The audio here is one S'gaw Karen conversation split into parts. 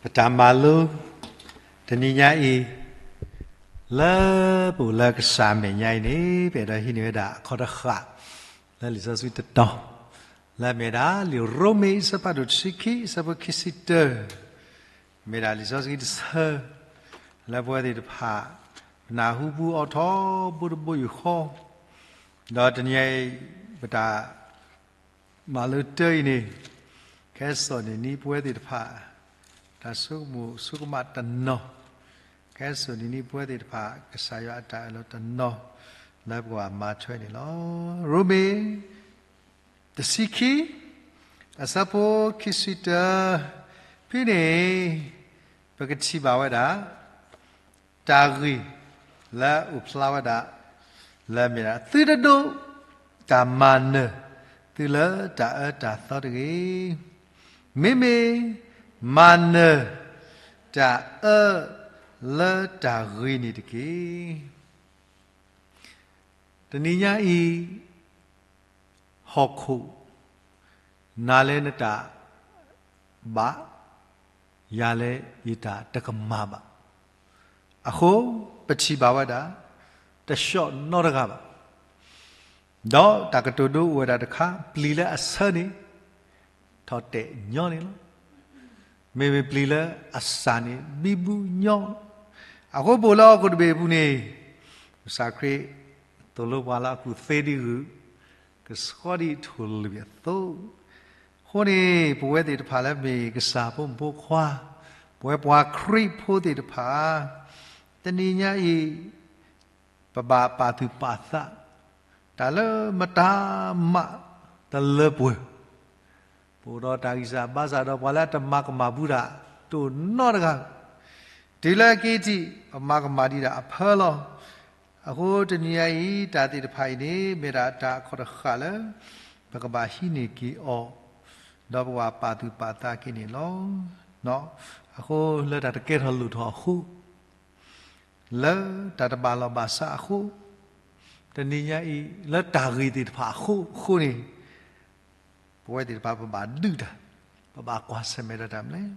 ပတၢ်မၤလိ တနံၤညါအံၤ လၢပအိၣ်လၢကစၢ်အမဲာ်ညါအံၤန့ၣ် ပအဲၣ်ဒိးဟံးန့ၢ်ဝဲဒၣ်အခီၣ်တဃၣ် လၢလံာ်စီဆှံတတီၤ လၢအမ့ၢ်ဒၣ် လံာ်ရိမ့ၤအဆၢဖးဒိၣ်တဆံခံ အဆၢဖိခံဆံတၢ မ့ၢ်ဒၣ်လံာ်စီဆှံတဆၢ လၢပဝဲသ့ၣ်တဖၣ် ပနၢ်ဟူပူအီၤထီဘိတဘိယူၢ်ဃီ ဒီးတနံၤညါအံၤ ပတၢ် မၤလိတၢ်အံၤန့ၣ် ကဲစိာ်န့ၢ်နံၤပဝဲသ့ၣ်တဖၣ် တၢ်ဆိကမိၣ်ဆိကမးတနီၤ, ကဲစိာ်န့ၢ်နံၤပဝဲသ့ၣ်တဖၣ် ကစၢ်ယွၤအတၢ်အၢၣ်လီၤတနီၤ လၢပကဘၣ်မၤထွဲန့ၣ်လီၤ. ရိမ့ၤ တဆံခံ အဆၢဖိခံဆံတၢ ဖဲန့ၣ် ပကထံၣ်ဘၣ်ဝဲဒၣ် တၢ်ဂ့ၢ်လၢအအိၣ်ဖျါဝဲဒၣ် လၢအမ့ၢ်ဒၣ် သုတဒိးတၢ်မၤနၢၤ သုလၢတၢ်အၢတၢ်သီတဂ့ၤ. မ့မ့ၢ်မၤနၢၤ တၢ်အၢလၢတၢ်ဂ့ၤန့ၣ်တက့ၢ်. တနံၤညါအံၤ ဟီၣ်ခိၣ် နၤလၢနတၢ်ဘၣ်, ယၤလၢယတၢ်တကမၣ်ဘၣ်. အဃိ ပထံၣ်ဘၣ်ဝဲဒၣ် တဆှီၣ်နီတဂၤဘၣ်. ဒီးတၢ်ကတိၤဒိအိၣ်ဝဲဒၣ်တခါ ပျံၤလၢအဆၢန့ၣ် ထီၣ်တဲာ်ညီန့ၣ်လီၤ. မ့မ့ၢ်ပျံၤလၢအစၢ်န့ၣ် ဘံဘူညီလီၤ. အဃိပအိၣ်လၢဟီၣ်ခိၣ်တဘ့ၣ်အပူၤန့ၣ် ကစၢ်ခရံာ်သိၣ်လိပှၤလၢအကူၣ်သ့ဒ်ဂုၢ်, ကဆှီဒ်ထိၣ်လွံၢ်အသိး, အဃိန့ၣ် ပဝဲသ့ၣ်တဖၣ်လၢမ့ၢ်ကစၢ်ဖိမုၣ်ဖိခွါ, ပဝဲပှၤခရံာ်ဖိသ့ၣ်တဖၣ် တနံၤညါအံၤ ပဘၣ်ပာ်သူၣ်ပာ်သး တၢ်လၢမတၤမးတလၢပှဲၤ, ပအိၣ်ဒီးတၢ်ဂံၢ်စၢ်ဘါစၢ်ဒီးပှၤလၢအတမၤကမၣ်ဘူးတၢ် တအိၣ်နီတဂၤ, တုၤလၢအက့ၤထံး ပမၤကမၣ်ဒံးဒၣ်အဖၢလီၤ. အဃိတနံၤညါအံၤ တၢ်သ့ၣ်တဖၣ်အံၤန့ၣ် မ့ၢ်ဒၣ်တၢ်အခီၣ်တဃၣ်လၢ ပကဘၣ်ဟံးန့ၢ်က့ၤအီၤ, ဒီးပကဘၣ်ပာ်သူၣ်ပာ်သးက့ၤန့ၣ်လီၤ. အဃိလၢတၢ်တကဲထီၣ်လိၣ်ထီၣ်အဃိ လၢတၢ်တဘၣ်လီၢ်ဘၣ်စးအဃိ, တနံၤညါအံၤ လၢတၢ်ဂ့ၢ်သ့ၣ်တဖၣ်အဃိအဃိန့ၣ်, ပဝဲသ့ၣ်တဖၣ်ပဘၣ်ဒုးတၢ်, ပဘၣ်ကွၢ်ဆၢၣ်မဲာ်ဒီးတၢ်မနုၤ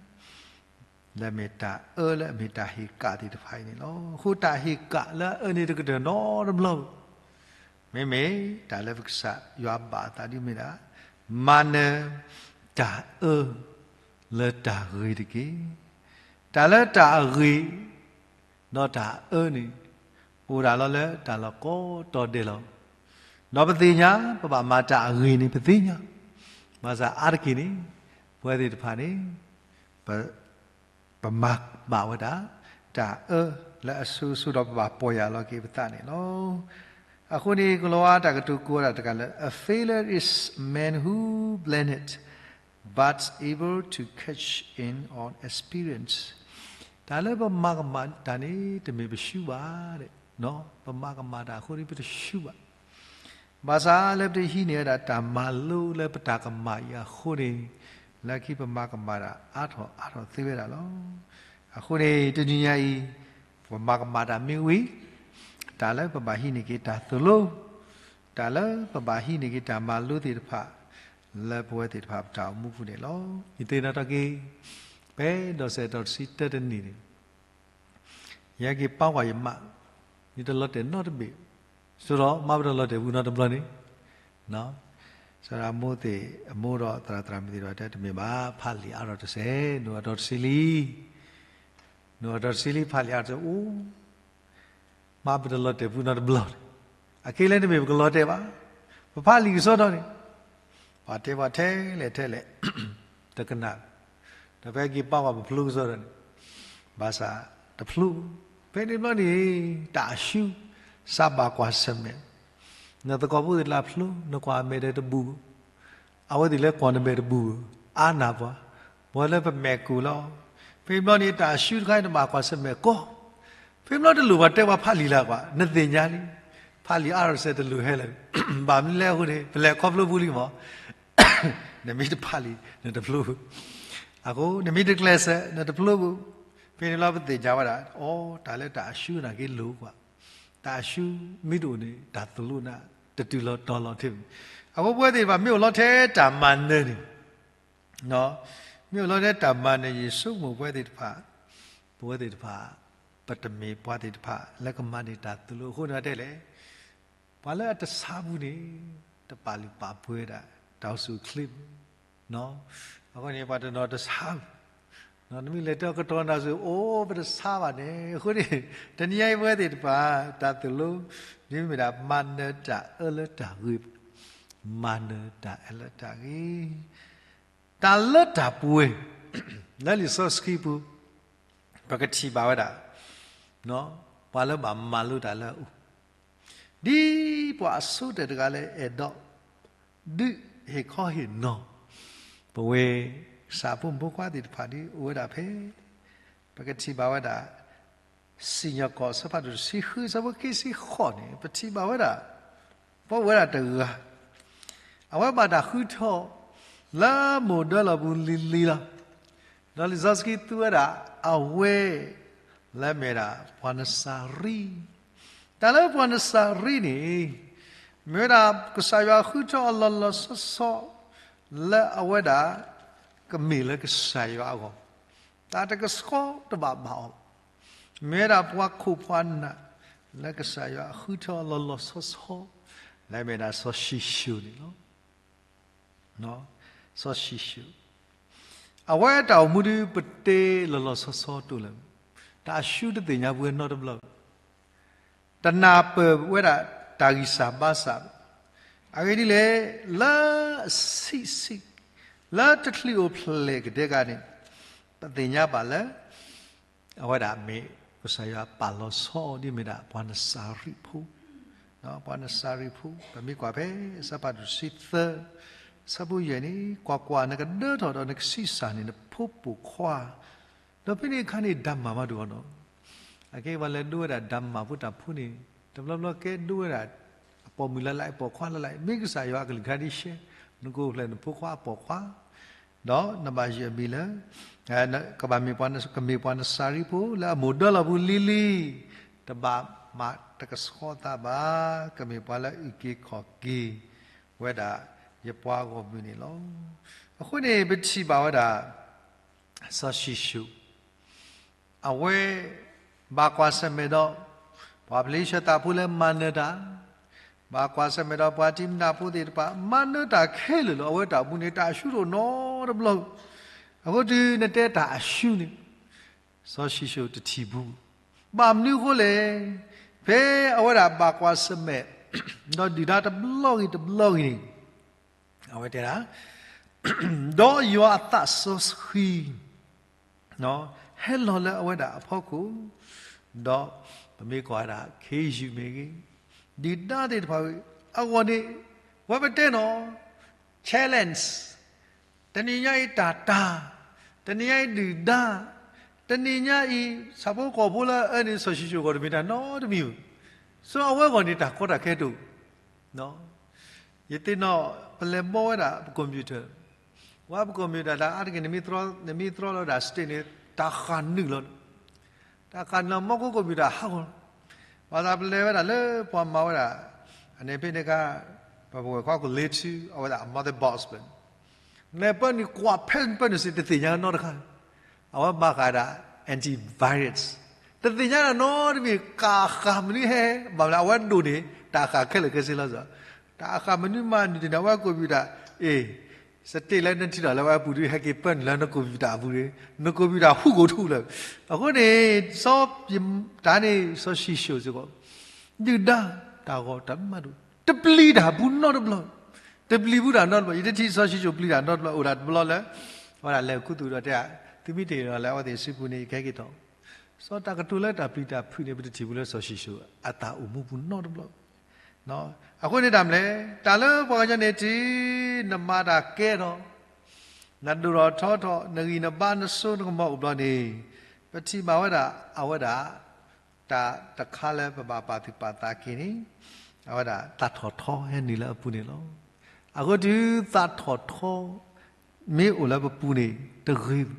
လဲၣ်, လၢအမ့ၢ်တၢ်အၢလၢအမ့ၢ်တၢ်ဟ့ၣ်ကၣ်သ့ၣ်တဖၣ်အံၤန့ၣ်လီၤ. အဃိတၢ်ဟ့ၣ်ကၣ်လၢအအၢန့ၣ်တကတၢၢ်နီတဘျီဘၣ်. မ့မ့ၢ်တၢ်လၢပကစၢ်ယွၤဘၣ်အသးဒ်မ့ၢ်ဒၣ်, မၤနၢၤတၢ်အၢလၢတၢ်ဂ့ၤတက့ၢ်. တၢ်လၢတၢ်အဂ့ၤ ဒီးတၢ်အၢန့ၣ် အိၣ်ဒၣ်လီၤလၢတၢ်လီၢ်ကိးတီၤဒဲးလီၤ. ဒီးပသ့ၣ်ညါ ပဘၣ်မၤတၢ်အဂ့ၤန့ၣ် ပသ့ၣ်ညါ, ဘၣ်ဆၣ်အါတက့ၢ်န့ၣ် ပဝဲသ့ၣ်တဖၣ်န့ၣ် ပ ပမၤဘၣ်ဝဲဒၣ် တၢ်အၢလၢအစိၤစိၤဒီးပဘၣ်ပီၢ်ယၢ်လီၤက့ၤပသးန့ၣ်လီၤ. အဃိန့ၣ် ကလီၤဝါတၢ်ကတိၤကိးဝဲဒၣ်တကးလၢ A failure is man who blended but able to catch in on experience. တၢ်လၢပမၤကမၣ်တၢ်န့ၣ် တမ့ၢ်ပဆူးဘၣ်, ပမၤကမၣ်တၢ်အဃိန့ၣ် ပတဆူးဘၣ်. ဘၣ်ဆၣ်လၢပတဟံးန့ၢ်ဝဲဒၣ်တၢ်မၤလိလၢပတၢ်ကမၣ်အံၤအဃိန့ၣ်, လၢခံပမၤကမၣ်တၢ်အါထီၣ်အါထီၣ်သ့ဝဲဒၣ်လီၤ. အဃိန့ၣ် တနံၤညါအံၤ ပမၤကမၣ်တၢ်မ့ၢ်ဝံၤ, တၢ်လၢပဘၣ်ဟံးန့ၢ်က့ၤတၢ်သိၣ်လိ, တၢ်လၢပဘၣ်ဟံးန့ၢ်က့ၤတၢ်မၤလိသ့ၣ်တဖၣ် လၢပဝဲသ့ၣ်တဖၣ်ပတၢ်အိၣ်မူပူၤန့ၣ်လီၤ. ယသ့ၣ်နီၣ်ထီၣ်က့ၤ ဖဲဒီးစဲးတီၤတဆံတၢတနံၣ်န့ၣ် ယဟဲက့ၤပာ်ကွၢ်ယမါ, ယတလီၤတဲာ်နီတဘ့ၣ်, ဆိဒီးမါပတလီၤတဲာ်ဘူးနီတဘျီန့ၣ်, စီၤဒၤမိၣ်သ့ၣ်အမိၢ်ဒီးသရၣ်သရၣ်မုၣ်သ့ၣ်တဖၣ်တဲတမ့ၢ်ဘၣ်, ဖးလံာ်အါထီၣ်တစဲး, နုာ်အတီၤတဆံလံ, နုာ်အတီၤတဆံလံ ဖးလံာ်အါထီၣ်တစဲး, အိၣ် မါပတလီၤတဲာ်ဘူးနီတဘျီန့ၣ်, အခဲလၢာ်တမ့ၢ်ပကလီၤတဲာ်ဘၣ်, ပဖးလံာ်ကစီဒီန့ၣ်, ပှၤတဲပှၤထဲလဲၣ်ထဲလဲၣ်, တကနၣ်, ဒီးဖဲက့ၤပာ်ကွၢ်ပဖျိကစီဒီန့ၣ်, ဘၣ်ဆၣ်တဖျိ, ဖဲန့ၣ်ဘျီန့ၣ် တၢ်အၡူ စးဘၣ်ကွၢ်ဆၢၣ်မဲာ်, နသကိးဖိသ့ၣ်တဖၣ်ဖျိ နကွၢ်အမဲာ်ဒီးတဘူၣ် အဝဲသ့ၣ်လၢကွၢ်နမဲာ်တဘူၣ် အါနၢ်ပှၤ, ပှၤလၢပမဲာ်ကူၣ်လီၤ. ဖဲဘျီန့ၣ် တၢ်အၡူတခါအံၤ နဘၣ်ကွၢ်ဆၢၣ်မဲာ်ကီ, ဖဲဘျီတလိၣ်ပှၤတဲပှၤဖးလံာ်လၢကွၢ်, နသ့ၣ်ညါလံ, ဖးလံာ်အါထီၣ်တစဲးတလိၣ်ဟဲလၢၤ, ဘၣ်မနုၤလဲၣ်အဃိန့ၣ် ပလဲၤခီဖျိပူၤလံမး, နမ့ၢ်တဖးလံာ် နတဖျိဘၣ်, အဃိနမ့ၢ်တကျဲးစၢး နတဖျိဘၣ်. ဖဲန့ၣ်လီၤပသ့ၣ်ညါဝဲဒၣ်, အိ တၢ်လၢတၢ်အၡူနာ်က့လိၣ်ကွၢ်, တၢ်အၡူမ့ၢ်တအိၣ်န့ၣ် တၢ်သိၣ်လိနၤ တတုၤလီၤတီၤလီၤထဲန့ၣ်, အဃိပဝဲသ့ၣ်တဖၣ်မ့ၢ်အိၣ်လီၤထဲတၢ်မၤနၢၤန့ၣ် မ့ၢ်အိၣ်လီၤတဲတၢ်မၤနၢၤ ယဆိကမိၣ်ပဝဲသ့ၣ်တဖၣ်, ပဝဲသ့ၣ်တဖၣ်, ပတမ့ၢ်ပှၤသ့ၣ်တဖၣ်လၢကမၤန့ၢ်တၢ်သိၣ်လိအဃိန့ၣ်တဲလဲၣ်, ပှၤလၢအတဆါပူၤန့ၣ် တပာ်လုၢ်ပာ်ပှ့ၤဝဲဒၣ် တၢ်အိၣ်ဆူၣ်အိၣ်ချ့ပူၤ, အဃိန့ၣ် ပှၤတနီၤတဆါပူၤ, နမ့ၢ်လဲၤတဲကတီၤနၤစ့ၢ် အိၣ် ပတဆါဘၣ်န့ၣ် အဃိန့ၣ် တနံၤညါအံၤပဝဲသ့ၣ်တဖၣ် တၢ်သိၣ်လိ ဒ်မ့ၢ်ဒၣ် မၤနၢၤတၢ်အၢလၢတၢ်ဂ့ၤ, မၤနၢၤတၢ်အၢလၢတၢ်ဂ့ၤ တၢ်လၢတၢ်ပှဲၤ လၢလံာ်စီဆှံပူၤ ပကထံၣ်ဘၣ်ဝဲဒၣ် ပှၤလၢဘၣ်မၤလိတၢ်လၢအအိၣ်, ဒ်ပှၤအဆိကတၢၢ်တဂၤလၢအဲၣ်ဒိး ဒုးဟ့ၣ်ခီဟ့ၣ်နီၤ ပဝဲ ကစၢ်ဖိမုၣ်ဖိခွါသ့ၣ်တဖၣ်ဒ်အိၣ်ဝဲဒၣ်ဖဲ ပကထံၣ်ဘၣ်ဝဲဒၣ် စံၣ်ညီၣ်ကွီၢ် အဆၢဖးဒိၣ်တဆံဃု အဆၢဖိခံဆံဃိးန့ၣ် ပထံၣ်ဘၣ်ဝဲဒၣ် ပှၤအိၣ်ဝဲဒၣ်တဂၤ အဝဲဘၣ်တၢ်ဃုထၢ လၢမိၢ်ဒၢလီၢ်ပူၤလံၤလံၤလီၤ. ဒီးလံာ်စီဆှံသူဝဲဒၣ် အဝဲ လၢမ့ၢ်ဒၣ်ပှၤနစၤရံ, တၢ်လၢပှၤနစၤရံန့ၣ် မ့ၢ်ဝဲဒၣ်ကစၢ်ယွၤဃုထၢအီၤလီၤလီၤဆီဆီ လၢအဝဲဒၣ် ကမ့ၢ်လၢကစၢ်ယွၤအဂီၢ်, တၢ်တကဆှီတဘၣ်ဘၣ်အီၤ, မ့ၢ်ဝဲဒၣ်ပှၤခိၣ်ပှၤနၢ် လၢကစၢ်ယွၤဃုထၢအီၤလီၤလီၤဆီဆီ လၢမ့ၢ်ဒၣ်စီၤၡံၣ်ၡိၣ်န့ၣ်လီၤ. စီၤၡံၣ်ၡိၣ် အဝဲတၢ်အိၣ်မူဒ်ပတဲလီၤလီၤဆီဆီတအိၣ်လၢၤ, တၢ်အရှုံးတသ့ၣ်ညါပဝဲနီတဘျီ, တနၢ်ပၢၢ်ဝဲဒၣ်တၢ်ဂံၢ်စၢ်ဘါစၢ်, အဂ့ၢ်ဒ်လဲၣ်, လၢအဆံးဆံး, လၢတချုးအိၣ်ဖျဲၣ်ကဒဲကဒဲန့ၣ်, ပသ့ၣ်ညါဘၣ်လၢ အဝဲဒၣ်မ့ၢ်ကစၢ်ယွၤပာ်လီၤဆီဒ်မ့ၢ်ဒၣ်ပှၤနစၤရံဖိ, ပှၤနစၤရံဖိ, ပမ့ၢ်ကွၢ်ဖဲအဆၢဖးဒိၣ်တဆံသၢ, အဆၢဖိယဲၢ်န့ၣ်, ကွၢ်ကွၢ်, နကဒၢထီၣ်ဒီးနကဆံးစၢ်န့ၢ်နဖိပိာ်ခွါ, ဒီးဖဲန့ၣ်အခါန့ၣ် ဓမ္မ မးဒိၣ်အီၤနီၤ, အကဲပှၤလဲၤဒိဝဲဒၣ် ဓမ္မ ဖိတၢ်ဖိန့ၣ်, တဘျီဘျီကဲဒိဝဲဒၣ် အပိာ်မုၣ်လၢ်လၢ် အပိာ်ခွါလၢ်လၢ်, မ့ၢ်ကစၢ်ယွၤအကလုၢ်ကထါဒ်ရှဲ, နကအိၣ်ဖျဲၣ်နဖိခွါအပိာ်ခွါ ဒီးနဘၣ်ယုၢ်အမံၤလၢ ကဘၣ်မ့ၢ်ပှၤ ကမ့ၢ်ပှၤနစၤရံဖိလၢအမိၢ်ဒၢလီၢ်ပူၤလံၤလံၤ, တဘၣ်မၤတကဆှီသးဘၣ်, ကမ့ၢ်ပှၤလၢအုၣ်က့ၤခီၣ်က့ၤဝဲဒၣ်ယပှၤဂီၢ်မုၢ်န့ၣ်လီၤ. အဃိန့ၣ် ပထံၣ်ဘၣ်ဝဲဒၣ် စီၤၡံၣ်ၡိၣ် အဝဲ ဘၣ်ကွၢ်ဆၢၣ်မဲာ်ဒီး ပှၤဖလ့ၡသးဖိလၢမၤနၢၤတၢ်, ဘၣ်ကွၢ်ဆၢၣ်မဲာ်ဒီးပှၤတံမနၤဖိသ့ၣ်တဖၣ် မၤနၢၤတၢ်ခဲလၢာ်လီၤ. အဝဲတၢ်အိၣ်မူန့ၣ် တၢ်အရှုံးတအိၣ်နီတဘျီ, အဃိတုၤနတဲတၢ်အရှုံးန့ၣ် စီၤၡံၣ်ၡိၣ်တထံၣ်ဘူး, ဘၣ်မနုၤအဃိလဲၣ်, ဖဲအဝဲဒၣ်ဘၣ်ကွၢ်ဆၢၣ်မဲာ် ဒီးဒုၣ်ဒါတဘျီဂ့ၤတဘျီဂ့ၤန့ၣ် အဝဲတဲဒၣ်, ဒီးယွၤအသးစီဆှံ ဟဲလီၤလၢအဝဲဒၣ်အဖီခိၣ်, ဒီးပမ့ၢ်ကွၢ်ဝဲဒၣ် ခ့ယုၢ်မ့ၢ်ဂ့ၤ, ဒုၣ်ဒါသ့ၣ်တဖၣ်ဂ့ၤ, အဂီၢ်န့ၣ် ဝဲပတဲနီၤ challenge, တနံၤညါအံၤတၢ်တာ်, တနံၤညါအံၤဒုၣ်ဒါ, တနံၤညါအံၤ ဆၣ်ဖိကီၢ်ဖိလၢအအၢန့ၣ် စီၤၡံၣ်ၡိၣ်အဂီၢ်တမ့ၢ်တၢ်နီတမံၤဘၣ်, စီၤအဝဲအဂီၢ်န့ၣ် တၢ်ကီတၢ်ခဲတအိၣ် ယသ့ၣ်နီၣ် ပလဲၤဘီဝဲဒၣ်ပ computer, ဝဲပ computer တၢ်အါတက့ၢ် နမ့ၢ်တြီလီၤဝဲဒၣ် state န့ၣ် တၢ်ဃၣ်နုာ်လီၤ, တၢ်ဃၣ်နုာ်လီၤ မီၢ်ကိ computer ဟးဂီၤလီၤ, ဘၣ်ဆၣ်ပလဲၤဝဲဒၣ်လၢပှၤမၤဝဲဒၣ် အန့ၣ်ဖဲန့ၣ်အခါ ပဝဲၢ်ခွါခိၣ်လ့ထူ အဝဲဒၣ်အ mother box ဖဲန့ၣ် လဲၤပၢနုာ်ကွၢ်ဖဲပၢနုာ်စ့ၢ် တသ့ၣ်ညါနီတခါ, အဝဲမၤဃာ်ဒၣ် antivirus, တသ့ၣ်ညါနီတမံၤ ကဃၣ်မနုၤဟဲ, ဘၣ်မနုၤအဝဲဒိၣ်န့ၣ် တၢ်ဃၣ်ခဲလၢာ်ခဲဆ့လီၤ, တၢ်ဃၣ်မနုၤမၤနုာ်တန့ၣ် အဝဲ computer, အ့ၣ်, state လၢနထံၣ်ထီၣ်လၢဝဲအပူၤဒုး ဟဲက့ၤပၢနုာ်လၢန computer အပူၤန့ၣ် န computer ဟူးကိာ်ထူလၢာ်, အဃိန့ၣ် စီၤ တၢ်န့ၣ် စီၤၡံၣ်ၡိၣ်စ့ၢ်ကီး ဒုၣ်ဒါ တၢ်ဂီၤတၢ်မးဒိၣ် တပျံၤတၢ်ဘူးနီတဘျီ, တပျံၤဘူးတၢ်နီတဘျီ, ယတထံၣ်စီၤၡံၣ်ၡိၣ်ပျံၤတၢ်နီတဘျီ, အိၣ်ဒၣ်တဘျီလၢ အဝဲဒၣ်လဲၤခူသူၣ်ဒီးတဲ, သုမ့ၢ်တ့ၢ်ဒီးလၢအဝဲသ့ၣ်စုပူၤန့ၣ် ယကဟဲက့ၤထီၣ်, စီၤတၢ်ကတိၤလၢတၢ်ပျံၤတၢ်ဖုးန့ၣ် ပတထံၣ်ဘူးလၢစီၤၡံၣ်ၡိၣ်အတၢ်အိၣ်မူပူၤနီတဘျီ, အဃိန့ၣ်တၢ်မနုၤလဲၣ်, တၢ်လၢပှၤကညီန့ၣ်တုၤ နမၤတၢ်ကဲထီၣ်, နဒိၣ်ထီၣ်ထီထီၣ် နဂံၢ်နဘါနစိနကမီၤအိၣ်ဘျီန့ၣ်, ပထံၣ်ဘၣ်ဝဲဒၣ် အဝဲဒၣ် တၢ်တခါလၢပဘၣ်ပာ်သူၣ်ပာ်သးက့ၤန့ၣ်, အဝဲဒၣ်သးထီၣ်ထီဟဲနုာ်လၢအပူၤန့ၣ်လီၤ. အဃိတုၤသးထီၣ်ထီ မ့ၢ်အိၣ်လၢပပူၤန့ၣ်တဂ့ၤ,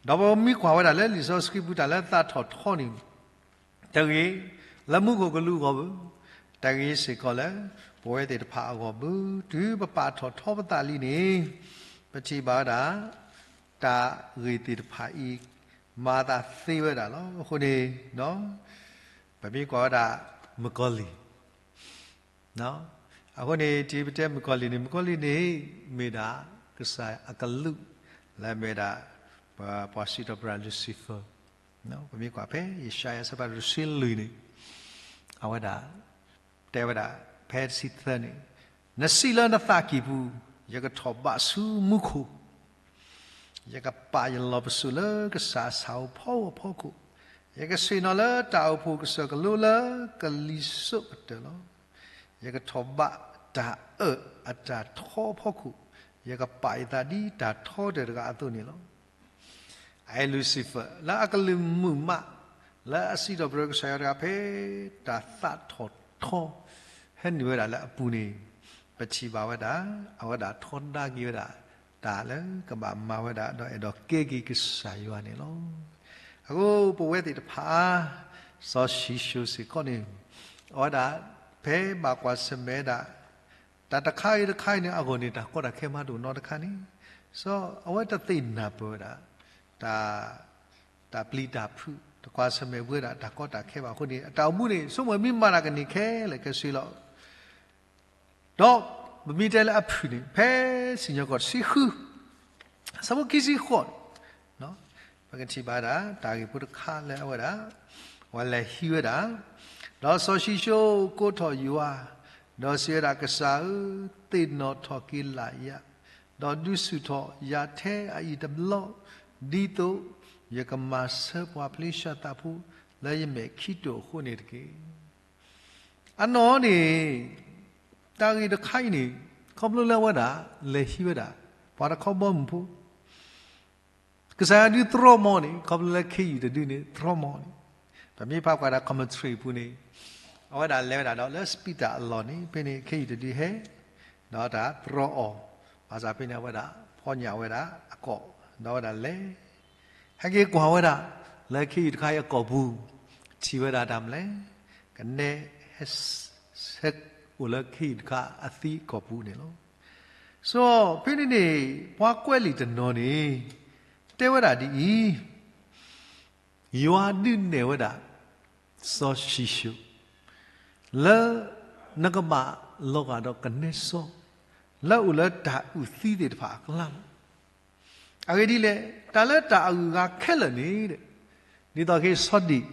ဒီးပမ့ၢ်ကွၢ်ဝဲဒၣ်လၢလံာ်စီဆှံပူၤတၢ်လၢသးထီၣ်ထီန့ၣ် တဂ့ၤ လၢမူခိၣ်ကလူးအဂီၢ်ဘၣ်, တဂ့ၤစ့ၢ်ကီးလၢ ပဝဲသ့ၣ်တဖၣ်အဂီၢ်ဘၣ်, တုၤပပာ်ထီၣ်ထီပသးလံန့ၣ်, ပထံၣ်ဘၣ်ဝဲဒၣ် တၢ်ဂ့ၢ်သ့ၣ်တဖၣ်အံၤ မၤအသးသ့ဝဲဒၣ်လီၤ. အဃိန့ၣ် ပမ့ၢ်ကွၢ်ဝဲဒၣ် မုၣ်ကီၤလံၢ် အဃိန့ၣ် တၢ်ပတဲမုၣ်ကီၤလံၢ်န့ၣ် မုၣ်ကီၤလံၢ်န့ၣ် မ့ၢ်ဒၣ်ကစၢ်အကလူး လၢအမ့ၢ်ဒၣ် ပှၤစံးထီၣ်ပတြၢၤ Lucifer, ပမ့ၢ်ကွၢ်ဖဲ ယၡါယၤအဆၢဖးတၢ တဆံလွံၢ်န့ၣ် အဝဲဒၣ် တဲဝဲဒၣ် ဖဲတဆံသၢန့ၣ်, နစံးလၢနသးကံၢ်ပူၤ, ယကထီၣ်ဘးဆူမူခိၣ်, ယကပာ်ယလီၢ်ပစိာ်လၢကစၢ်အဆၣ်ဧိၤဖီဧိၤအဖီခိၣ်, ယကဆ့ၣ်နီၤလၢတၢ်အိၣ်ဖှိၣ်ကစၢၢ်ကလိလၢကလံၤစိးကတၢၢ်လီၤ. ယကထီၣ်ဘးတၢ်အၢၣ်အတၢ်ထီအဖီခိၣ်, ယကပာ်ယသးဒ်တၢ်ထီတၢၢ်တဂၤအသိးန့ၣ်လီၤ. အအံၤ Lucifer လၢအကလုၢ်မုာ်မး လၢအစံးထီၣ်ပတြၢၤကစၢ်ယွၤတဂၤဖဲ တၢ်သးထီၣ်ထီ ဟဲနုာ်ဝဲဒၣ်လၢအပူၤန့ၣ်, ပထံၣ်ဘၣ်ဝဲဒၣ် အဝဲဒၣ်ထီဒါက့ၤဝဲဒၣ် တၢ်လၢကဘၣ်မၤဝဲဒၣ် ဒီးအဲၣ်ဒိးကဲက့ၤကစၢ်ယွၤန့ၣ်လီၤ. အဃိပဝဲသ့ၣ်တဖၣ် စီၤၡံၣ်ၡိၣ်စ့ၢ်ကီးန့ၣ် အဝဲဒၣ် ဖဲဘၣ်ကွၢ်ဆၢၣ်မဲာ်ဒၣ် တၢ်တခါအံၤတခါအံၤန့ၣ် အဂီၢ်န့ၣ် တၢ်ကီတၢ်ခဲမးတအိၣ်နီတခါန့ၣ်, စီၤအဝဲတသ့ၣ်နၢ်ပၢၢ်ဝဲဒၣ် တၢ် တၢ်ပျံၤတၢ်ဖုး တကွၢ်ဆၢၣ်မဲာ်ဝဲဒၣ်တၢ်ကီတၢ်ခဲဘၣ်အဃိန့ၣ် အတၢ်အိၣ်မူန့ၣ် ဆိကမိၣ်မ့ၢ်မၤတၢ်ကန့ၢ်ခဲလၢာ်ခဲဆ့လီၤ. ဒီးပမ့ၢ်တဲလၢအဖုၣ်န့ၣ် ဖဲစံၣ်ညီၣ်ကွီၢ်တဆံဃု ဆၢဖိခံဆံဃိးန့ၣ် ပကထံၣ်ဘၣ်ဒၣ် တၢ်ဂ့ၢ်ဖိတခါလၢအဝဲဒၣ် အဝဲလဲၤဟံးဝဲဒၣ်, ဒီးစီၤၡံၣ်ၡိၣ်ကိးထီၣ်ယွၤ, ဒီးစံးဝဲဒၣ်, ကစၢ်ဧၢ, သ့ၣ်နီၣ်ထီၣ်က့ၤလၢ်ယၤ, ဒီးဒုးဆူၣ်ထီၣ်ယၤထဲအအံၤတဘျီ, ဒ်သိးယကမၤဆၢပှၤဖလ့ၡသးဖိလၢယမဲာ်ခံတိာ်အဃိန့ၣ်တက့ၢ်. အနီၢ်န့ၣ် တၢ်ဂ့ၢ်တခါအံၤန့ၣ် ခီဖျိလၢအဝဲဒၣ် လဲၤဟံးဝဲဒၣ် ပှၤတခီဘီမုၢ်ဖိ ကစၢ်ယွၤဒုးတြီမီၤန့ၣ် ခီဖျိလၢခ့ယုၢ်တဒုန့ၣ် တြီမီၤန့ၣ်, ပမ့ၢ်ဖးကွၢ်ဒၣ် commentary အပူၤန့ၣ် အဝဲဒၣ်လဲၤဝဲဒၣ်ဒီးလၢစပံးတၢ်အလီၢ်န့ၣ် ဖဲန့ၣ်ခ့ယုၢ်တဒုဟဲ ဒီးတၢ်တြီအီၤ, ဘၣ်ဆၣ်ဖဲန့ၣ်အဝဲဒၣ် ဖီၣ်ညၣ်ဝဲဒၣ်အကီၢ် ဒီးအဝဲဒၣ်လဲၤ ဟဲက့ၤကွၢ်ဝဲဒၣ် လၢခ့ယုၢ်တခါအံၤအကီၢ်ပူၤ ထံၣ်ဝဲဒၣ်တၢ်မနုၤလဲၣ်, ကနဲ ဟဲ ဟဲအိၣ်လၢခ့ယုၢ်တခါအသံအကီၢ်ပူၤန့ၣ်လီၤ. စီၤ ဖဲန့ၣ်န့ၣ် ပှၤကွဲးလံာ်တနီၤန့ၣ် တဲဝဲဒၣ်ဒ်အံၤ, ယွၤဒုးနဲၣ်ဝဲဒၣ် စီၤၡံၣ်ၡိၣ် လၢ နကဘၣ်လီၤဂာ်ဒီးကနဲစီ လၢအအိၣ်လၢတၢ်အုၣ်သံသ့ၣ်တဖၣ်အကျါလီၤ. အဂ့ၢ်ဒ်လဲၣ်, တၢ်လၢတၢ်အဂုၤအဂၤခဲလၢာ်န့ၣ် ဒ်သိးက့ၤဆီဒံၣ်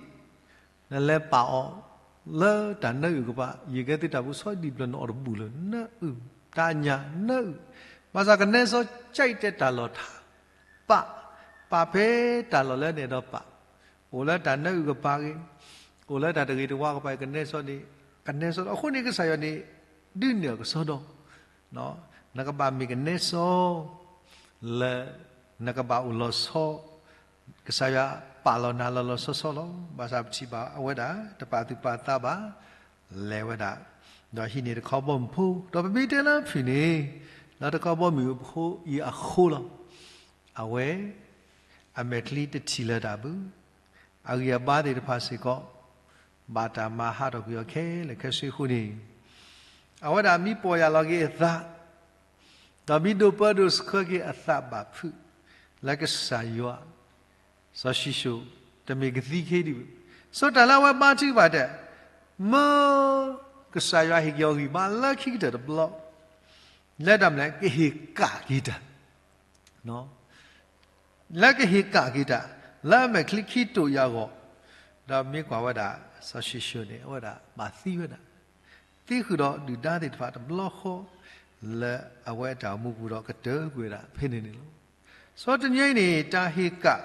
နလဲၤပာ်အီၤ လၢတၢ်နၢအုၣ်ကပၤ ယကဲသ့တၢ်ပူၤ ဆီဒံၣ်ဘျီနအီၣ်တဘူၣ်လၢၤ နၢအုၣ် တၢ်ညၣ်နၢအုၣ်, ဘၣ်ဆၣ်ကနဲစီ ကဲတဲတၢ်လီၢ်ထါ ပာ်, ပာ်ဖဲတၢ်လီၢ်လၢနအဲၣ်ဒိးပာ်, အိၣ်လၢတၢ်နၢအုၣ်ကပၤဂ့ၤ, အိၣ်လၢတၢ်တဂ့ၤတဝါကပၤ ကနဲစီန့ၣ်, ကနဲစီ အဃိန့ၣ်ကစၢ်ယွၤန့ၣ် ဒုးနဲၣ်အီၤကစီဒီ, နကဘၣ်မ့ၢ်ကနဲစီ လၢ နကဘၣ်အိၣ်လီၤဆီ, ကစၢ်ယွၤပာ်လီၤနၤလီၤလီၤဆီဆီလီၤ. ဘၣ်ဆၣ်ပထံၣ်ဘၣ်အဝဲဒၣ် တပာ်သူၣ်ပာ်သးဘၣ်, လဲၤဝဲဒၣ်, ဒီးဟံးန့ၢ်တခီဘီမုၢ်ဖိ, ဒီးပမ့ၢ်တဲလၢဖုၣ်န့ၣ်, လၢတခီဘီမုၢ်ဖိအံၤအဃိလီၤ. အဝဲ အမဲာ်ချံတထံၣ်လၢၤတၢ်ဘၣ်, အဂံၢ်အဘါသ့ၣ်တဖၣ်စ့ၢ်ကီး ဘၣ်တၢ်မၤဟးထီၣ်ကွံာ်အီၤခဲလၢာ်ခဲဆ့အဃိန့ၣ်, အဝဲဒၣ်မ့ၢ်ပီၢ်ယၢ်လီၤက့ၤအသး, ဒီးမ့ၢ်ဒိးပၢဒိးဆှၢက့ၤအသးဘၣ်ဖုး လၢကစၢ်ယွၤ, စီၤၡံၣ်ၡိၣ် တမ့ၢ်ကသံခဲအံၤဒံးဘၣ်. စီၤတၢ်လၢအဝဲဘါထုကဖၣ်ဒီး, မၢ ကစၢ်ယွၤဟ့ၣ်က့ၤအီၤဂံၢ်ဘါလၢခံကတၢၢ်တဘျီ, လၢတၢ်မနုၤလဲၣ် ကဟ့ၣ်ကၣ်က့ၤတၢ် လၢကဟ့ၣ်ကၣ်က့ၤတၢ် လၢအမဲာ်ချံခံတိာ်အံၤအဂီၢ်, ဒီးမ့ၢ်ကွၢ်ဝဲဒၣ် စီၤၡံၣ်ၡိၣ်န့ၣ် အဝဲဒၣ်ဘၣ်သံဝဲဒၣ်, သံဃုာ်ဒီးဒုၣ်ဒါသ့ၣ်တဖၣ်တဘျီဃီ လၢအဝဲအတၢ်အိၣ်မူပူၤဒီးကတၢၢ်ကွံာ်ဝဲဒၣ်ဖဲန့ၣ်န့ၣ်လီၤ. စီၤတနံၤအံၤန့ၣ် တၢ်ဟ့ၣ်ကၣ်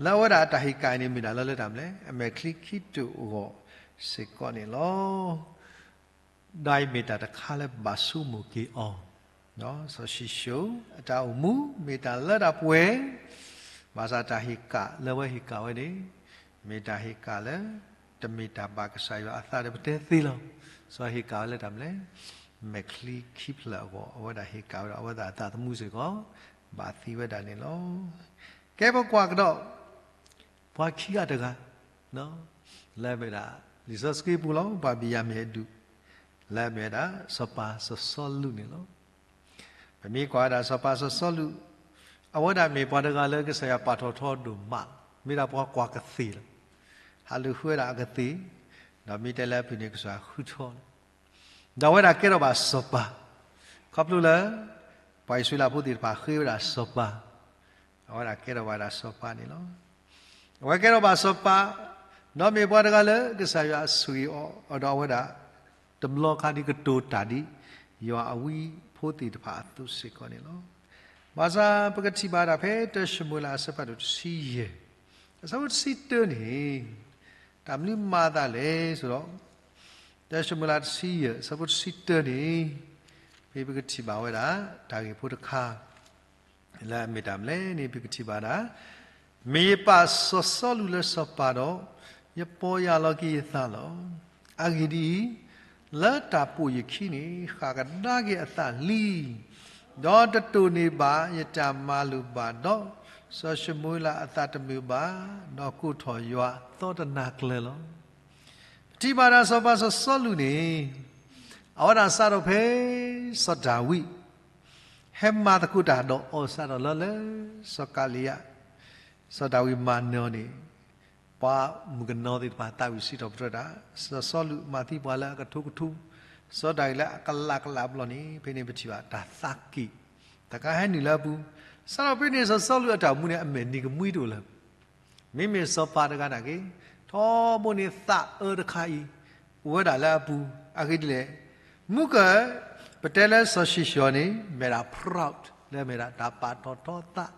လၢအဝဲဒၣ်အတၢ်ဟ့ၣ်ကၣ်အံၤန့ၣ် မ့ၢ်ဒၣ်လၢလၢတၢ်မနုၤလဲၣ် အမဲာ်ချံခံတိာ်အဂီၢ်စ့ၢ်ကီးန့ၣ်လီၤ. ဒီးအံၤမ့ၢ်တၢ်တခါလၢဘၣ်ဆိကမိၣ်က့ၤအီၤ, စီၤၡံၣ်ၡိၣ် အတၢ်အိၣ်မူမ့ၢ်တၢ်လၢတၢ်ပှဲၤ, ဘၣ်ဆၣ်တၢ်ဟ့ၣ်ကၣ်လၢအဝဲဟ့ၣ်ကၣ်ဝဲန့ၣ် မ့ၢ်တၢ်ဟ့ၣ်ကၣ်လၢ တမ့ၢ်တၢ်ဘၣ်ကစၢ်ယွၤအသးဒီးပတဲသ့လီၤ. စီၤဟ့ၣ်ကၣ်ဝဲလၢတၢ်မနုၤလဲၣ် မဲာ်ချံခံဖျၢၣ်အဂီၢ် အဝဲဒၣ်ဟ့ၣ်ကၣ်ဝဲဒီး အဝဲဒၣ်အသးသမူစ့ၢ်ကီး ဘၣ်သံဝဲဒၣ်န့ၣ်လီၤ. ကဲပကွၢ်ကဒီး ပှၤခံဂၤတဂၤ လၢအမ့ၢ်ဒၣ် လံာ်စီဆှံပူၤလီၤ ပှၤဘံၣ်ယၤမံၣ်အဒူၣ် လၢအမ့ၢ်ဝဲဒၣ် စီၤပၤစီၤစီလူးန့ၣ်လီၤ. ပမ့ၢ်ကွၢ်ဝဲဒၣ်စီၤပၤစီၤစီလူး အဝဲဒၣ်မ့ၢ်ပှၤတဂၤလၢကစၢ်ယွၤပာ်ထီၣ်ထီဒိၣ်မးလီၤ. မ့ၢ်ဒၣ်ပှၤကွၢ်ကသ့ၣ်လီၤ. ဟးလူၤဃုဝဲဒၣ်အကသ့ၣ်, ဒီးမ့ၢ်တဲလၢအပူၤန့ၣ် ကစၢ်ယွၤဃုထၢလီၤ. ဒီးအဝဲဒၣ်ကဲထီၣ်ဘၣ်စီၤပၤ, ခီဖျိလၢ ပှၤအံၣ်စရ့လးဖိသ့ၣ်တဖၣ်ဃ့ဝဲဒၣ်စီၤပၤ, အဝဲဒၣ်ကဲထီၣ်ဘၣ်ဒၣ်စီၤပၤန့ၣ်လီၤ. အဝဲကဲထီၣ်ဘၣ်စီၤပၤ, ဒီးမ့ၢ်ပှၤတဂၤလၢကစၢ်ယွၤအဆိၣ်ဂ့ၤအီၤ, ဒီးအဝဲဒၣ် တဘျီခါဒ်ကတိၤတၢ်ဒ် ယွၤအဝံဖိသ့ၣ်တဖၣ်အသိးစ့ၢ်ကီးန့ၣ်လီၤ. ဘၣ်ဆၣ်ပကထံၣ်ဘၣ်ဒၣ်ဖဲတၢၡမူၤအ့လးအဆၢဖးဒိၣ်တဆံယဲၢ်, အဆၢဖိတဆံတၢန့ၣ်, တၢ်မနုၤမၤအသးလဲၣ်ဆိဒီး, တၢၡမူၤအ့လးတဆံယဲၢ် အဆၢဖိတဆံတၢန့ၣ်, ဖဲပကထံၣ်ဘၣ်ဝဲဒၣ် တၢ်ဂ့ၢ်ဖိတခါ လၢအမ့ၢ်တၢ်မနုၤလဲၣ်န့ၣ် ပကထံၣ်ဘၣ်ဒၣ်, မ့ၢ်ယပာ်စီၤစီလူးလၢစီၤပၤဒီး, ယပီၢ်ယၢ်လီၤက့ၤယသးလီၤ. အဂ့ၢ်ဒ်အံၤ, လၢတၢ်ပိာ်ယခံန့ၣ် ဃၣ်ကဒါက့ၤအသးလံ, ဒီးတတိၢ်န့ၢ်ဘၣ်ယတၢ်မၤလိာ်ဘၣ်ဒီး, စီၤၡမူၤအ့လးအသးတမုာ်ဘၣ်, ဒီးကိးထီၣ်ယွၤသီတနၤကျၢၤလီၤ. ပထံၣ်ဘၣ်ဒၣ်စီၤပၤစီၤစီလူးန့ၣ်, အဝဲဒၣ်စးထီၣ်ဖဲ စီၤဒၤဝံး ဟဲမၤသကိးတၢ်ဒီးအီၤစးထီၣ်လၢလၢ စီၤကၤလံယါ, စီၤဒၤဝံးမၤနၢၤအီၤန့ၣ်, ပှၤမုၣ်ကနီၤသ့ၣ်တဖၣ်သးဝံၣ်စံးထီၣ်ပတြၢၤတၢ်, စီၤစီလူးမၤသံပှၤလၢအကထိကထိ, စီၤဒၤဝံးလၢအကလးကလးဘျီန့ၣ် ဖဲန့ၣ်ပထံၣ်ဘၣ်တၢ်သးက့ၣ်, တခါဟဲနုာ်လၢအပူၤ, စးထီၣ်ဖဲန့ၣ်စီၤစီလူးအတၢ်အိၣ်မူန့ၣ် အမဲာ်နံၤကမှံတအိၣ်လၢၤ မ့မ့ၢ်စီၤပၤတဂၤန့ၣ်က့ၤ, ထီဘိန့ၣ်သးအၢတခါအံၤ, အိၣ်ဝဲဒၣ်လၢအပူၤ, အဂ့ၢ်ဒ်လဲၣ်, မုၢ်ကၢၢ်, ပတဲလၢစီၤၡံၡိၣ်န့ၣ် မ့ၢ်ဒၣ် proud လၢမ့ၢ်ဒၣ်တၢ်ပာ်ထီၣ်ထီသး,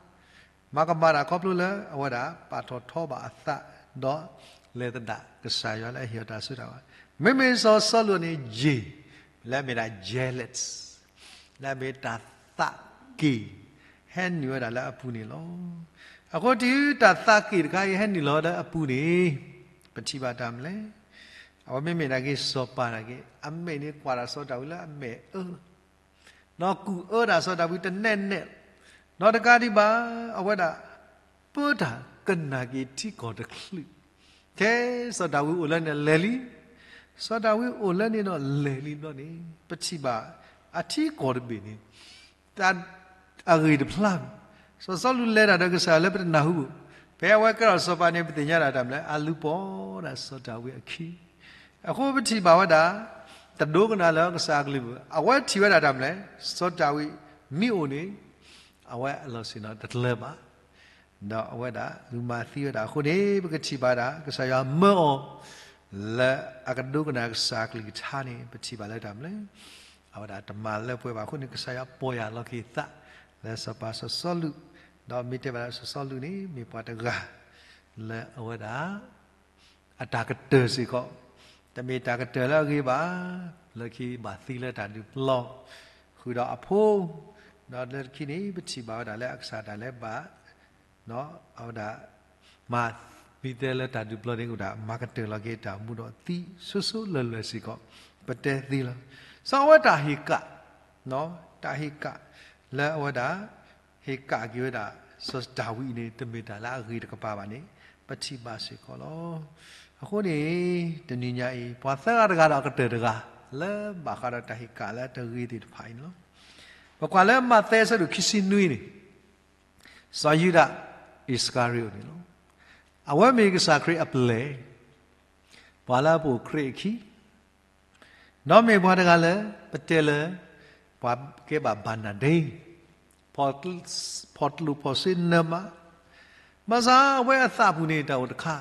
မၤကမၣ်တၢ်ခီဖျိလၢအဝဲဒၣ်ပာ်ထီၣ်ထီဘၣ်အသး, ဒီးလဲၤသဒၣ်ကစၢ်ယွၤလၢအဟ့ၣ်အီၤတၢ်စိတၢ်ကမီၤ, မ့မ့ၢ်စီၤစီလူးန့ၣ်ယ့ၢ်, လၢအမ့ၢ်ဒၣ် jealous လၢအမ့ၢ်တၢ်သးက့ၣ်, ဟဲနုာ်ဝဲဒၣ်လၢအပူၤန့ၣ်လီၤ. အဃိတုၤတၢ်သးက့ၣ်တခါအံၤဟဲနုာ်လီၤလၢအပူၤန့ၣ်, ပထံၣ်ဘၣ်တၢ်မနုၤလဲၣ်, အဝဲမ့မ့ၢ်နာ်က့စီၤပၤနာ်က့ အမဲာ်န့ၣ်ကွၢ်တၢ်စီၤဒၤဝံးလၢအမဲာ်အၢ ဒီးကူၣ်အၢဒၣ်စီၤဒၤဝံးတနဲၣ်နဲၣ်, ဒီးတကးဒံးဘၣ်, အဝဲဒၣ် ပၢတၢ်ကနာ်က့ၤထံကီၢ်တချုး, ထဲစီၤဒၤဝံးအိၣ်လၢန့ၣ်လဲၤလံ, စီၤဒၤဝံးအိၣ်လၢန့ၣ်ဒီးလဲၤလံဘျီန့ၣ် ပထံၣ်ဘၣ်အထံကီၢ်တဘ့ၣ်န့ၣ် တၢ်အဂ့ၢ်တဖျါ, စီၤစီလူးလဲၤတၢ်ဒီးကစၢ်လၢပတနၢ်ဟူဘၣ်, ဖဲအဝဲကဲထီၣ်စီၤပၤန့ၣ် ပသ့ၣ်ညါဒၣ်တၢ်မနုၤလဲၣ်, အလူၤပိာ်ဒၣ်စီၤဒၤဝံးအခံ, အဃိပထံၣ်ဘၣ်ဝဲဒၣ် တဒိကနၣ်လၢကစၢ်အကလုၢ်ဘၣ်, အဝဲထံၣ်ဝဲဒၣ်တၢ်မနုၤလဲၣ်, စီၤဒၤဝံးမ့ၢ်အိၣ်န့ၣ် အဝဲအလီၢ်ဆ့ၣ်နီၤတကျၢၤဘၣ်, ဒီးအဝဲဒၣ်လူၤမၤသံဝဲဒၣ်အဃိန့ၣ် ပကထံၣ်ဘၣ်ဒၣ် ကစၢ်ယွၤမၢအီၤ လၢအကဒိကနၣ်ကစၢ်အကလုၢ်ကထါန့ၣ် ပထံၣ်ဘၣ်လၢတၢ်မနုၤလဲၣ်, အဝဲဒၣ်တမၤလၢပှဲၤဘၣ်အဃိန့ၣ် ကစၢ်ယွၤပီၢ်ယၢ်လီၤက့ၤသး လၢစီၤပၤစီၤစီလူး, ဒီးမ့ၢ်တဲဘၣ်လၢစီၤစီလူးန့ၣ် မ့ၢ်ပှၤတဂၤ လၢအဝဲဒၣ် အတၢ်ကတၢၢ်စ့ၢ်ကီး တမ့ၢ်တၢ်ကတၢၢ်လၢအဂ့ၤဘၣ်, လၢခံဘၣ်သံလၢတၢ်ဒုးပျီ ဃုာ်ဒီးအဖိ, ဒီးလၢခံန့ၣ် ပထံၣ်ဘၣ်ဝဲဒၣ်လၢအကစၢ်ဒၣ်လဲာ်ဘၣ် အဝဲဒၣ် မၤမံၤသဲလၢတၢ်ဒုးပျီန့ၣ်အိၣ်ဒၣ် မၤကတၢၢ်လီၤက့ၤတၢ်မူဒီးသံဆိဆိလၢလၢ်စ့ၢ်ကီး ပတဲသ့လီၤ. စီၤအဝဲတၢ်ဟ့ၣ်ကၣ်, တၢ်ဟ့ၣ်ကၣ် လၢအဝဲဒၣ် ဟ့ၣ်ကၣ်က့ၤဝဲဒၣ် စီၤဒၤဝံးအံၤန့ၣ် တမ့ၢ်တၢ်လၢအဂ့ၤတကပၤဘၣ်န့ၣ် ပထံၣ်ဘၣ်စ့ၢ်ကီးလီၤ. အဃိန့ၣ် တနံၤညါအံၤ ပှၤသၢဂၤတဂၤဒီးအကတၢၢ်တဂၤ လၢဘၣ်ဃးဒီးတၢ်ဟ့ၣ်ကၣ်လၢတဂ့ၤသ့ၣ်တဖၣ်အံၤန့ၣ်လီၤ. ပကွၢ်လၢမးသဲအဆၢဒိၣ်ခံဆံနွံန့ၣ် စီၤယူဒၤအံၣ်စကၤရံၤအိၣ်န့ၣ်လီၤ. အဝဲမ့ၢ်ကစၢ်ခရံာ်အပျဲၢ်, ပှၤလၢအပိာ်ခရံာ်အခံ ဒီးမ့ၢ်ပှၤတဂၤလၢ ပတဲလၢ ပှၤကဲဘၣ်ဘၤနၤဒ့, ဖီၣ်ကျိဖီၣ်စ့နၢမး, ဘၣ်ဆၣ်အဝဲအသးပူၤန့ၣ်တၢ်အိၣ်တခါ,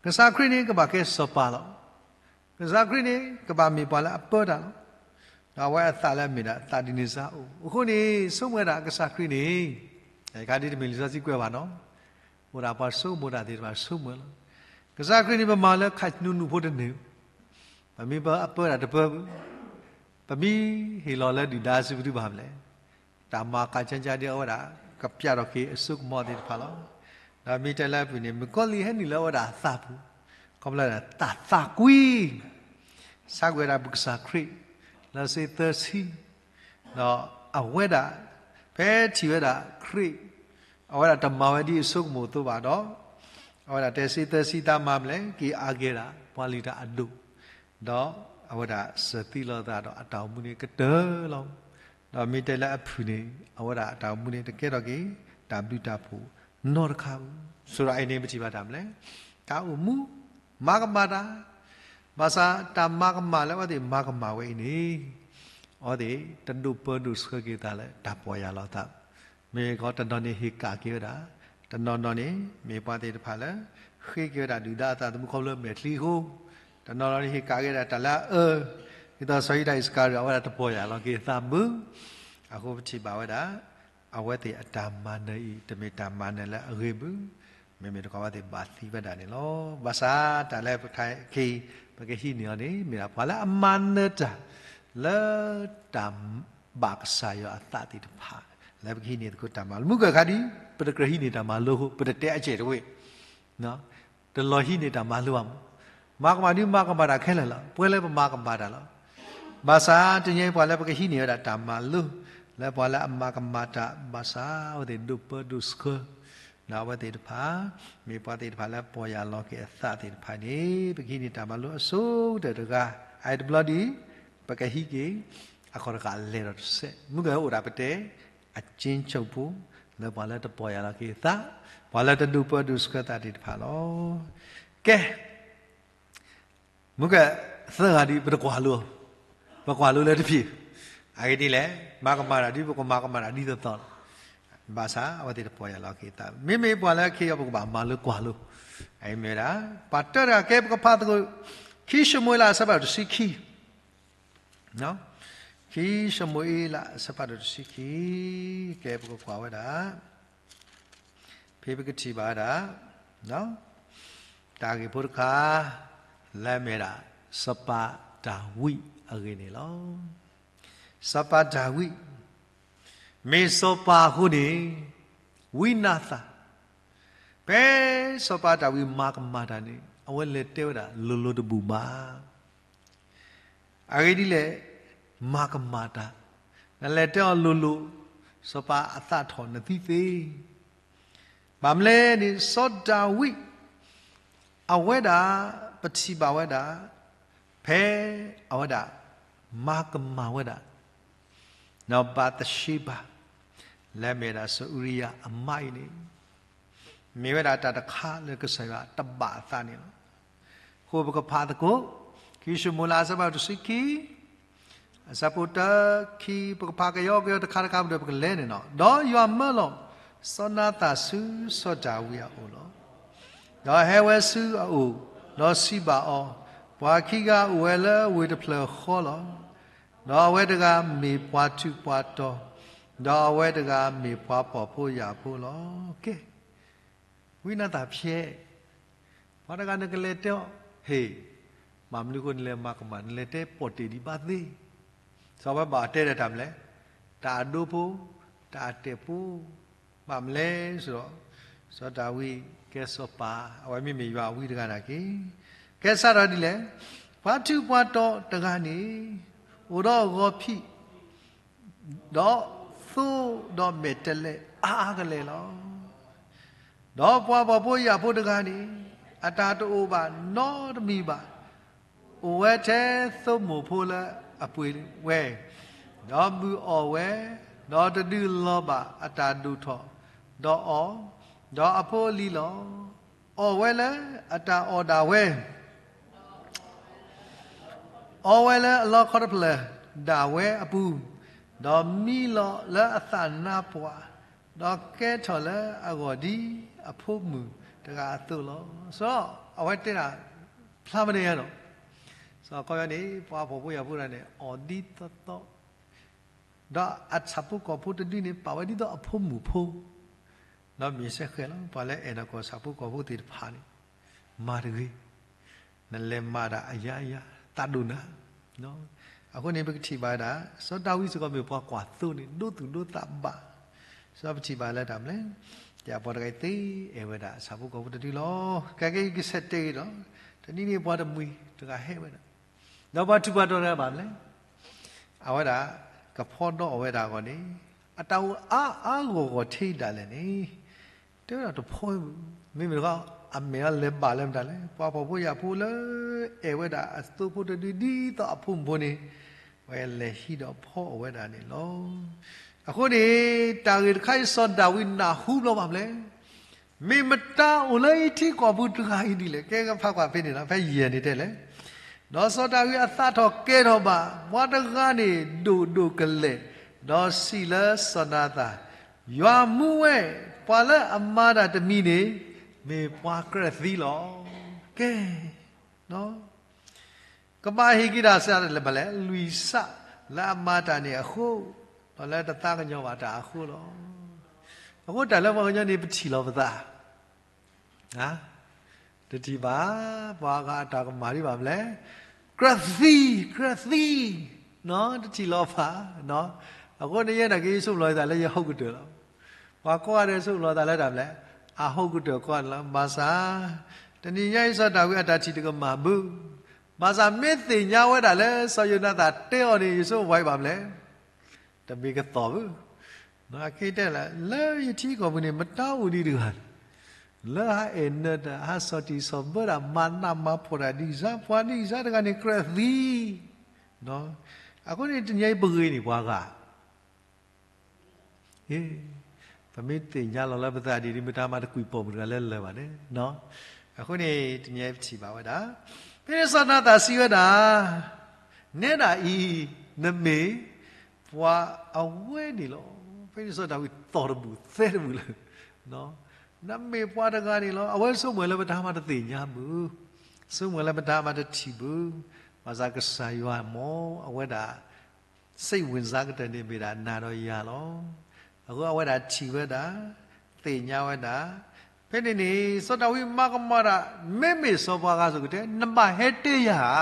ကစၢ်ခရံာ်န့ၣ်ကဘၣ်ကဲစီၤပၤလီၤ. ကစၢ်ခရံာ်န့ၣ် ကဘၣ်မ့ၢ်ပှၤလၢအပၢတၢ်လီၤ. ဒီးအဝဲအသးလၢအမ့ၢ်ဒၣ်သးဒ်န့ၣ်စ့ၢ်အိၣ်, အဃိန့ၣ် ဆိကမိၣ်ဝဲဒၣ်ကစၢ်ခရံာ်န့ၣ်, တခါဒ်တမ့ၢ်လံာ်စီဆှံကွဲးဘၣ်နီၤ, အိၣ်ဒၣ်ပှၤဆိကမိၣ်တၢ်သ့ၣ်တဖၣ်ဆိကမိၣ်လီၤ. ကစၢ်ခရံာ်န့ၣ် ပမၤလၢခးနူနူဖိတန့ၢ်, ပမ့ၢ်ပၢအပၢတၢ်တပၢ, ပမ့ၢ်ဟ့ၣ်လီၤလၢဒုၣ်ဒါစုပတုဘၣ်မလဲၣ်. တၢ်မၤကၢ်ကၢကၢဒ်အဝဲဒၣ် ကပျၢ်ထီၣ်က့ၤအစိကမီၤသ့ၣ်တဖၣ်လီၤ. ဒီးမ့ၢ်တဲလၢအပူၤန့ၣ် မုၣ်ကီၤလံၢ်ဟဲနုာ်လၢအဝဲဒၣ်အသးပူၤ, ခီဖျိလၢတၢ်သးကွံ ဆါကွံာ်ဝဲဒၣ်ပကစၢ်ခရံာ် လၢစ့သၢဆံ, ဒီးအဝဲဒၣ် ဖဲထံၣ်ဝဲဒၣ်ခရံာ် အဝဲဒၣ်တမၤဝဲဒ်အစိကမီၤအသိးဘၣ်ဒီး အဝဲဒၣ်တဲစ့သၢဆံတၢ်မၤမလဲၣ် က့ၤအါကဲဒၣ်ပှၤလုၢ်တၢ်အဒိၣ်, ဒီးအဝဲဒၣ်စၢၤသံလီၤသးဒီးအတၢ်အိၣ်မူန့ၣ်ကတၢၢ်လီၤ. ဒီးမ့ၢ်တဲလၢအဖုၣ်န့ၣ် အဝဲဒၣ်အတၢ်အိၣ်မူန့ၣ်တကဲထီၣ်က့ၤ တၢ်ဘျုးတၢ်ဖှိၣ်နီတခါဧိၤ. ဆိဒီးအံၤန့ၣ် ပထံၣ်ဘၣ်တၢ်မနုၤလဲၣ်, တၢ်အိၣ်မူ မၤကမၣ်တၢ်, ဘၣ်ဆၣ်တၢ်မၤကမၣ်လၢအဝဲသ့ၣ်မၤကမၣ်ဝဲအံၤန့ၣ် အဝဲသ့ၣ်တဒိၣ်ပၢဒိၣ်ဆှၢက့ၤသးလၢတၢ်ပီၢ်ယၢ်လီၤအသး, မ့ၢ်ကီးတနီၤန့ၣ်ဟ့ၣ်ကၣ်က့ၤဝဲဒၣ်, တနီၤနီၤန့ၣ် မ့ၢ်ပှၤသ့ၣ်တဖၣ်လၢ ဃ့က့ၤဝဲဒၣ်ဒုၣ်ဒါအသးသမူခီဖျိမဲာ်ချံအဃိ, တနီၤနီၤန့ၣ်ဟ့ၣ်ကၣ်က့ၤဒၣ်တၢ်လၢအအၢ, ဒ်သိးစီၤယူဒၤအံၣ်စကၤရံၤအီၤ အဝဲဒၣ်တပီၢ်ယၢ်လီၤက့ၤအသးဘၣ်. အဃိပထံၣ်ဘၣ်ဝဲဒၣ် အဝဲသ့ၣ်အတၢ်မၤနၢၤအံၤ တမ့ၢ်တၢ်မၤနၢၤလၢအဂ့ၤဘၣ်, မ့မ့ၢ်တခီအဝဲသ့ၣ်ဘၣ်သံဝဲဒၣ်န့ၣ်လီၤ. ဘၣ်ဆၣ်တၢ်လၢပခဲအံၤ ပကဟံးန့ၢ်အီၤန့ၣ် မ့ၢ်ဒၣ်ပှၤလၢအမၤနၢၤတၢ် လၢတၢ်ဘၣ်ကစၢ်ယွၤအသးသ့ၣ်တဖၣ် လၢပကဟံးန့ၢ်သကိးတၢ်မၤလိ မုၢ်ကၢၢ်ခါဒ် ပတကြၢးဟံးန့ၢ်တၢ်မၤလိအဃိ ပတတဲအစဲးတဝ့ၢ် တလီၤဟံးန့ၢ်တၢ်မၤလိဘၣ်မး, မၤကမၣ်ဒ်မၤကမၣ်တၢ်ခဲလၢာ်လီၤ. ပှဲၤလၢပမၤကမၣ်တၢ်လီၤ. ဘၣ်ဆၣ်တနံၤအံၤပှၤလၢပကဟံးန့ၢ်ဝဲဒၣ်တၢ်မၤလိ လၢပှၤလၢအမၤကမၣ်တၢ် ဘၣ်ဆၣ်အဝဲသ့ၣ်ဒိၣ်ပၢဒိၣ်ဆှၢ ဒီးအဝဲသ့ၣ်တဖၣ် မ့ၢ်ပှၤသ့ၣ်တဖၣ်လၢပီၢ်ယၢ်လီၤက့ၤအသးသ့ၣ်တဖၣ်န့ၣ် ပကဟံးန့ၢ်တၢ်မၤလိအဆိကတၢၢ်တဂၤ အအံၤတဘျီဒ် ပကဟံးက့ၤ အခီၣ်တဃာ်လဲၤဒီးတစဲး မုၢ်ကၢၢ်အိၣ်ဒၣ်ပတဲ အကျဉ်းချုပ်ဖိ လၢပှၤလၢတပီၢ်ယၢ်လီၤက့ၤအသး, ပှၤလၢတဒိၣ်ပၢဒိၣ်ဆှၢသးသ့ၣ်တဖၣ်လီၤ. ကဲ မုၢ်ကၢၢ်သၢဂၤဒ်ပတကွၢ်လိ, ပကွၢ်လိလၢတဖျ့, အဂ့ၢ်ဒ်လဲၣ်, မၤကမၣ်တၢ်ဒ်ပကမၤကမၣ်တၢ်ဒ်သိးသိးလီၤ. ဘၣ်ဆၣ်အဝဲသ့ၣ်တပီၢ်ယၢ်လီၤက့ၤအသး, မ့မ့ၢ်ပှၤလၢခဲအံၤပကဘၣ်မၤလိကွၢ်လိ, အမ့ၢ်ဝဲဒၣ် ပှၤတၢတဂၤ ကဲပကဖးသကိး ခံၡမူၤအ့လးအဆၢဖးဒိၣ်တဆံခံ ခံၡမူၤအ့လးအဆၢဖးဒိၣ်တဆံခံ, ကဲပကကွၢ်ဝဲဒၣ်, ဖဲပကထံၣ်ဘၣ်ဝဲဒၣ် တၢ်ဂ့ၢ်ဖိတခါ လၢအမ့ၢ်ဝဲဒၣ် စီၤပၤဒၤဝံးအဂ့ၢ်န့ၣ်လီၤ. စီၤပၤဒၤဝံး မ့ၢ်စီၤပၤအဃိန့ၣ် ဝံနၤသၣ်, ဖဲစီၤပၤဒၤဝံးမၤကမၣ်တၢ်န့ၣ် အဝဲလဲၤတဲဝဲဒၣ်လိၤလိၤတဘူၣ်ဘၣ်. အဂ့ၢ်ဒ်လဲၣ်, မၤကမၣ်တၢ်, နလဲၤတဲအီၤလိၤလိၤ, စီၤပၤအသးထီၣ်နသံသ့. ဘၣ်မနုၤလဲၣ်န့ၣ် စီၤဒၤဝံး အဝဲဒၣ် ပထံၣ်ဘၣ်ဝဲဒၣ် ဖဲအဝဲဒၣ် မၤကမၣ်ဝဲဒၣ် ဘၤသရှ့ဘၤ လၢအမ့ၢ်ဝဲဒၣ်စီၤအူရံယၤအမါအံၤန့ၣ် မ့ၢ်ဝဲဒၣ်တၢ်တခါလၢကစၢ်ယွၤတဘၣ်အသးန့ၣ်လီၤ. အဃိပကဖးသကိး ခံၡမူၤအ့လးအဆၢဖးဒိၣ်တဆံခံ အဆၢဖိတၢ ခံ ပကဖးကယီကယီတခါတခါဒီးပကလဲၤန့ၣ်လီၤ. ဒီးယွၤမၢလီၤ စီၤနၤသၣ်ဆူစီၤဒၤဝံးအအိၣ်လီၤ. ဒီးဟဲဝဲဆူအအိၣ်, ဒီးစံးဘၣ်အီၤ, ပှၤခံဂၤအိၣ်ဝဲလၢဝ့ၢ်တဖျၢၣ်ဃီလီၤ. ဒီးအဝဲတဂၤမ့ၢ်ပှၤထူးပှၤတီၤ, ဒီးအဝဲတဂၤမ့ၢ်ပှၤဖှီၣ်ဖိယာ်ဖိလီၤ. ကဲ ဝံနၤသၣ်ဖျဲး, ပှၤတဂၤနကလဲၤတဲအီၤ, ဟ့ၣ်, ဘၣ်မနုၤအဃိနလဲၤမၤကမၣ် နလဲၤတဲပီၣ်တ့ၢ်ဒံးဘၣ်သ့. စီၤဝဲဘၣ်တဲဒီးတၢ်မနုၤလဲၣ်, တၢ်အဒိဖိ, တၢ်အတဲာ်ဖိ, ဘၣ်မနုၤလဲၣ်စ့ၢ်ကီး, စီၤဒၤဝံးကဲစီၤပၤ, အဝဲမ့မ့ၢ်ယွၤအဝံတဂၤနာ်က့, ကဲစးထီၣ်ဒ်လဲၣ်, ပှၤထူးပှၤတီၤတဂၤန့ၣ် အိၣ်ဒီးဂီၤဖံး ဒီးသိဒီးမဲာ်တဲးလဲးအါအါကလဲာ်လီၤ. ဒီးပှၤဖှီၣ်ဖိယာ်ဖိတဂၤန့ၣ် အတၢ်တအိၣ်ဘၣ်နီတမံၤဘၣ်, အိၣ်ဝဲထဲသိမိၢ်ဖိလၢအပှ့ၤဝဲ, ဒီးမုၢ်အီၣ်ဝဲ, ဒီးတဒုးလီၤဘၣ်အတၢ်ဒိၣ်ထီၣ်, ဒီးအီၣ်, ဒီးအဖိအလံၤလီၤ. အီၣ်ဝဲလၢအတၢ်အီၣ်ဒၣ်ဝဲ အီဝဲလၢအလီခီတဖျၢၣ်ဒၣ်ဝဲအပူၤ, ဒီးမံလီၤလၢအသးနါပှၢ်, ဒီးကဲထီၣ်လၢအဂီၢ်ဒ်အဖိမုၣ်တဂၤအသိးလီၤ. စီၤအဝဲတဲဒၣ် ဖျါမ့ၢ်တယါနီၤ, စီၤကီၢ်ယၤန့ၣ် ပှၤဖှီၣ်ဖိယာ်ဖိတဂၤန့ၣ် အီၣ်ဒ်သိးသိး, ဒီးအဆၣ်ဖိကီၢ်ဖိတဒုန့ၣ် ပာ်ဝဲဒ်သိးအဖိမုၣ်ဖိ ဒီးမ့ၢ်စ့ၢ်ကီးလီၤ. ပှၤလၢအဲၣ်နီၢ်ကီၢ်ဆၣ်ဖိကီၢ်ဖိသ့ၣ်တဖၣ်န့ၣ် မၤတဂ့ၤ, နလဲၤမၤဒၣ်အယါယါ သးဒိၣ်နၤ. အဃိန့ၣ် ပကထံၣ်ဘၣ်ဝဲဒၣ် စီၤဒၤဝံးစ့ၢ်ကီးမ့ၢ်ပှၤကွၢ်သိန့ၣ် ဒိသူၣ်ဒိသးဘၣ်. စီၤပထံၣ်ဘၣ်လၢတၢ်မနုၤလဲၣ်, ယပှၤတဂၤအံၤသ့အဲၣ်ဝဲဒၣ်ဆၣ်ဖိကီၢ်ဖိတဒုလီၤ. ကဲကဲယကဆဲးတဲဂ့ၤဒီး တနံၤန့ၣ်ပှၤတမှံၤတဂၤဟဲဝဲဒၣ်, ဒီးပှၤထူးပှၤတီၤတဂၤဘၣ်မနုၤလဲၣ် အဝဲဒၣ် ကဖီဒီးအီၣ်ဝဲဒၣ်အဂီၢ်န့ၣ် အတၢ်အိၣ်အါအါဂီၢ်ဂီၢ်ထဲဒၣ်လဲာ်န့ၣ် တဲဝဲဒၣ်တဖီဝဲ, မ့မ့ၢ်တခီ အမဲာ်အီၤလဲၤဘၣ်လၢမတၤလဲၣ်, ပှၤဖှီၣ်ဖိယာ်ဖိလၢ အဲၣ်ဝဲဒၣ်အသိဖိတဒုဒ်သိးအဖိမုၣ်ဖိန့ၣ် ဝဲလဲၤဟံးဒီးဖီအီၣ်ဝဲဒၣ်န့ၣ်လီၤ. အဃိန့ၣ် တၢ်ဂ့ၢ်တခါအံၤ စီၤဒၤဝံးနၢ်ဟူဘျီဘၣ်မနုၤလဲၣ်, မ့ၢ်မတၤအိၣ်လၢယထံကီၢ်ပူၤတဂၤအံၤဒ်လဲၣ်. ကဲကဖးကွၢ်ဖဲန့ၣ်လီၤ, ဖဲယဲၢ်န့ၣ်တဲလဲၣ်, ဒီးစီၤဒၤဝံးအသးထီၣ်ကဲထီၣ်ဘၣ် ပှၤတဂၤန့ၣ်ဒိၣ်ဒိၣ်ကလဲာ်, ဒီးစံးလၢစီၤနၤသၣ်, ယွၤမူဝဲ, ပှၤလၢအမၤတၢ်တမံၤန့ၣ် မ့ၢ်ပှၤကြၢးသံလီၤ. ကဲ ကဘၣ်ဟ့ၣ်က့ၤတၢ်စးလၢမနုၤလဲၣ်, လွံၢ်စးလၢအမၤတၢ်န့ၣ်အဃိ, ဒီးလၢတသးကညီၤဘၣ်တၢ်အဃိလီၤ. အဃိတၢ်လၢပှၤကညီန့ၣ် ပထံၣ်လီၤပသး, တထံၣ်ဘၣ်, ပှၤဂၤအတၢ်ကမၣ်ဒ်ဘၣ်မနုၤလဲၣ်, ကြၢးသံ, ကြၢးသံ, တထံၣ်လီၤဘၣ်. အဃိန့ၣ်ယဲဒၣ်က့ၤယဆိကမိၣ်လီၤယသးလၢယဟီၣ်ကတၢၢ်လီၤ. ပှၤကိးဂၤဒဲးဆိကမိၣ်လီၤသးလၢတၢ်မနုၤလဲၣ်, အဟီၣ်ကတၢၢ်ကိးဂၤဒဲးလီၤ. ဘၣ်ဆၣ် တနံၤညါအံၤစီၤဒၤဝံးအတၢ်ထံၣ်တကမၣ်ဘၣ်. ဘၣ်ဆၣ်မ့ၢ်သ့ၣ်ညါဝဲဒၣ်လၢစီၤယိၤနၤသၣ်တဲအီၤန့ၣ် ယဆိကမိၣ်ပှၤအံၤဘၣ်မနုၤလဲၣ်, တမ့ၢ်ကသီၣ်ဘၣ်. အခဲအံၤတဲလၢ လၢယထံကီၢ်ပူၤန့ၣ် မတၤအိၣ်ဒံးတဂၤလဲၣ်, လၢဟးအဲၣ်နၢၤတၢ် ဟးစီၣ်တံၢ်စီၣ်ဘၢတၢ် မၤနးမၤဖှီၣ်တၢ်ဒ်အံၤစါ, ပှၤဒ်အံၤစါတဂၤန့ၣ်ကြၢးသံ. အဃိန့ၣ်တနံၤညါအံၤပဂ့ၤန့ၢ်ပှၤဂၤ ပမ့ၢ်သ့ၣ်ညါလီၤလၢပသးဒ်အံၤ မတၤမၤတကွံာ်ပိာ်မုၣ်တဂၤလၢလၢၤဘၣ်န့ၣ်. အဃိန့ၣ် တနံၤညါအံၤပထံၣ်ဘၣ်ဝဲဒၣ်, ဖဲန့ၣ်စီၤနၤသၣ်စံးဝဲဒၣ်, နဲဒၣ်အံၤ နမ့ၢ်ပှၤအဝဲန့ၣ်လီၤ. ဖဲန့ၣ်စီၤဒၤဝံးသီၣ်တဘူၣ်သဲတဘူၣ်လၢ နမ့ၢ်ပှၤတဂၤန့ၣ်လီၤ. အဝဲဆိကမိၣ်လၢပတၢ်မၤတသ့ၣ်ညါဘၣ်, ဆိကမိၣ်လၢပတၢ်မၤတထံၣ်ဘၣ်. ဘၣ်ဆၣ်ကစၢ်ယွၤမ့ၢ်အဝဲဒၣ် စိတ်ဝင်စား ကတၢၢ်န့ၣ်မ့ၢ်ဒၣ်နၤဒီးယၤလီၤ. အဃိအဝဲဒၣ်ထံၣ်ဝဲဒၣ်, သ့ၣ်ညါဝဲဒၣ်, ဖဲန့ၣ်န့ၣ် စီၤဒၤဝံးမၤကမၣ်တၢ်, မ့မ့ၢ်စီၤပၤအဂၤစ့ၢ်ကီးတဲ နဘၣ်ဟဲတဲယၤဧါ,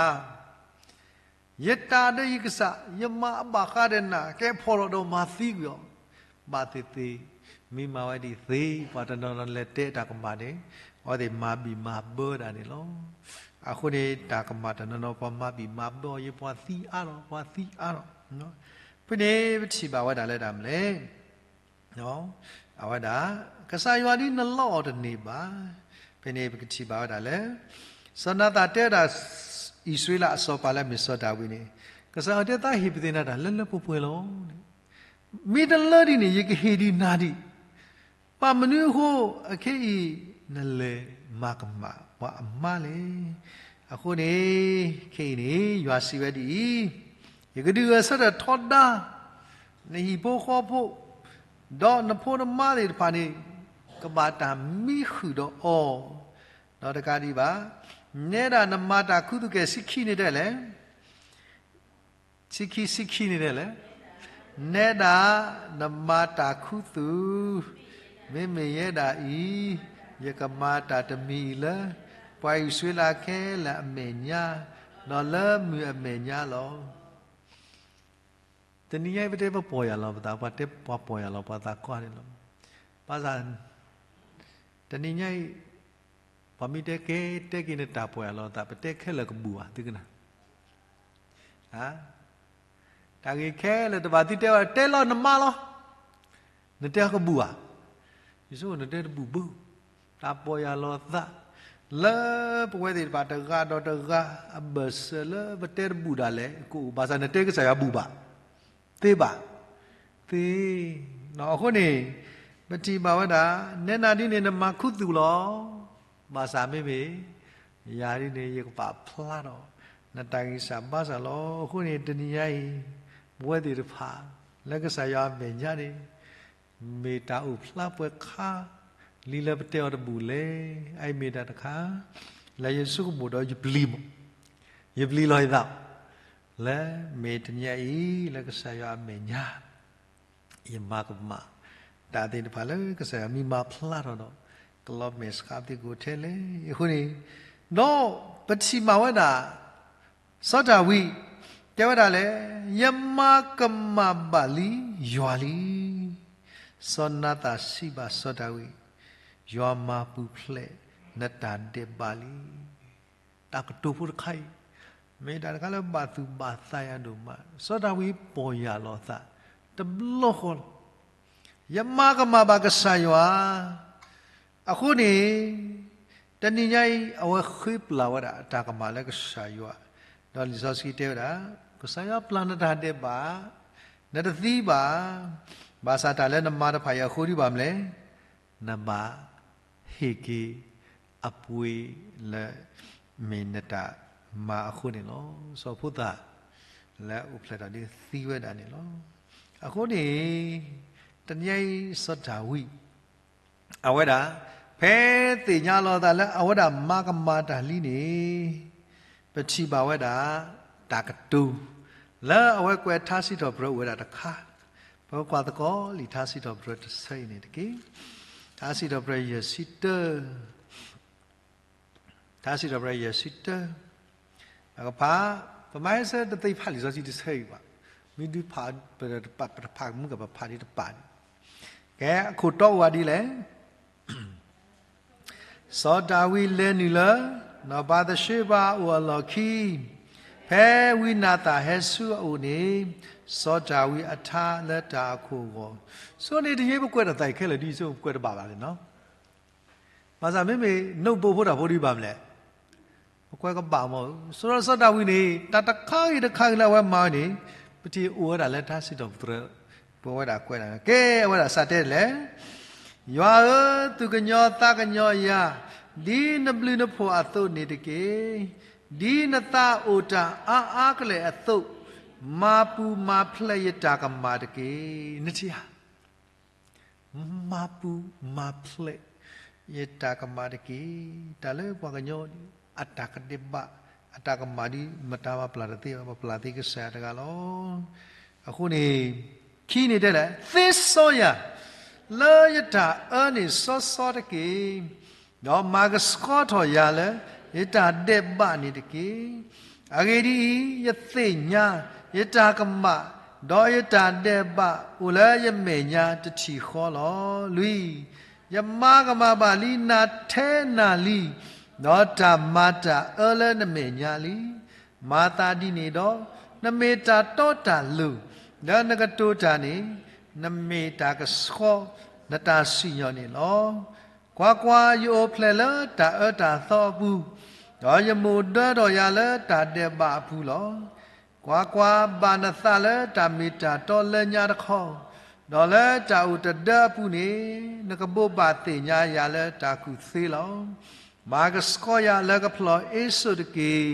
ယတၢ်ဒီးယကစၢ် ယမၤအဘၣ်ဃးဒီးနၤ ကဲဖှီၣ်ထီၣ်ဒီးမၤသံကွံာ်အီၤ, ဘၣ်သ့ၣ်သ့ၣ်, မ့ၢ်မၤဝဲဒ်သ့ၣ် ပှၤတနီၤနီၤလဲၤတဲတၢ်ကမၣ်န့ၣ် အဝဲသ့ၣ်မၤဘံၣ်မၤဘၢတၢ်န့ၣ်လီၤ. အဃိန့ၣ် တၢ်ကမၣ်တနီၤနီၤ ပှၤမၤဘံၣ်မၤဘၢအီၤ ယပှၤသံအါထီၣ် ပှၤသံအါထီၣ်. ဖဲန့ၣ်ပထံၣ်ဘၣ်ဝဲဒၣ်လၢတၢ်မနုၤလဲၣ်, အဝဲဒၣ်, ကစၢ်ယွၤဒ်နလီအီၤတန့ၢ်ဘၣ်. ဖဲန့ၣ်ပကထံၣ်ဘၣ်ဝဲဒၣ်လၢ စီၤနၤသၣ်တဲဝဲဒၣ် အံၣ်စရ့လးအစီၤပၤလၢအမ့ၢ်စီၤဒၤဝံးန့ၣ်, ကစၢ်ယွၤတဲသးဟ့ၣ်ပသ့ၣ်နၤတၢ်လၢလၢပှဲၤပှဲၤလီၤ. မ့ၢ်တလၢဒံးန့ၣ် ယကဟ့ၣ်ဒံးနၤဒံး, ဘၣ်မနုၤအဃိ အခဲအံၤ နလဲၤမၤကမၣ်ပှၤအမါလဲၣ်. အဃိန့ၣ် ခဲအံၤန့ၣ် ယွၤစံးဝဲဒ်အံၤ, ယကဒုးဂဲၤဆၢထၢၣ်ထီဒါ နဟံၣ်ဖိဃီဖိ, ဒီးနဖိနမါသ့ၣ်တဖၣ်န့ၣ် ကဘၣ်တၢ်မံဃုာ်ဒီးအီၤ, ဒီးတကးဒံးဘၣ်, နဲဒၣ်နမၤတၢ်ခူသူၣ်ကဲၤ ဆံခံန့ၣ်တဲလဲၣ် ဆံခံ ဆံခံန့ၣ်တဲလဲၣ်, နဲဒၣ်နမၤတၢ်ခူသူၣ်, မ့မ့ၢ်ယဲဒၣ်အံၤ, ယကမၤတၢ်တမံၤအံၤလၢ ပှၤအံၣ်စရ့လးခဲလၢာ်အမဲာ်ညါ, ဒီးလၢမုၢ်အမဲာ်ညါလီၤ. တနံၤညါအံၤ ပတဲပပီၢ်ယၢ်လီၤပသး, ပှၤတဲပှၤပီၢ်ယၢ်လီၤပှၤသးကိးဂၤန့ၣ်လီၤ. ဘၣ်ဆၣ် တနံၤညါအံၤ ပှၤမ့ၢ်တဲကဲ တဲက့ၤနတၢ်ပီၢ်ယၢ်လီၤသး ပတဲခဲလၢာ်ကဘူၣ်ဘၣ် သုကနၣ်, တၢ်ဂ့ၢ်ခဲလၢာ်တဘၣ်သုတဲဘၣ် တဲလီၤနမါလီၤ, နတဲကဘူၣ်ဘၣ်, ယဆိကမိၣ်နတဲတဘူၣ်ဘၣ်. တၢ်ပီၢ်ယၢ်လီၤသး လၢပဝဲသ့ၣ်တဖၣ်တဂၤဒီးတဂၤအဘၢၣ်စၢၤလၢပတဲတဘူၣ်ဒၣ်လဲာ် ကအိၣ်ဘၣ်ဆၣ် နတဲကစၢ်ယွၤဘူၣ်ဘၣ်, သ့ဘၣ်, သ့. အဃိန့ၣ် ပထံၣ်ဘၣ်ဝဲဒၣ် နဲနၤဒ်န့ၣ် နမၤခူသူၣ်လီၤ. ဘၣ်ဆၣ်မ့မ့ၢ် ယၤဒ်န့ၣ် ယကပာ်ဖျါထီၣ် နတၢ်ဂံၢ်စၢ်ဘါစၢ်လီၤ. အဃိန့ၣ် တနံၤညါအံၤ ပဝဲသ့ၣ်တဖၣ် လၢကစၢ်ယွၤအမဲာ်ညါန့ၣ် မ့ၢ်တၢ်အိၣ်ဖျါပှဲၤခါ လံလၢပတဲအီၤတဘူၣ်လဲၣ်. အအံၤမ့ၢ်တၢ်တခါ လၢယဆိကမိၣ်ဒီးယပျံၤမး, ယပျံၤလီၤယသး လၢမ့ၢ်တနံၤညါအံၤ လၢကစၢ်ယွၤအမဲာ်ညါ ယမၤကမၣ် တၢ်သ့ၣ်တဖၣ်လၢကစၢ်ယွၤမ့ၢ်မၤဖျါထီၣ်ဒီး ကလီၤမဲာ်ဆှးပသ့ၣ်ကအိၣ်ထဲလဲၣ်. အဃိန့ၣ် ဒီးပထံၣ်ဘၣ်ဝဲဒၣ် စီၤဒၤဝံး တဲဝဲဒၣ်လဲၣ်, ယမၤကမၣ်ဘၣ်လံယွၤလံ. စီၤနၤသၣ်စံးဘၣ်စီၤဒၤဝံး, ယွၤမၤပူၤဖျဲးနတၢ်ဒဲးဘးလံ. တၢ်ကတိၤဖိတခါအံၤ မ့ၢ်တၢ်တခါလၢဘၣ်သူၣ်ဘၣ်သးယၤဒိၣ်မး. စီၤဒၤဝံးပီၢ်ယၢ်လီၤသး တဘျီဃီလီၤ. ယမၤကမၣ်ဘၣ်ကစၢ်ယွၤ, အဃိန့ၣ် တနံၤညါအံၤ အဝဲဃ့ပျၢ်ဝဲဒၣ်အတၢ်ကမၣ်လၢကစၢ်ယွၤ, ဒီးလံာ်စီဆှံတဲဝဲဒၣ်, ကစၢ်ယွၤပျၢ်နတၢ်ဒဲးဘး, နတသံဘၣ်. ဘၣ်ဆၣ်တၢ်လၢနမၤတဖၣ်အံၤအဃိဒ်ဘၣ်မနုၤလဲၣ်, နဘၣ်ဟ့ၣ်က့ၤအပှ့ၤလၢ မ့ၢ်နတၢ်မၤအဃိန့ၣ်လီၤ. စီၤဖိသၣ်လၢအအိၣ်ဖျဲၣ်ထီၣ်ဒ်သံဝဲဒၣ်န့ၣ်လီၤ. အဃိန့ၣ် တနံၤအံၤစီၤဒၤဝံး အဝဲဒၣ် ဖဲသ့ၣ်ညါလီၤသးလၢအဝဲဒၣ်မၤကမၣ်တၢ်လံန့ၣ် ပထံၣ်ဘၣ်ဝဲဒၣ် တၢ်ကတိၤ လၢအဝဲကွဲးထါစံးထီၣ်ပတြၢၤအိၣ်ဝဲဒၣ်တခါ, ပကကွၢ်သကိးလံာ်ထါစံးထီၣ်ပတြၢၤတဆၢအံၤန့ၣ်တက့ၢ်. ထါစံးထီၣ်ပတြၢၤယဲၢ်ဆံတၢ ထါစံးထီၣ်ပတြၢၤယဲၢ်ဆံတၢ အကဖး, ပမ့ၢ်ဟဲဆၢတသ့ဖးလံာ်စီဆှံတဆၢအံၤဘၣ်, မ့ၢ်ဒုးဖး ပတဖးမုၢ်ကပဖးဒ်တပာ်န့ၣ်, ကဲ အခိၣ်တီအိၣ်ဝဲဒ်လဲၣ်. စီၤဒၤဝံးလဲၤနုာ်လၢ နီၢ်ဘၤသရှ့ဘၤအအိၣ်အလီၢ်ခံ, ဖဲဝံနၤသၣ်ဟဲဆူအအိၣ်န့ၣ်, စီၤဒၤဝံးအထါလၢတၢ်အခိၣ်အဂီၢ်, ဆိန့ၣ်တယ့ပကွဲးတၢ်သးအံၤခဲလၢာ်ဒ်ဆိ ပကွဲးတဘၣ်ဘၣ်န့ၣ်နီၤ. ဘၣ်ဆၣ်မ့မ့ၢ် နိၣ်ဘိဖိတၢ်ဖိဒ်ဘၣ်မနုၤလဲၣ်, ပကွဲးကဘၣ်မး, စီၤစီၤဒၤဝံးန့ၣ် တၢ်တခါဂ့ၤတခါဂ့ၤလၢအဝဲမၤဝဲန့ၣ် ပထံၣ်အိၣ်ဝဲဒၣ်လၢထါစံးထီၣ်ပတြၢၤ, ပဝဲဒၣ်ကွဲးဒၣ် ကဲ အဝဲဒၣ်စးတဲလဲၣ် ယွၤဧၢ, သူၣ်ကညီၤသးကညီၤယၤ, ဒ်နဘျုးနဖှိၣ်အသိးန့ၣ်တက့ၢ်. ဒ်နသးအိၣ်တၢ်အါအါကလဲာ်အသိး, မၤပူၤမၤဖျဲးယတၢ်ကမၣ်တက့ၢ်. နထံၣ်ဧါ, မၤပူၤမၤဖျဲးယတၢ်ကမၣ်တက့ၢ်. တၢ်လၢပှၤကညီန့ၣ် အတၢ်ကဒဲးဘး အတၢ်ကမၣ်ဒ် မတၤပပျၢ်တသ့ဘၣ်, ပပျၢ်သ့ကစၢ်ယွၤတဂၤလီၤ. အဃိန့ၣ် ခံန့ၣ်တဲလဲၣ်, သ့စီယၤ လၢယတၢ်အၢန့ၣ်စီစီတက့ၢ်. ဒီးမၤကဆှီထီၣ်ယၤလၢ ယတၢ်ဒဲးဘးန့ၣ်တက့ၢ်. အဂ့ၢ်ဒ်အံၤ, ယသ့ၣ်ညါ ယတၢ်ကမၣ်, ဒီးယတၢ်ဒဲးဘးအိၣ်လၢယမဲာ်ညါတထံၣ်ဃီလီၤ. လွံၢ်, ယမၤကမၣ်ဘၣ်လံနၤထဲနၤလံ, ဒီးတၢ်မၤတၢ်အၢလၢနမဲာ်ညါလံ. မၤသးဒ်န့ၣ်ဒီး, နမ့ၢ်တၢ်တီတၢ်လိၤ, လၢနကတိၤတၢ်န့ၣ်, နမ့ၢ်တၢ်ကဆှီနတၢ်စံၣ်ညီၣ်န့ၣ်လီၤ. ကွၢ်ကွၢ်, ယအိၣ်ဖျဲၣ်လၢတၢ်အၢတၢ်သီအပူၤ, ဒီးယမိၢ်ဒၢထီၣ်ယၤလၢတၢ်ဒဲးဘးအပူၤလီၤ. ကွၢ်ကွၢ်, ဘၣ်နသးလၢတၢ်မ့ၢ်တၢ်တီလၢညါတခီ, ဒီးလၢတၢ်အိၣ်တဒၢအပူၤန့ၣ်, နကဘိးဘၣ်သ့ၣ်ညါယၤလၢတၢ်ကူၣ်သ့လီၤ. မၤကဆှီယၤလၢကဖျီၣ်အ့စိာ်တက့ၢ်,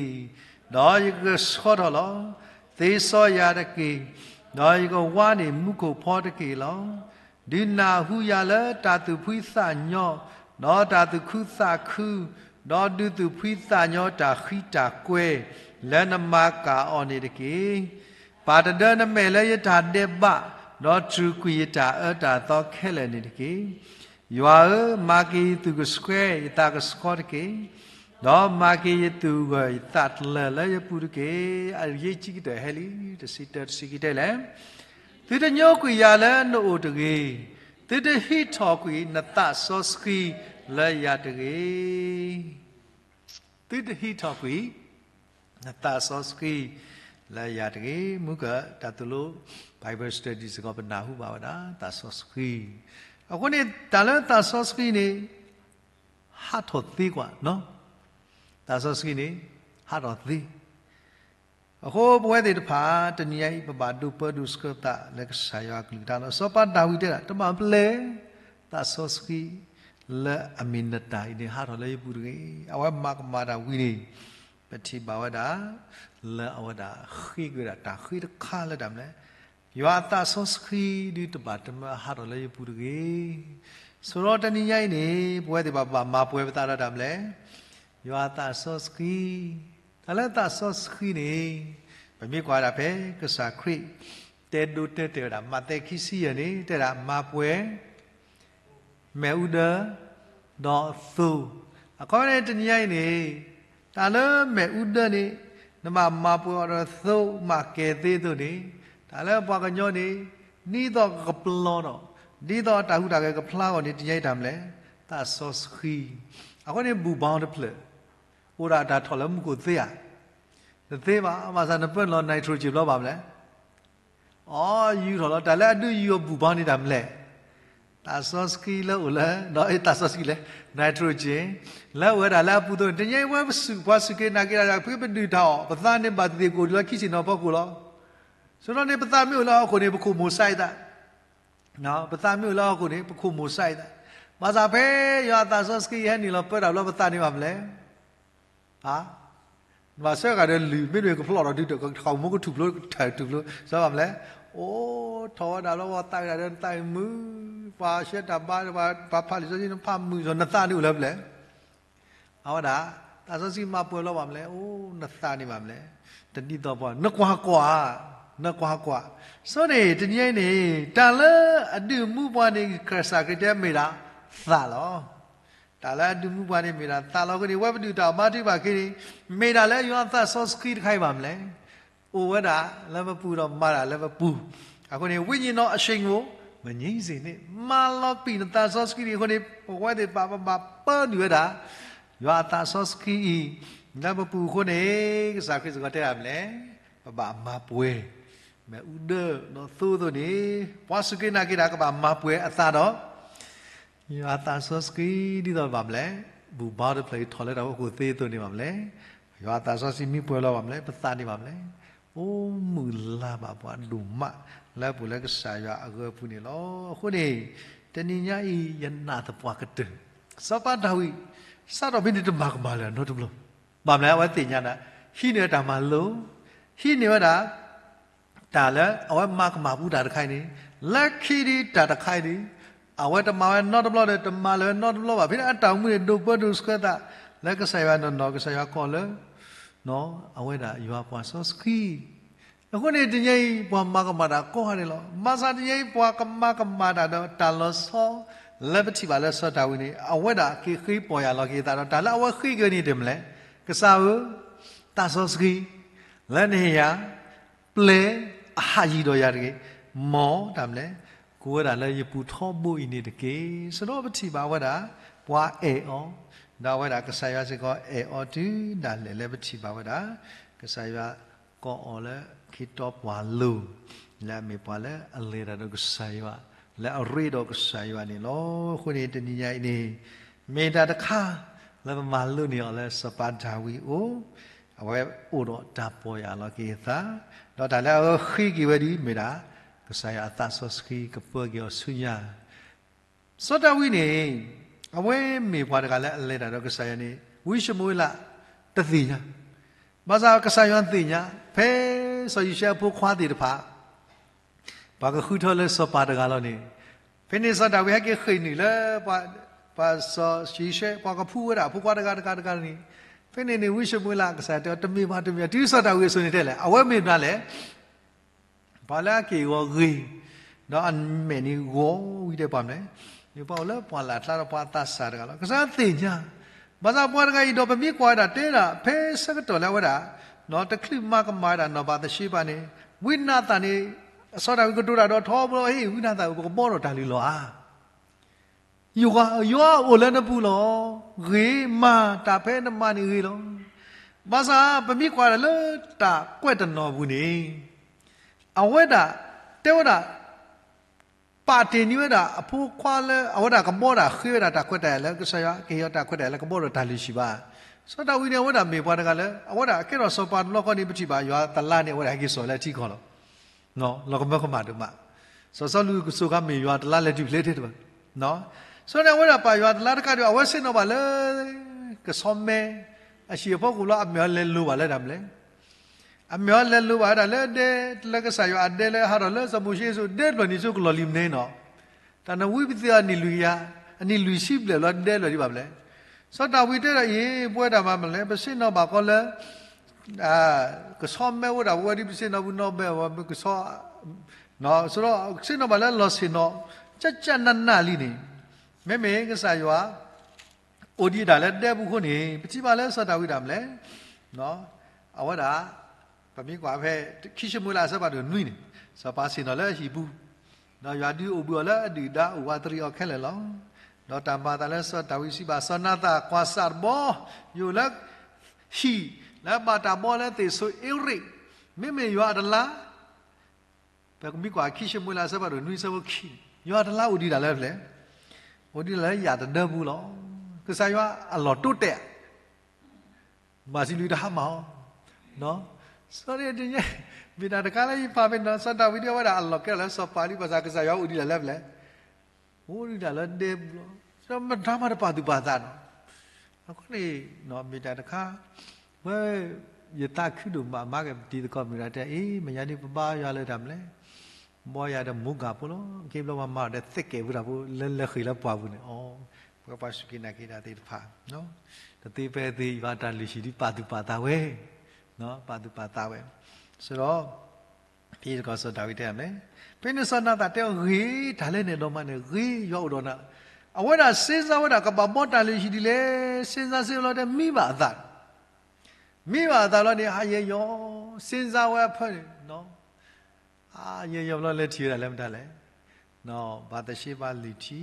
ဒီးယကဆှီထီၣ်လီၤ. သ့စီယၤတက့ၢ်, ဒီးယကဝါန့ၢ်မူခိၣ်ဖီတက့ၢ်လီၤ. ဒုးနၢ်ဟူယၤလၢတၢ်သူၣ်ဖှံသးညီ, ဒီးတၢ်သူၣ်ခုသးခု, ဒီးဒုးသူၣ်ဖှံသးညီတၢ်ဃံတၢ်ကွဲ, လၢနမၤကၢ်အီၤန့ၣ်တက့ၢ်. ပာ်တဒၢနမဲာ်လၢယတၢ်ဒဲးဘး, ဒီးတြူာ်ကွံာ်ယတၢ်အၢတၢ်သီခဲလၢာ်န့ၣ်တက့ၢ်. ယွၤဧၢ, မၤက့ၤယသူၣ်ကဆှဲယသးကဆှီတက့ၢ်. ဒီးမၤက့ၤယသူၣ်ဂၢၢ်ယသးကျၢၤလၢယပူၤတက့ၢ်. အရေးကြီးကတၢၢ်ဟဲလံ, တဆံတၢတဆံခံတဲလဲၣ်, သုတညိကွံာ်ယၤလၢနအိၣ်တဂ့ၤ, သုတဟံးထီၣ်ကွံာ်နသးစီဆှံလၢယၤတဂ့ၤ. သုတဟံးထီၣ်ကွံာ် နသးစီဆှံလၢယၤတဂ့ၤ. မုၢ်ကၢၢ်တၢ်သိၣ်လိ Bible study စ့ၢ်ကီး ပနၢ်ဟူဘၣ်ဝဲဒၣ် သးစီဆှံ. အဃိန့ၣ် တၢ်လၢသးစီဆှံန့ၣ် ဟးထီၣ်သ့ကွၢ်, သးစီဆှံန့ၣ် ဟးထီၣ်သ့. အဃိပဝဲသ့ၣ်တဖၣ် တနံၤအံၤ ပဘၣ်ဒိးပၢဒိးဆှၢပသးလၢကစၢ်ယွၤအကလုၢ်ကထါလီၤ. စီၤပၤဒၤဝံးတဲဒၣ် တဘၣ်ပျဲ သးစီဆှံလၢအမ့ၢ်နတၢ်အံၤန့ၣ် ဟးထီၣ်လၢယပူၤတဂ့ၤ. အဝဲမၤကမၣ်တၢ်ဝံၤန့ၣ် ပထံၣ်ဘၣ်ဝဲဒၣ် လၢအဝဲဒၣ်ဃ့က့ၤဝဲဒၣ်တၢ်ဃ့တခါလၢတၢ်မနုၤလဲၣ်, ယွၤအသးစီဆှံဒုးတဘၣ်တမၢဟးထီၣ်လၢယပူၤတဂ့ၤ. ဆိးဒီးတနံၤညါအံၤန့ၣ် ပဝဲသ့ၣ်ဘၣ်ဘၣ်မၤပှဲၤပသးဒီးတၢ်မနုၤလဲၣ်, ယွၤအသးစီဆှံ. တၢ်လၢသးစီဆှံန့ၣ် ပမ့ၢ်ကွၢ်ဒၣ်ဖဲကစၢ်ခရံာ် တဲဒိတဲတဲာ်ဝဲဒၣ် မးသဲခံဆံယဲၢ်န့ၣ် တဲဒၣ်မၤပှဲၤ မ့ၣ်အူဒၢ ဒီးသိ. အခီပညီန့ၣ် တနံၤညါအံၤန့ၣ် တၢ်လၢမ့ၣ်အူဒၢန့ၣ် နဘၣ်မၤပှဲၤအီၤဒီးသိမးကဲၤသ့အသိးန့ၣ်, တၢ်လၢပှၤကညီန့ၣ် ဒ်သိးကပျီဒီး ဒ်သိးတၢ်ဟူးတၢ်ဂဲၤကဖျါအဂီၢ်န့ၣ် တနံၤညါအံၤတၢ်မနုၤလဲၣ်, သးစီဆှံ. အဃိန့ၣ် ဘူၣ်ဘါတဖျၢၣ် အိၣ်ဒၣ်တၢ်ထီၣ်လၢမူခိၣ်သ့ဧါ. တသ့ဘၣ်, ဘၣ်ဆၣ်နပၢနုာ်လီၤ nitrogen ဘျီဘၣ်မနုၤလဲၣ်. အီ ယူၤထီၣ်လီၤ. တၢ်လၢအဒုးယူၤအီၤဘူၣ်ဘါန့ၣ်တၢ်မနုၤလဲၣ်, သးစီဆှံလၢအိၣ်လၢ ဒီးသးစီဆှံလဲၣ်, nitrogen လၢအိၣ်ဝဲဒၣ်လၢအပူၤအသိးန့ၣ် တနံၤညါအံၤပဝဲပစူၢ်ပှၤစူၢ်က့ၤနာ်က့ၤတၢ်ဒီး ပကပဒုၣ်တၢ်အီၣ် ပသးန့ၣ်ဘၣ်သ့ၣ်သ့ၣ်ကအိၣ်ဒံးလၢခံစ့ၣ်နီၤဖီခိၣ်လီၤ. ဆိးဒီးန့ၣ် ပသးမ့ၢ်အိၣ်လၢဟီၣ်ခိၣ်န့ၣ် ပခိၣ်မိၣ်စါအသး ပသးမ့ၢ်အိၣ်လၢဟီၣ်ခိၣ်န့ၣ် ပခိၣ်မိၢ်ဆါအံၤသး, ဘၣ်ဆၣ်ဖဲယွၤအသးစီဆှံဟဲနုာ်လီၤပၢတၢ်ဘျီ ပသးန့ၣ်ဘၣ်မလဲၣ်. နဘၣ်ဆၢဃာ်ဒီးလုၢ် မ့တမ့ၢ်ကဖျိးထီၣ်တုၤတၢ်ဃီမူကထူၣ်ဖျိ ထၢၣ်ထူၣ်ဖျိ စၢဘၣ်မလဲၣ်. အိၣ်ထီၣ်ဝဲဒၣ်လၢပှၤသးဝံၣ်တၢ်ဒီးနသးအံၤမုာ်, ပှၤဆှၢတၢ်ဘါ ပှၤဖးလံာ်စီဆှံနဖးမုာ်စီၤ နသးန့ၣ်အိၣ်လၢပလဲၣ်. အဝဲဒၣ် သးစီဆှံမၤပှဲၤလီၤဘၣ်မလဲၣ်, အိၣ်နသးန့ၣ်ဘၣ်မလဲၣ်. တနံၤသီၣ်ပှၤ နကွၢ်ကွၢ်, နကွၢ်ကွၢ်. ဆိန့ၣ် တနံၤအံၤန့ၣ် တၢ်လၢအဒုးမူပှၤန့ၣ် ကစၢ်ခရံာ်တဲမ့ၢ်ဒၣ်သးလီၤ. တၢ်လၢအဒုးမူပှၤန့ၣ်မ့ၢ်ဒၣ်သးလီၤ. အဃိန့ၣ် ဝဲပဒုးတၢ်အမါထုကဖၣ်က့ၤန့ၣ် မ့ၢ်ဒၣ်လၢယွၤအသးစီဆှံတခါအံၤဘၣ်မလဲၣ်. အိၣ်ဝဲဒၣ်လၢပပူၤဒီးမၤတၢ်လၢပပူၤ. အဃိန့ၣ် ဝိညာဉ်တော်အရှိန်ကို မငြင်းစေနှင့်, မၤလီၤပံာ်နသးစီဆှံန့ၣ်အဃိန့ၣ် ပဝဲသ့ၣ်တဖၣ် ပဘၣ်ပၢနုာ်ဝဲဒၣ် ယွၤအသးစီဆှံအံၤ လၢပပူၤအဃိန့ၣ် ကစၢ်ခရံာ်စ့ၢ်ကီးတဲဒၣ်မလဲၣ်, ပဘၣ်မၤပှဲၤ မ့ၣ်အူဒၢဒီးသိအသိးန့ၣ် ပှၤစူၢ်က့ၤနာ်က့ၤတၢ်ကဘၣ်မၤပှဲၤအသးဒီး ယွၤအသးစီဆှံဒ်သိးဘၣ်မလဲၣ်, ဘူၣ်ဘါတဖျၢၣ်အံၤထီၣ်လၢတၢ်အိၣ်ဖှိၣ်သ့အသိးန့ၣ်ဘၣ်မလဲၣ်, ယွၤအသးစီဆှံမံပှဲၤလီၤဘၣ်မလဲၣ်, ပသးန့ၣ်ဘၣ်မလဲၣ်, အိၣ်မုာ်လၤဘၣ်ပှၤဒိၣ်မး လၢပူၤလၢကစၢ်ယွၤအဂၢၢ်အပူၤန့ၣ်လီၤ. အဃိန့ၣ် တနံၤညါအံၤ ယနာ်သပှၢ်ကတၢၢ် စီၤပၤဒၤဝံး စးထီၣ်ဖဲန့ၣ်တမၤကမၣ်လၢၤနီတဘျီ, ဘၣ်မလဲၣ် အဝဲသ့ၣ်ညါဒၣ် ဟံးန့ၢ်ဝဲတၢ်မၤလိာ်, ဟံးန့ၢ်ဝဲဒၣ် တၢ်လၢအဝဲမၤကမၣ်ပူၤတၢ်တခါအံၤန့ၣ် လၢခံဒုးတၢ်တခါအံၤန့ၣ် အဝဲတမၤဝဲနီတဘျီဒီး တမၤလၢၤဝဲနီတဘျီဘၣ်. ဖဲန့ၣ်အတၢ်အိၣ်မူန့ၣ် ဒိၣ်ပၢဒိၣ်ဆှၢသး လၢကစၢ်ယွၤနီၢ်နီၢ် ကစၢ်ယွၤကိးလၢ အဝဲဒၣ်ယွၤပှၤစီဆှံ အဃိန့ၣ် တနံၤအံၤ ပှၤမၤကမၣ်တၢ်ကိးဂၤဒဲးလီၤ. ဘၣ်ဆၣ်တနံၤအံၤ ပှၤကမၤကမၣ်တၢ်ဒီးတၢ်လီၤဆီ လၢပထံၣ်ဘၣ်လၢစီၤဒၤဝံးန့ၣ် အဝဲဒၣ်က့ၤဃ့ပီၢ်ယၢ်လီၤက့ၤအသးဒီး တၢ်လၢအဝဲဃ့က့ၤန့ၣ်တမလဲၣ်, ကစၢ်ဧၢ, သးစီဆှံ လၢနဟ့ၣ်ယၤ ပျဲအဟးယံၤဒီးယၤတဂ့ၤ, မ်တၢ်မလဲၣ်, ကဝဲဒၣ်လၢယပူၤထီဘိအံၤန့ၣ်တက့ၢ်. ဆၢဒီးပထံၣ်ဘၣ်ဝဲဒၣ် ပှၤအဲၣ်အီၤ, ဒီးအဝဲဒၣ်ကစၢ်ယွၤစ့ၢ်ကီးအဲၣ်အီၤတုၤဒၣ်လဲာ်လၢပထံၣ်ဘၣ်ဝဲဒၣ် ကစၢ်ယွၤကိးအီၤလၢခ့တီပှၤလိၤ, လၢအမ့ၢ်ပှၤလၢအလဲၤတၢ်ဒီးကစၢ်ယွၤ, လၢအရ့ဒီးကစၢ်ယွၤန့ၣ်လီၤ. အဃိန့ၣ် တနံၤညါအံၤန့ၣ် မ့ၢ်တၢ်တခါ လၢပမၤလိန့ၢ်အီၤလၢစီၤပၤဒၤဝံးအအိၣ်, အဝဲအိၣ်ဒီးတၢ်ပီၢ်ယၢ်လီၤက့ၤအသး, ဒီးတၢ်လၢအဝဲဃ့က့ၤဝဲဒၣ် မ့ၢ်ဒၣ် ကစၢ်ယွၤအသးစီဆှံကပၢက့ၤအီၤဆူညါ စီၤဒၤဝံးန့ၣ် အဝဲမ့ၢ်ပှၤတဂၤလၢအလဲၤတၢ်ဒီးကစၢ်ယွၤန့ၣ် ဝံၡမူၤအ့လး တသ့ၣ်ညါ, ဘၣ်ဆၣ်ကစၢ်ယွၤသ့ၣ်ညါ ဖဲစီၤယံၤၡဲအဖိခွါသ့ၣ်တဖၣ် ပှၤကဃုထၢလၢစီၤပၤတဂၤလီၤန့ၣ်, ဖဲန့ၣ်စီၤဒၤဝံးဟဲက့ၤဃ့ၢ်နုာ်လၢ ပှၤစီၤယံၤၡဲ ပှၤကဖှူဝဲဒၣ်အဖိခွါတဂၤတဂၤတဂၤန့ၣ်, ဖဲန့ၣ်န့ၣ် ဝံၡမူၤအ့လး ကစၢ်ယွၤတဲအီၤ တမ့ၢ်ဘၣ်တမ့ၢ်ဘၣ် တုၤစီၤဒၤဝံးအစိၤန့ၣ်တဲလဲၣ် အဝဲမ့ၢ်မနုၤလဲၣ် ပှၤလၢအက့ၢ်အဂီၤဂ့ၤ, ဒီးအမဲာ်န့ၣ်ဂီၤဝံၤဒီးပှၤမနုၤလဲၣ်, မ့ၢ်ပှၤအိၣ်လၢပှၢ်လၢ်အကျါဒီးပှၤသးစၢ်တဂၤလီၤ. ကစၢ်ယွၤသ့ၣ်ညါ, ဘၣ်ဆၣ်ပှၤတဂၤအံၤဒီးပမ့ၢ်ကွၢ်ဝဲဒၣ်တဲဒၣ် ဖဲဆၢကတီၢ်လၢအဝဲဒၣ် တချုးမၤကမၣ်ဝဲဒၣ်နီၢ်ဘၤသရှ့ဘၤန့ၣ် ဝံနၤသၣ်န့ၣ် စီၤဒၤဝံးကတိၤတၢ်ဒီးထီဘိလီၤ ဟ့ၣ် ဝံနၤသၣ်ဧၢ ပကဘှီဒီးတၢ်လုၢ်လီၤဧါ ယွၤ, ယွၤအိၣ်လၢနပူၤလီၤ. ဂ့ၤမး တၢ်ဖဲနမၤန့ၣ်ဂ့ၤလီၤ. ဘၣ်ဆၣ်ပမ့ၢ်ကွၢ်ဒၣ်လၢတၢ်ကွဲးတနီၤအပူၤန့ၣ် အဝဲဒၣ်တဲဝဲဒၣ် ပာ်တ့ၢ်န့ၢ်ဝဲဒၣ်အဖိခွါလၢ အဝဲဒၣ်ကဘှီတၢ်ဃ့ဝဲဒၣ်တၢ်ခွဲးတၢ်ယာ်လၢကစၢ်ယွၤကဟ့ၣ်အီၤတၢ်ခွဲးတၢ်ယာ်လၢကဘှီဒီးတၢ်လုၢ်ဆံးဘၣ်. စီၤဒၤဝံးန့ၣ် အဝဲဒၣ်မ့ၢ်ပှၤတဂၤလၢ အဝဲဒၣ်ကဲထီၣ်စီၤပၤတဘျီဃီန့ၣ် ပထံၣ်ဘၣ်ယွၤတလါန့ၣ် အဝဲဒၣ်ဟဲက့ၤစိာ်လၢအထံကီၢ်လီၤ. လီၤကမၢကမၣ်ဒိၣ်မး. စီၤစီလူးကစိာ်ခါမ့ၢ်ယွၤတလါလဲၤတုၤဖျဲးထဲတဘၣ်. ဆိန့ၣ် အဝဲဒၣ်ပာ်ယွၤတလါတကးဒံး အဝဲဆ့ၣ်နီၤဘၣ်လၢ ကဆီမဲ အဟံၣ်အဖီခိၣ်လီၤ အမ့ၢ်အီၤလဲၤလိၤဘၣ်လၢတၢ်မနုၤလဲၣ်. အမ့ၢ်အီၤလဲၤလိၤဘၣ်ဝဲဒၣ်လၢဒဲ လၢကစၢ်ယွၤအဒဲလၢဟးထီၣ်လၢစီၤမိၤၡ့အစိၤ ဒဲတဖျၢၣ်န့ၣ်ဆိကလီၢ်လံၤမနုၤနီၤ. တၢ်နဝံပသ့ၣ်အနံၣ်လွံၢ်ကယၤ, အနံၣ်လွံၢ်ဆံဘျဲၣ်လီၤ ဒဲတဖျၢၣ်ဒံးဘၣ်မနုၤလဲၣ်. စီၤဒၤဝံးတဲဒၣ်အံၤ ပဝဲဒၣ်မၤမနုၤလဲၣ် ပဆ့ၣ်နီၤဘၣ်ကီးလၢ ကဆီမဲဝဲဒၣ်ပဝဲဒ်ပဆ့ၣ်နီၤပူၤနီၢ်ဘဲအီၤ ကဆီ ဆိဒီးဆ့ၣ်နီၤဘၣ်လၢလီၢ်ဆ့ၣ်နီၤ ကၠၢ်ကၠၢ်နးနးလံန့ၣ်, မ့မ့ၢ်ကစၢ်ယွၤ အိၣ်ဒံးဒၣ်လၢဒဲပူၤအဃိန့ၣ် ပထံၣ်ဘၣ်လၢစီၤဒၤဝံးဒၣ်မနုၤလဲၣ်. အဝဲဒၣ် ပမ့ၢ်ကွၢ်ဖဲ ခံၡမူၤအ့လးအဆၢဖးဒိၣ်နွံန့ၣ် စီၤပၤဆ့ၣ်နီၤလၢအဟံၣ်ပူၤ, ဒီးယွၤဒုးအိၣ်ဘှံးအီၤလၢအဒုၣ်ဒါအိၣ်ဝးတရံးအီၤခဲလၢာ်လီၤ. ဒီးတၢ်မၤအသးလၢစီၤဒၤဝံးစံးဘၣ်စီၤနၤသၣ် ကွၢ်စၢ်တဘီ ယအိၣ်လၢ ဟံၣ်လၢဘၣ်တၢ်ဘှီလၢသ့ၣ်ဆိအ့ရ့ၣ်, မ့မ့ၢ်ယွၤအတလါ ပကမ့ၢ်ကွၢ်ခံၡမူၤအ့လးအဆၢဖးဒိၣ်နွံဆၢဖိခံန့ၣ် ယွၤအတလါအိၣ်ဒံးဒၣ်လၢဖဲလဲၣ်, အိၣ်ဒံးဒၣ်လၢယၣ်တဒၢပူၤလီၤ. ကစၢ်ယွၤအလီၢ်တိတဲာ် ဘၣ်စံးလွံၢ်တဟါမၢ်အီၤ, စီၤဒၤဝံးတညါ မ့ၢ်တၢ်တခါလၢယဖးဖဲန့ၣ် စီၤဒၤဝံးဒ်အဝဲဒၣ်အလီၢ်ကဲထီၣ်လၢစီၤပၤလံ ဘၣ်ဆၣ်ကစၢ်ယွၤအိၣ်ဒံးဒၣ်လၢပျဲၢ်, အိၣ်ဒံးဒၣ်လၢဒဲပူၤလီၤ. မတၤမးတပာ်သူၣ်ပာ်သးနီၤ. အဃိန့ၣ် မ့ၢ်တၢ်တခါ ဝဲ ယသးခုဒိၣ်မး မၤက့ၤပတံၤသကိးမုၢ်ဂၤတဲ အ့ မ့ၢ်ညါဒ်ပဘါယွၤလၢတၢ်မနုၤလဲၣ်, ဘီယွၤဒီးမူကၤဖိလီၤ. က့ၤဘျီပှၤမၤအီၤဒီးသ့ၣ်ကဲၤဝဲဒၣ်ဖိ လၢလဲၤဃ့ၢ်လၢပှၢ်ပူၤန့ၣ် အီၤ ပဝဲပှၤစူၢ်က့ၤနာ်က့ၤတၢ်သ့ၣ်တဖၣ် တသ့ဖဲသ့ ယွၤတၢ်လုၢ်ဟံၣ်ဒ်ပာ်သူၣ်ပာ်သးဝဲ, ပာ်သူၣ်ပာ်သးဝဲ, ဆိဒီး ဖဲသကိးစီၤဒၤဝံးတဲမ့ၢ်, ဖဲန့ၣ်စီၤနၤသၣ်တဲအီၤ ဂ့ၤ တၢ်လၢနဲၣ်ဒီးမးန့ၣ် ဂ့ၤ ယွၤအိၣ်ဒီးနၤ, အဝဲဒၣ်စ့စါဝဲဒၣ်ကဘၣ်ဘီတၢ်လုၢ်ဟံၣ်ဒ်လဲၣ်, စ့စါစ့လီၤတဲမံဘၣ်အသး, မံဘၣ်အသးလီၤန့ၣ် ဟါယဲယီၤ, စ့စါဝဲအဖၢန့ၣ် ဟါယဲယီၤဘျီလဲၤထံၣ်ဝဲဒၣ်လၢမတၤလဲၣ်, ဘၤသရှ့ဘါလုၢ်ထံ,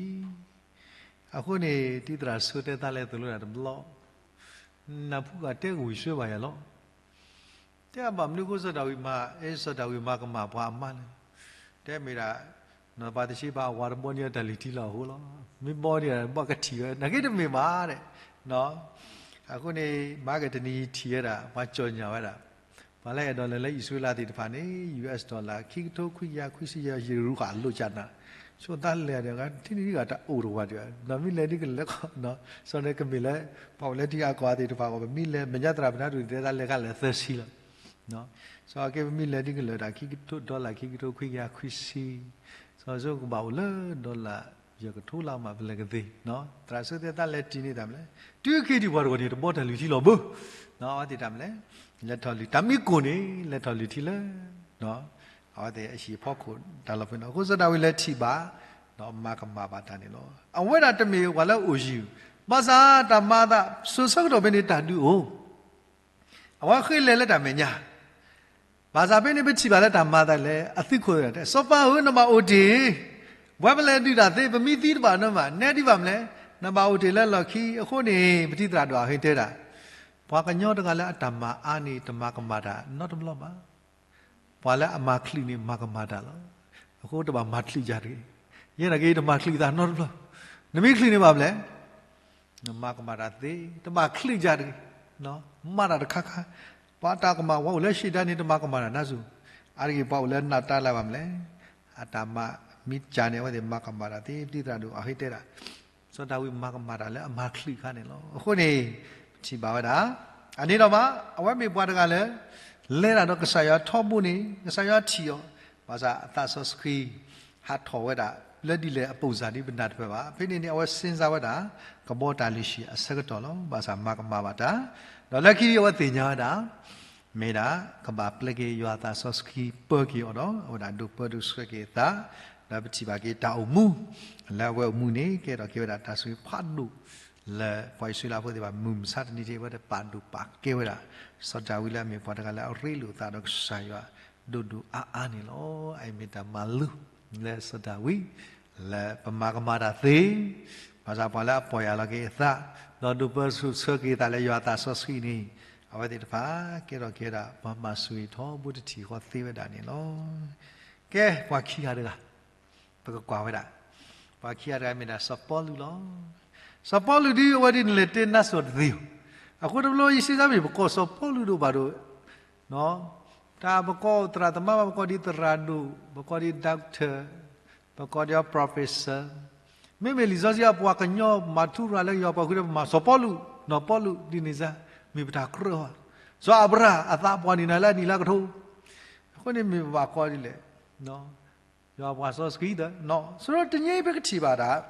အဃိန့ၣ် တံၤသရၣ်ဆိတဲသးလဲၤသိၣ်လိတၢ်တဘျီ, နၢ်ဖူဂၤတဲကဝံၤဆှၢဘၣ်ယၤလီၤ. တဲအဘၣ်မနုၤအဃိစီၤဒၤဝံးမၤ အဲ စီၤဒၤဝံးမၤကမၣ်ပှၤအမါလဲၣ်, တဲမ့ၢ်ဒၣ် ဘၤသရှ့ဘါအဝၤတဘီန့ၢ်တၢ်လုၢ်ထံလီၤအဃိလီၤ. မ့ၢ်ဘီန့ၢ်ဘၣ်ကထံၣ်ဝဲ နာ်က့တမ့ၢ်ဘၣ်ဒဲး, အဃိန့ၣ် မၤက့ၤတနံၤထံၣ်ဝဲဒၣ် ပှၤကၠီၣ်ညါဝဲဒၣ်, ပှၤလၢအဲၣ်ဒိးလဲၤလၢအံၣ်စရ့လးသ့ၣ်တဖၣ်န့ၣ် US dollar ခံကထိခွံကယၤခွံဆံယဲၢ် ယရူၤဃာ်လိာ်ကၢ်နၤ, ဆိသးလဲၤဒီး ထံနံၤဂၤတၢ်အိၣ်တဝၤဒံး, ဒီးမ့ၢ်လဲၤဒ်ကလဲၤခီ, စီၤန့ၣ်ကမ့ၢ်လၢ ပှၤအိၣ်လၢထံဂၤကီၢ်ဂၤသ့ၣ်တဖၣ်အဂီၢ် ပမ့ၢ်လဲၤ မဲာ်ညါသရၣ်ပနၢ်ဒိၣ်န့ၣ် တဲသးလဲၤခါလဲၤသၢဆံလီၤ. စီၤက့ပမ့ၢ်လဲၤဒ်ကလၢာ်တၢ်ခံကထိ dollar ခံကထိခွံကယၤခွံဆံ, စီၤဆိကဘၣ်အိၣ်လၢ dollar ယဲၢ်ကထိလၢမးပလဲၤကသ့, သရၣ်ဆိတဲသးလဲၤတံၢ်န့ၢ်တၢ်မနုၤလဲၣ်, တုၤခံထံၣ်ပှၤတဂီၢ်န့ၣ် တဘီတၢ်လုၢ်ထံလီၤဘၣ်, အဝဲသ့ၣ်တၢ်မနုၤလဲၣ်, လဲၤထီၣ်လုၢ် တၢ်မံကိၢ်န့ၣ် လဲၤထီၣ်လုၢ်ထံလၢ အဝဲသ့ၣ်အဟံၣ်အဖီခိၣ်တၢ်လီၢ်ဖဲန့ၣ် အဃိစီၤဒၤဝံးလဲၤထံၣ်ဘၣ်, ဒီးမၤကမၣ်ဘၣ်တၢ်န့ၣ်လီၤ. အဝဲဒၣ်တမ့ၢ်ပှၤလၢအအိၣ်ယံၤ, ဘၣ်ဆၣ်တၢ်မၤအသး စိၤဆၢကတီၢ်ဖဲန့ၣ်တၢ်ဒုးအိၣ် အဝဲဃ့လဲၤလၢတၢ်မဲာ်ညါ, ဘၣ်ဆၣ်ဖဲန့ၣ်ပထံၣ်ဘၣ်လၢတၢ်မၤအသးလဲၣ် အသုးခိၣ်တဲ စီၤပၤဧၢ နဘၣ်အိၣ်တ့ၢ်, ပဝဲပလဲၤဒုးတၢ်သ့ ပမံသံတဘၣ်နီတမံၤ နဲဒ်ဘၣ်မနုၤလဲၣ်, နဘၣ်အိၣ်တ့ၢ်လၢလီၢ်ခံ အဃိန့ၣ် ပတံၤသရၣ်ဒိၣ်အဟ့ၣ်တဲဒၣ်, ပှၤကညီတဂၤလၢအတၢ်မၤအါန့ၣ် တမၤကမၣ်တၢ်နီတဘျီဘၣ်. ပှၤလၢအမၤချုးန့ၣ် မၤကမၣ်တၢ်လီၤ. အဃိတဘၣ်မၤချုးယၤတဂ့ၤ. ယဲနာ်က့ တမၤချုးသးနီတဘျီ. နမ့ၢ်ချုးန့ၣ်ဘၣ်မနုၤလဲၣ်, နမၤကမၣ်တၢ်သ့, တဘၣ်ချုးယၤတဂ့ၤ. မၤတၢ်တခါခါ, ပှၤတၢ်ကမၣ် ပှၤအိၣ်လၢဟံၣ်ဒါန့ၣ် တမၤကမၣ်တၢ်နါစူၤ, အါတက့ၢ်ပှၤအိၣ်လၢနၢ်တၢ်လၢ်ဘၣ်မနုၤလဲၣ်, အတၢ်မၤမ့ၢ်ကၢ်န့ၣ် အဝဲသ့ၣ်မၤကမၣ်တၢ်သ့ ပတံၤသရၣ်ဒိၣ်အဟ့ၣ်တဲဒၣ် စီၤဒၤဝံးမၤကမၣ်တၢ်လၢအမၤချုးခါန့ၣ်လီၤ. အဃိန့ၣ် ပထံၣ်ဘၣ်ဝဲဒၣ်, အန့ၣ်ဒီးမး အဝဲမ့ၢ်ပှၤတဂၤလၢ လဲၤတၢ်ဒီးကစၢ်ယွၤထီဘိန့ၣ် ကစၢ်ယွၤထံၣ်အီၤ, ဘၣ်ဆၣ်အသးစီဆှံ ဟးထီၣ်ဝဲဒၣ် လၢဒ်လဲၣ်အပိၢ်စၢ်ဒ်ပနၢ်တပၢၢ်ဘၣ်. ဖဲန့ၣ်န့ၣ် အဝဲစ့ၣ်စါဝဲဒၣ် ကဘီတၢ်လုၢ်ဟံၣ်အဆၢကတီၢ်လီၤ. ဘၣ်ဆၣ်မၤကမၣ်ဘၣ်တၢ်, ဒီးလၢခံအဝဲသ့ၣ်ညါဝဲဒၣ် မ့ၢ်ဒၣ် ကဘၣ်ပျဲက့ၤယွၤအသးစီဆှံပၢက့ၤအီၤဒီး အဝဲဒၣ်ဒိးပၢဒိးဆှၢက့ၤအသး, ဒီးပထံၣ်ဘၣ်က့ၤတၢ်အိၣ်မူ, လၢအဝဲအိၣ်မူန့ၣ် ကဲထီၣ်က့ၤဝဲဒၣ်တၢ်ဆိၣ်ဂ့ၤဖးဒိၣ် လၢပှၤအံၣ်စရ့လးဖိသ့ၣ်တဖၣ် မုၢ်မဆါတနံၤတ့ၢ် အဝဲသ့ၣ်ပာ်ဒိၣ်ပာ်ကဲဝဲဒၣ် စီၤဒၤဝံးလၢအမ့ၢ်ပှၤတဂၤလၢအရ့လိာ်အသးဒီးကစၢ်ယွၤ ဒိၣ်ဒိၣ်အါအါန့ၣ်လီၤ. အအံၤမ့ၢ်တၢ်မၤလိ လၢစီၤဒၤဝံး လၢပမၤကမၣ်တၢ်သ့, ဘၣ်ဆၣ်ပှၤလၢအပီၢ်ယၢ်လီၤက့ၤအသး, ဒီးဒိးပၢဆှၢက့ၤသးလၢယွၤအသးစီဆှံန့ၣ်, အဝဲသ့ၣ်တဖၣ် ကဲထီၣ်က့ၤဝဲဒၣ် ပှၤမၤဆိၣ်ဂ့ၤထီဘိတထံၣ်ဃီသ့ဝဲဒၣ်န့ၣ်လီၤ. ကဲ ပှၤခံဂၤတဂၤ ပကကွၢ်ဝဲဒၣ်, ပှၤခံဂၤတဂၤမ့ၢ်ဒၣ်စီၤပီလူးလီၤ. စီၤပီလူးဒ်အဝဲဒ်န့ၣ် လဲၤတဲနါစီၤတသ့ဧိၤ, အဃိတဘျီယစ့ၢ်ကီးမ့ၢ် ပကိးစီၤပီလူးဒိၣ်ဘၣ်ဒိၣ် တၢ်ပကိးသရၣ်သမါဘၣ် ပကိးဒ်သရၣ်ဒိၣ်, ပကိးဒ် doctor, ပကိးဒ် professor, မ့မ့ၢ်လံာ်စီဆှံအပှၤကညီမၤထူရၤလၢယွၤပှၤဃုထၢ ပမၤစီၤပီလူး, နီၢ်ပီလူးဒ်န့ၣ်စ့ၢ် မ့ၢ်ပတၢ်ကြၢးဧါ, စီၤအၤဘြၤဟၣ်အသးပှၢ်န့ၢ်နၤလၢအနံၣ်လၢကထိ, အဃိန့ၣ်မ့ၢ်ပဘၣ်ကိးဒ်လဲၣ် ယွၤပှၤစီဆှံဒီး, ဆိဒီးတနံၤအံၤပကထံၣ်ဘၣ်ဒၣ်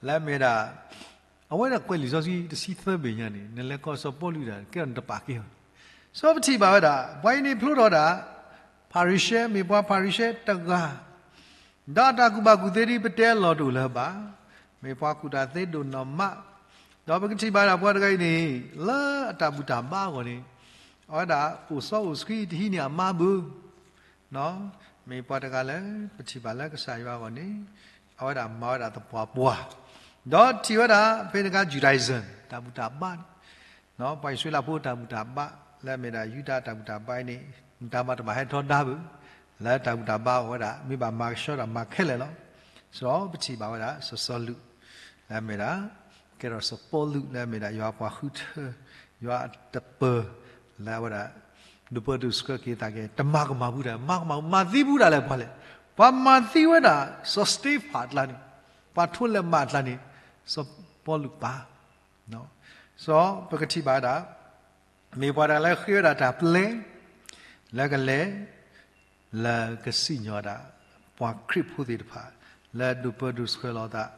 လၢအမ့ၢ်ဒၣ် အဝဲဒၣ်ကွဲးလံာ်စီဆှံတဆံသၢဘ့ၣ်ညါန့ၣ် နလဲၤကိးစီၤပီလူးဒၣ် ကဲထီၣ်နတပာ်ကဲဘၣ်. ဆိပထံၣ်ဘၣ်ဝဲဒၣ် ပှၤအံၤန့ၣ်ဖျိထီၣ်ဒၣ် ဖၤရံၤၡဲ မ့ၢ်ပှၤဖၤရံၤၡဲတဂၤ, ဒီးအတၢ်ကူၣ်ဘၣ်ကူၣ်သ့ဒ်ပတဲအလီၢ်တအိၣ်လၢၤဘၣ်, မ့ၢ်ပှၤကူၣ်တၢ်သ့ဒိၣ်နီၢ်မး, ဒီးပကထံၣ်ဘၣ်ဒၣ်ပှၤတဂၤအံၤန့ၣ် လၢအတၢ်ဘူၣ်တၢ်ဘါအဂီၢ်န့ၣ် အဝဲဒၣ်အိၣ်စီအိၣ်ဆှံတဟံးန့ၢ်အမါဘၣ် မ့ၢ်ပှၤတဂၤလၢ ပထံၣ်ဘၣ်လၢကစၢ်ယွၤအဂီၢ်န့ၣ် အဝဲဒၣ်မၤဝဲဒၣ်သပှၢ်ပှၢ်, ဒီးထံၣ်ဝဲဒၣ် ဖဲန့ၣ်အခါ Judaism တၢ်ဘူၣ်တၢ်ဘါန့ၣ်, ပှၤအံၣ်စရ့လးဖိတၢ်ဘူၣ်တၢ်ဘါ လၢအမ့ၢ်ဒၣ်ယူဒၤတၢ်ဘူၣ်တၢ်ဘါအံၤန့ၣ် မတၤမၤတဘၣ်ဟဲထီဒါဘၣ်, လၢတၢ်ဘူၣ်တၢ်ဘါအဝဲဒၣ် မ့ၢ်ဘၣ်မၤကဆှီတၢ်မၤခဲလၢာ်လီၤ. ဆိပထံၣ်ဘၣ်ဝဲဒၣ် စီၤစီလူး လၢအမ့ၢ်ဒၣ် ကဲထီၣ်စီၤပီလူး လၢအမ့ၢ်ဒၣ်ယွၤပှၤဃုထၢ ယွၤအတပၢၤ လၢအဝဲဒၣ် ဒိးပၢဒိးဆှၢက့ၤသးက့ၤ တမၤကမၣ်ဘူးတၢ် မၤကမၣ် မၤသံဘူးတၢ်လဲၣ်ပှၤလဲၣ်. ပှၤမၤသံဝဲဒၣ် စီၤစတ့ဖၣ်အကျါန့ၣ်, ပှၤထိးလဲၤမၤအကျါန့ၣ် စီၤပီလူးပၢ်. စီၤပကထံၣ်ဘၣ်ဒၣ် မ့ၢ်ပှၤတဂၤလၢဃ့ဝဲဒၣ်တၢ်ပျဲ လၢကလဲၤ လၢကစံၣ်ညီၣ်ဒၣ် ပှၤခရံာ်ဖိသ့ၣ်တဖၣ် လၢဒိးပၢဒိးဆှၢလီၤသး,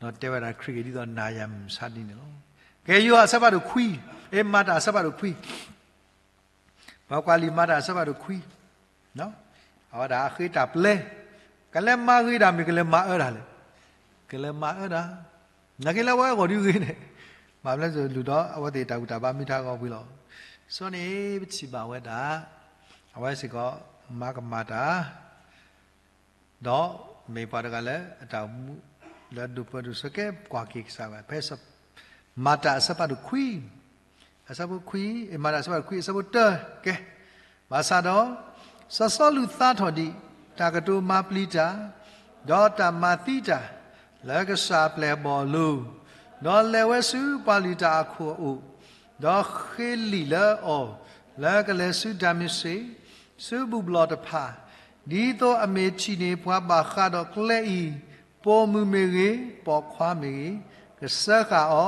ဒီးတဲဝဲဒၣ်ခရံာ်က့ၤဒ်သိးနၤယၤမုၢ်မဆါဒ်န့ၣ်လီၤ. ကဲယိၤဟၣ်အဆၢဖးဒိၣ်ခွံ, အ့ မၤတၢ်အဆၢဖးဒိၣ်ခွံ, ပကွၢ်လံာ်မၤတၢ်အဆၢဖးဒိၣ်ခွံ, အဝဲဒၣ်အဃ့တၢ်ပျဲ, ကလဲၤမၤဂ့ၤတၢ်မ့ၢ်ကလဲၤမၤအၢတၢ်လဲၣ်, ကလဲၤမၤအၢတၢ်, နာ်က့လၢအဝဲအဂီၢ်ဒုးဂ့ၤန့ၣ်, ဘၣ်မနုၤလဲၣ် လူၤဒီးအဝဲသ့ၣ်တၢ်ဘူၣ်တၢ်ဘါမ့ၢ်တၢ်ဂီၤပှ့ၤလီၤ. စီၤန့ၣ်ပထံၣ်ဘၣ်ဝဲဒၣ် အဝဲစ့ၢ်ကီး မၤကမၣ်တၢ် ဒီးမ့ၢ်ပှၤတဂၤလၢအတၢ်အိၣ်မူ လၢဒိးပၢဒိးဆှၢကဲ ကွၢ်က့ၤကစၢ်ဝဲ ဖဲ မၤတၢ်အဆၢဖးဒိၣ်ခွံ, အဆၢဖိခွံ, မၤတၢ်အဆၢဖးဒိၣ်ခွံ အဆၢဖိတၢ, ကဲ, ဘၣ်ဆၣ်ဒီး စီၤစီလူးသါထီၣ်ဒံး တၢ်ကတိၤမၤပျံၤတၢ်, ဒီးတၢ်မၤသံတၢ် လၢကစၢ်အပျဲၢ်အဘီၣ်အလိၤ, ဒီးလဲၤဝဲဆူပှၤလုၢ်တၢ်အခိၣ်အအိၣ်, ဒီးဃ့လံာ်လၢအီၤ လၢကလဲၤဆူဒၤမ့းစ့း ဆူဘူၣ်ဘျီၣ်တဖၣ်, ဒ်သိးအမ့ၢ်ထံၣ်န့ၢ်ပှၤဘၣ်ဃးဒီးကျဲအံၤ, ပိာ်မုၣ်မ့ၢ်ဂ့ၤ, ပိာ်ခွါမ့ၢ်ဂ့ၤ, ကစၢဃာ်အီ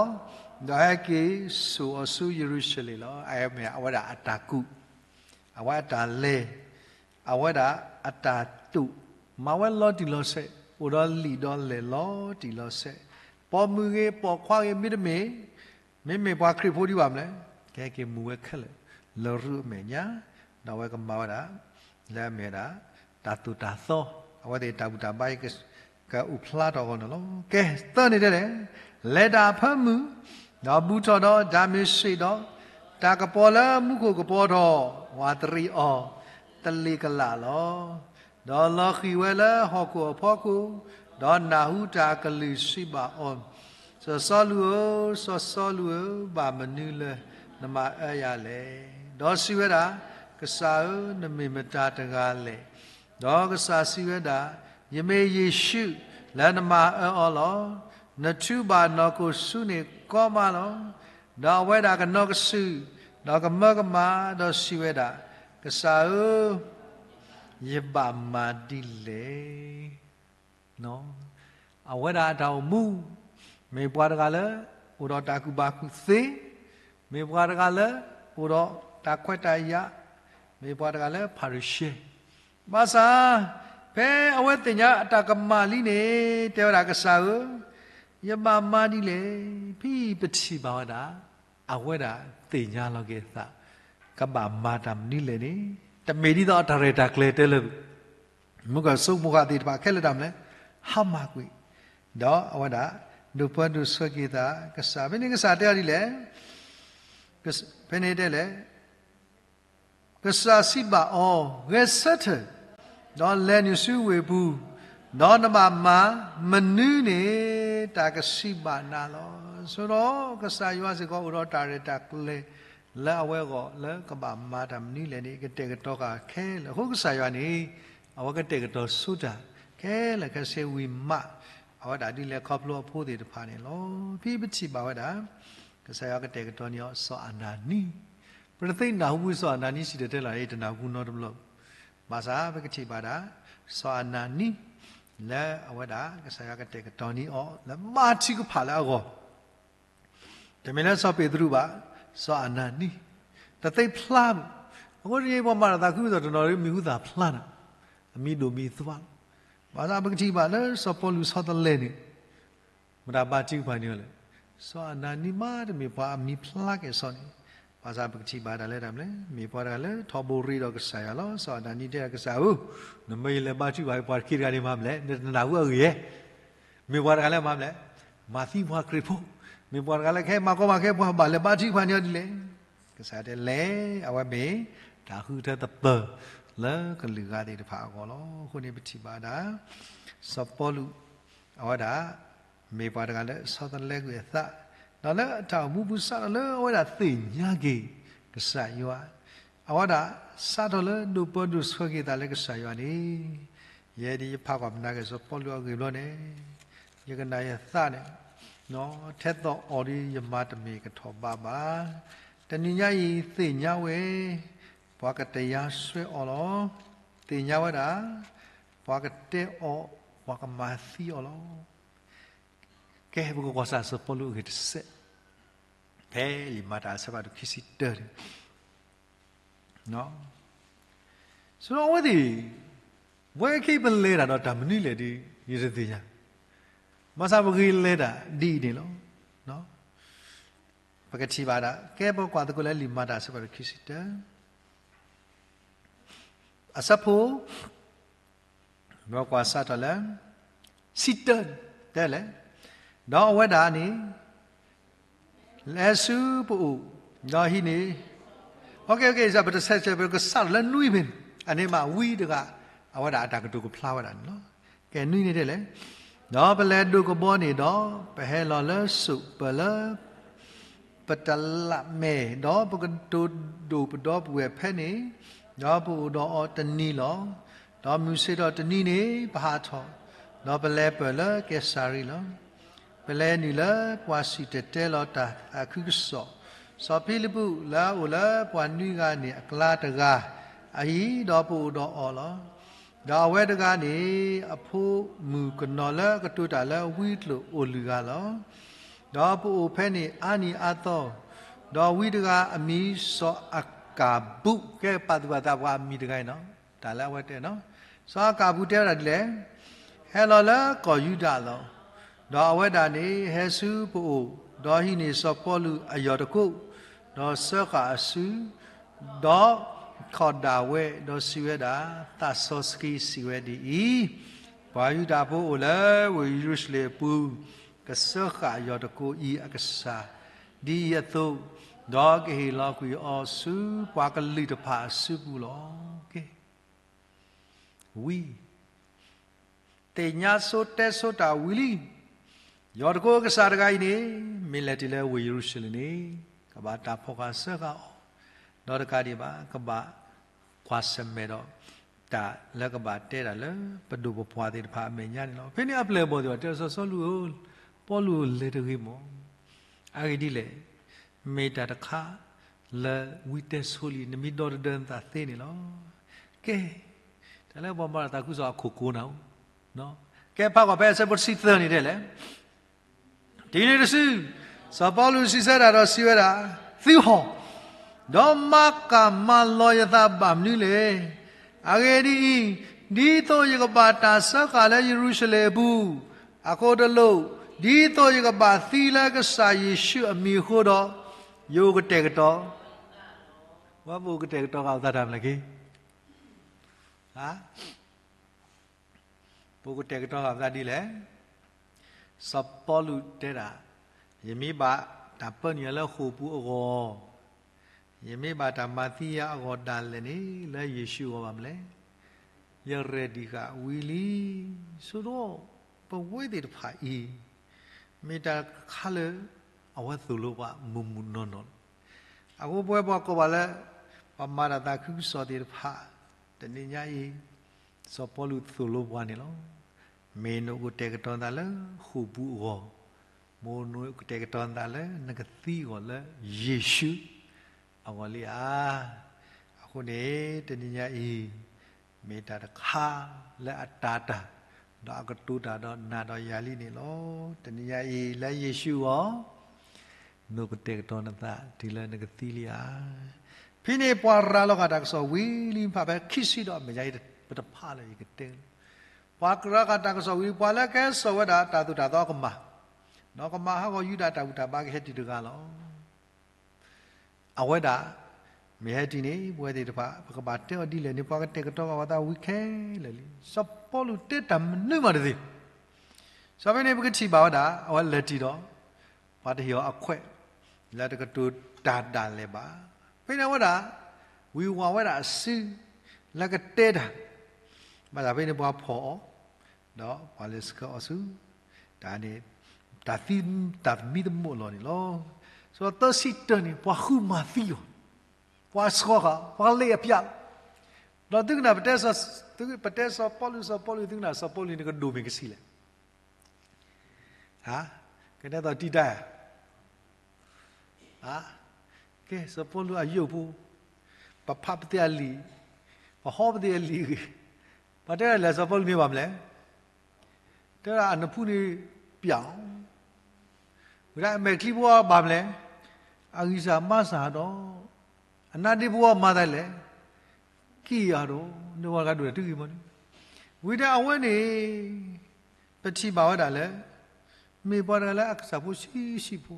ၤ, ဒီးဟဲက့ၤစိာ်အီၤဆူယရူၤၡလ့ၣ်လီၤ. အမ့ၢ်အဝဲဒၣ်အတၢ်ကူၣ်, အဝဲအတၢ်လဲၤ, အဝဲဒၣ်အတၢ်တိာ်, မၤဝဲလီၤတံၢ်လီၤဆဲး, အိၣ်ဒီးလံာ်ဒီးလဲၤလီၤတံၢ်လီၤဆဲး, ပိာ်မုၣ်ဂ့ၤ, ပိာ်ခွါဂ့ၤ, မ့တမ့ၢ် မ့မ့ၢ်ပှၤခရံာ်ဖိဒံးဘၣ်မနုၤလဲၣ်, ကဟဲက့ၤမူဝဲခဲလၢာ် လၢရူအမဲာ်ညါ, ဒီးအဝဲကမၤဝဲဒၣ် လၢအမ့ၢ်ဝဲဒၣ် တၢ်သိၣ်တၢ်သီ, အဝဲသ့ၣ်တၢ်ဘူၣ်တၢ်ဘါအံၤ ကအိၣ်ဖျါထီၣ်အဂီၢ်န့ၣ်လီၤ. ကဲ, သၢန့ၣ်တဲလဲၣ်, လဲၤတၢ်အဖၢမုၢ်, ဒီးဘူးထီၣ်ဒီးဒၤမ့းစ့းဒီး, တၢ်ကပီၤလၢမူခိၣ်ကပီၤထီၣ်, ဝးတရံးအီၤ, တလ့ၤကလာ်လီၤ. ဒီးလီၤဃံၤဝဲလၢဟီၣ်ခိၣ်အဖီခိၣ်, ဒီးနၢ်ဟူတၢ်အကလုၢ်စံးဘၣ်အီၤ, စီၤစီလူးဧၢ, စီၤစီလူးဧၢ, ဘၣ်မနုၤလၢနမၤအၢယၤလဲၣ်. ဒီးစံးဝဲဒၣ်, ကစၢ်ဧၢ, နမ့ၢ်မတၤတဂၤလဲၣ်. ဒီးကစၢ်စံးဝဲဒၣ်, ယမ့ၢ်ယ့ၣ်ၡူးလၢနမၤအၢအီၤလီၤ. နထူဘၣ်နီၢ်ခိၣ်ဆူန့ၣ်ကီမးလီၤ. ဒီးအဝဲဒၣ်ကနီၢ်ကစူၢ်, ဒီးကမၢကမၣ်, ဒီးစံးဝဲဒၣ်, ကစၢ်ဧၢ, ယဘၣ်မၤဒ်လဲၣ်. အဝဲဒၣ်အတၢ်အိၣ်မူ, မ့ၢ်ပှၤတဂၤလၢ အိၣ်ဒီးတၢ်ကူၣ်ဘၣ်ကူၣ်သ့, မ့ၢ်ပှၤတဂၤလၢ အိၣ်ဒီးတၢ်ခွဲးတၢ်ယာ်, မ့ၢ်ပှၤတဂၤလၢဖၤရံၤၡဲ, ဘၣ်ဆၣ် ဖဲအဝဲသ့ၣ်ညါအတၢ်ကမၣ်လံန့ၣ် တဲဝဲဒၣ်ကစၢ်ဧၢ, ယဘၣ်မၤဒ်လဲၣ်. ဖဲပထံၣ်ဘၣ်ဝဲဒၣ် အဝဲဒၣ်သ့ၣ်ညါလီၤက့ၤအသး ကဘၣ်မၤတၢ်မနုၤလဲၣ်န့ၣ် တမ့ၢ်ဒ်သိးအတၢ်ရဲၣ်တၢ်ကျဲၤတဲလၢ မုၢ်ကီၢ်စိမိၤဃာ်သ့ၣ်တဖၣ်ခဲလၢာ်တၢ်မနုၤလဲၣ်, ဟါမၢ်ကွံာ်, ဒီးအဝဲဒၣ် ဒိးပၢဒိးဆှၢက့ၤသးကစၢ်. ဖဲန့ၣ်ကစၢ်တဲအီၤဒ်လဲၣ်, ဖဲန့ၣ်တဲလဲၣ်, ကစၢ်စံးဘၣ်အီၤ, ဂဲၤဆၢထၢၣ်, ဒီးလဲၤနုာ်ဆူဝ့ၢ်ပူၤ, ဒီးနဘၣ်မၤမနုၤန့ၣ် တၢ်ကစံးဘၣ်နၤလီၤ. ဆိဒီးကစၢ်ယွၤစ့ၢ်ကီးအိၣ်ဒီးတၢ်ရဲၣ်တၢ်ကျဲၤ လၢအဝဲအဂီၢ် လၢကဘၣ်မၤတၢ်မနုၤလဲၣ်န့ၣ် ကတဲာ်ကတီၤဃာ်ခဲလၢာ်. အဃိကစၢ်ယွၤန့ၣ် အဝဲကတဲာ်ကတီၤဆိတၢ် ခဲလၢာ်ခဲဆ့ဝံၤမး အဝဲဒၣ်ဒ်လဲၣ်ခီဖျိအဖိသ့ၣ်တဖၣ်န့ၣ်လီၤ. ဖဲပထံၣ်ဘၣ်ဝဲဒၣ် ကစၢ်ယွၤကတဲာ်ကတီၤန့ၢ်အီၤစီၤအနၤနံ, ပတသ့နၢ်ဟူဘၣ်စီၤအနၤနံစံၣ်တဲၤတဲလီၤ တနၢ်ဟူနီတဘျီ, ဘၣ်ဆၣ်ပကထံၣ်ဘၣ်ဒၣ် စီၤအနၤနံ လၢအဝဲဒၣ် ကစၢ်ယွၤကတဲာ်ကတီၤန့ၢ်အီၤ လၢဘါထုကဖၣ်လၢအဂီၢ် တမ့ၢ်လၢစီၤပ့းတရူးဘၣ်, စီၤအနၤနံ တသ့ဖျါဘၣ်. အဃိတနံၤပှၤမၤတၢ်သးခုကစီၣ်တနီၤ မံၤဟူသၣ်ဖျါနၤ, အမံၤဒိၣ်မံၤသွါလီၤ. ဘၣ်ဆၣ်ပကထံၣ်ဘၣ်လၢစီၤပီလူးဆီတလဲန့ၣ် မတၤဘါထုကဖၣ်န့ၢ်အီၤလဲၣ်. စီၤအနၤနံမးတမ့ၢ်ပှၤအမံၤဖျါက့ၤအစီန့ၣ်, ဘၣ်ဆၣ်ပကထံၣ်ဘၣ်ဒၣ်လၢတၢ်မနုၤလဲၣ်, မ့ၢ်ပှၤတဂၤလၢထီဘိရံဒီးကစၢ်ယွၤလီၤ. စီၤအနၤနံတဲဒၣ်ကစၢ်ဧၢ, နမ့ၢ်လဲၤဘါထုကဖၣ်ပှၤတက့ၢ်တဂၤန့ၣ်မးမနုၤလဲၣ်, နတနၢ်ဟူအဂ့ၢ်ဧါ. မ့ၢ်ပှၤတဂၤလၢမၤမနုၤလဲၣ်, မၤသံပှၤခရံာ်ဖိ, မ့ၢ်ပှၤတဂၤလၢကဟဲမၤကီမၤခဲပှၤ ဘၣ်လဲၤဘါထုကဖၣ်န့ၢ်အီၤဒ်လဲၣ်. ကစၢ်ယွၤတဲလဲၣ်, အဝဲမ့ၢ်တၢ်ဃုထၢသပၢၤလၢကလုာ်ဂၤသ့ၣ်တဖၣ်အဂီၢ်လီၤ. အဃိန့ၣ်ပထံၣ်ဘၣ်ဒၣ် စီၤပီလူး အဝဲဒၣ် မ့ၢ်ပှၤတဂၤလၢဆီတလဲကွံာ်အသး, ဒီးလၢအတၢ်အိၣ်မူပူၤစးထီၣ်လၢအဝဲဒၣ်သ့ၣ်ညါက့ၤကစၢ်ယွၤ, အဝဲဒၣ်စးထီၣ်လၢဒိးပၢဒိးဆှၢက့ၤသးလၢကစၢ်ယွၤန့ၣ်, ယဲဒၣ်ယဖးကွၢ်ပနၢ်က့ၤစီၤပီလူးအဂ့ၢ်ဘျီန့ၣ်, ယကနၣ်ယသးန့ၣ်, ထဲသိးအီၤဒီးယမၤတမ့ၢ်ကထီၣ်ဘးဘၣ်. တနံၤညါအံၤသ့ၣ်ညါဝဲ ပှၤကတရားစွဲအီၤလီၤ. သ့ၣ်ညါဝဲဒၣ် ပှၤကတဲအီၤ, ပှၤကမၤသံအီၤလီၤ. ကဲ ပကကွၢ်စၢ်စီၤပီလူးအဂ့ၢ်တစဲး ဖဲလံာ်မၤတၢ်အဆၢဖးဒိၣ်ခံဆံတၢန့ၣ် ဆိအဝဲသ့ၣ် ဝဲခဲအံၤပလဲၤတၢ်ဒီးတၢ်မနုၤလဲၣ်ဒီး ယတသ့ၣ်ညါ, ဘၣ်ဆၣ်ပဂ့ၤလဲၤတၢ်ဒ်အံၤန့ၣ်လီၤ. ပကထံၣ်ဘၣ်ဒၣ် ကဲပကွၢ်သကိးလၢလံာ်မၤတၢ်အဆၢဖးဒိၣ်ခံဆံတၢ အဆၢဖိ ပကွၢ်စးထီၣ်လၢ ဆံတၢ တဲလဲၣ်, ဒီးအဝဲဒၣ်န့ၣ် လဲၤဆူပအိၣ်, ဒီးဟံးန့ၢ်, ပတဆဲးဆဲး ပကစးထီၣ်လၢနွံဖဲန့ၣ်, အန့ၣ်မးဝံတဂၤ အဝဲဒၣ်အတၢ်ကတိၤကဖျါဝဲဒၣ်န့ၣ်လီၤ. ကဲနွံန့ၣ်တဲလဲၣ်, ဒီးပလဲၤဒိးကဘီန့ၣ်ဒီး ပဟဲလီၤလၢစိာ်ပၢၢ်လၢ ပတလးမဲာ်, ဒီးပကတိၤဒိၣ်ပဒီပုၢ်ဝဲၢ်ဖဲန့ၣ်, ဒီးပအိၣ်ဒီးအီၤတနံၤလီၤ. ဒီးမုၢ်ဆ့ၣ်ထီၣ်တနံၤန့ၣ် ပဟးထီၣ်, ဒီးပလဲၤပၢၢ်လၢကဲစၤရံလီၤ. ပလဲၤနုာ်လၢပှၤစံၣ်တဲၤတဲလီၤတၢ်သးခုကစီၣ်, စီၤဖံလံးပူးလၢအအိၣ်လၢပှၤနွံဂၤန့ၣ်အကျါတဂၤအဟံၣ်, ဒီးပအိၣ်ဒီးအီၤလီၤ. ဒီးအဝဲတဂၤန့ၣ် အဖိမုၣ်ကနီၤလၢအကတိၤတၢ်လၢဝံကျိာ်အိၣ်လွံၢ်ဂၤလီၤ. ဒီးပအိၣ်ဖဲန့ၣ်အါနံၤအါသီ, ဒီးဝံတဂၤအမံၤစီၤအကၤဘူၣ်, ကဲပာ်သူၣ်ပာ်သးပှၤအမံၤတဂၤန့ၣ်လီၤ. တၢ်လၢအဝဲတဲ, စီၤအကၤဘူၣ်တဲဝဲဒၣ်ဒ်လဲၣ်, ဟဲလီၤလၢကီၢ်ယူဒၤလီၤ. ဒီးအဝဲဒၣ်န့ၣ်ဟဲဆူပအိၣ်, ဒီးဟံးန့ၢ်စီၤပီလူးအယီၢ်တကိး, ဒီးစၢဃာ်အစု, ဒီးခီၣ်ဒၣ်ဝဲ, ဒီးစံးဝဲဒၣ်, သးစီဆှံစံးဝဲဒ်အံၤ, ပှၤယူဒၤဖိအိၣ်လၢဝ့ၢ်ယရူၤၡလ့ၣ်အပူၤ, ကစၢဃာ်ယီၢ်တကိးအံၤအကစၢ်, ဒ်အံၤအသိး, ဒီးကဟ့ၣ်လီၤကွံာ်အီၤဆူပှၤကလုာ်တဖၣ်အစုပူၤလီၤ. ဝံ သ့ၣ်ညါဆိတဲဆိတၢ်ဝံၤလံ, ယီၢ်တကိးကစၢ်တဂၤအံၤန့ၣ် မ့ၢ်လဲၤတုၤလၢဝ့ၢ်ယရူၤၡလ့ၣ်န့ၣ် ကဘၣ်တၢ်ဖီၣ်ဃာ်စၢဃာ်အီၤ, ဒီးတကးဒံးဘၣ် ကဘၣ်ကွၢ်ဆၢၣ်မဲာ်ဒီး တၢ်လၢကဘၣ်တဲတၢ်လၢပဒိၣ်ပပှၢ်သ့ၣ်တဖၣ်အမဲာ်ညါန့ၣ်လီၤ. ဖဲန့ၣ်အပျဲၢ်အဘီၣ်သ့ၣ်တဖၣ်တဲစီၤစီလူးဧၢ, ပီလူးဧၢ လဲၤတဂ့ၤမး, အဂ့ၢ်ဒ်လဲၣ်, မ့ၢ်တၢ်တခါလၢဝံတဲဆိလံ, နမ့ၢ်ဒီတဒၢနသးသ့န့ၣ်လီၤ. ကဲ, တၢ်လၢပှၤမၤတၢ်သးခုကစီၣ်အခိၣ်ကိးနၤဧိၤ, ကဲဖးကွၢ်ဖဲအဆၢဖိတဆံသၢန့ၣ်တဲလဲၣ်, တုၤနုၤတစု, စီၤပီလူးစံးဆၢတၢ်ဒီးစံးဝဲဒၣ်, သုဟီၣ်, ဒီးမၤကၢ်မၤလီၤယသးဘၣ်မနုၤလဲၣ်. အဂ့ၢ်ဒ်အံၤ, ဒ်သိးယကဘၣ်တၢ်စၢဃာ်လၢယရူၤၡလ့ၣ်အပူၤ, အဃိတလိၣ်, ဒ်သိးယကဘၣ်သံလၢကစၢ်ယ့ၣ်ၡူးအမံၤအဃိဒီး, ယအိၣ်ကတဲာ်ကတီၤ ပအိၣ်ကတဲာ်ကတီၤဃာ်ပသးတၢ်မနုၤလဲၣ်က့, ပအိၣ်ကတဲာ်ကတီၤဃာ်ပသးဒ်လဲၣ်. စီၤပီလူးတဲဒၣ်, ယမ့ၢ်ဘၣ်တၢ်ပၢနုာ်ယၤလၢဃိာ်ပူၤအဂီၢ်, ယမ့ၢ်ဘၣ်တၢ်မၤသံယၤအဂီၢ်ဒၣ်လဲာ်န့ၣ် လၢယ့ၣ်ၡူးအဂီၢ်ဘၣ်မနုၤလဲၣ်. ယရဲၣ်ဒံးဃာ်ဝံၤလံ. ဆိဒီး ပဝဲသ့ၣ်တဖၣ်အံၤ မ့ၢ်တၢ်တခါလၢ အဝဲသိၣ်လိပှၤမုၢ်မုၢ်နီၢ်နီၢ်လီၤ. အဃိပဝဲပှၤကိးဂၤလၢ ပှၤမၤတၢ်သးခုကစီၣ်သ့ၣ်တဖၣ် တနံၤညါအံၤ စီၤပီလူးသိၣ်လိပှၤန့ၣ်လီၤ. မ့ၢ်နအိၣ်ကတဲာ်ကတီၤနသးလၢဃိာ်ပူၤအဂီၢ်, မ့ၢ်နအိၣ်ကတဲာ်ကတီၤနသးလၢနကသံအဂီၢ်လၢယ့ၣ်ၡူးအဂီၢ်လံဧါ. အဃိန့ၣ် တနံၤညါအံၤ မ့ၢ်တၢ်တခါလၢအတၤတၢ် ဒီးအကတိၤတၢ်ဒီးနၤဒီးယၤလံန့ၣ်လီၤ. တနံၤညါအံၤလၢယ့ၣ်ၡူးအဂီၢ် နအိၣ်ကတဲာ်ကတီၤနသးတုၤလၢနကသံလံဧါ. ဖဲန့ၣ်ပှၤရၤလီၤဃာ်တၢ်ကစီၣ်ဝံၤလံ ဖးဖဲခံဆံဒီးအမဲာ်ညါအံၤ ပတဖးလၢယကတဲလီၤ. ပှၤရၤဃာ်တၢ်ကစီၣ်ဝံၤ ပှၤလၢကဟဲစိာ်ဝဲဒၣ်တၢ်သိၣ်တၢ်သီကမၢ်, ဒီးကမၤဟးဂီၤယူဒၤတၢ်ဘူၣ်တၢ်ဘါကဟဲတုၤတဂၤလီၤ. အဝဲဒၣ် မ့ၢ်ဟဲတုၤန့ၣ် ပဝဲသ့ၣ်တဖၣ် ပကဘၣ်တဲအီၤဒ်လဲၣ်န့ၣ် ပှၤကတဲာ်ကတီၤဃာ်ပသးဝံၤခဲလၢာ်လံ. စီၤပီလူးတဲတၢ်မနုၤမးတသ့. စီၤဖဲန့ၣ် ပကထံၣ်ဘၣ်ဝဲဒၣ် အဝဲလဲၤတုၤဒီး ပှၤတဟ့ၣ်အီၤအခွဲး လၢတကတိၤတၢ်ဒၣ်လဲာ်ဘၣ်. ဖဲန့ၣ်အဝဲဒၣ် ဝံၤဝၤဝဲဒၣ်အစု လၢကတဲတၢ်, ဘၣ်ဆၣ်ဖဲန့ၣ်ပှၤဖီၣ်အီၤ ဒီးပှၤလဲၤဆှၢအီၤဆူ တၢ်န့ၣ် တၢ်သံ တၢ်သမံသမိးလီၤန့ၣ်လီၤ. စီၤသၢဆံတၢန့ၣ် ပှၤဃုမၤသံအီၤ, ပှၤဆှီဃာ်, ပှၤလ့အပျး, ဒီးသုကနၣ် ပတဲစီၤပီလူး စီၤပီလူး သုကနၣ်စီၤပီလူးန့ၣ်ကဒိၣ်မ့ၢ်ကဆံးလဲၣ်. ကတဲသိးတံတၢ် ကဲ စီၤပီလူးအယိၣ်ဖိ, ပဖးပသ့ၣ်အလံာ်, ပဟီပသ့ၣ်အလံာ်ဂ့ၤ, ပှၤတဲဒၣ်လဲၤစီၤပီလူးန့ၣ်ဘၣ်မလဲၣ်, တဲဒၣ်အနဖူန့ၣ်ပျးအီၤ, ဝံၤဒၣ်အမဲာ်ချံဖိအီၤဘၣ်မလဲၣ်, အဂံၢ်စၢ်ဘါစၢ်ဒီး, အနါဒ့ဖိအီၤမၤသးလဲၣ်, ကံၢ်အါဒီး, န့ၣ်ဝဲတဂၤဒိၣ်ဒီးတဂ့ၤမီၢ်န့ၣ်, ဝံၤဒၣ်အဝဲန့ၣ် ပထံၣ်ဘၣ်ဝဲဒၣ်လၢ မ့ၢ်ပှၤတဂၤလၢအကစၢ်ဖိဆံးဆံးဖိ,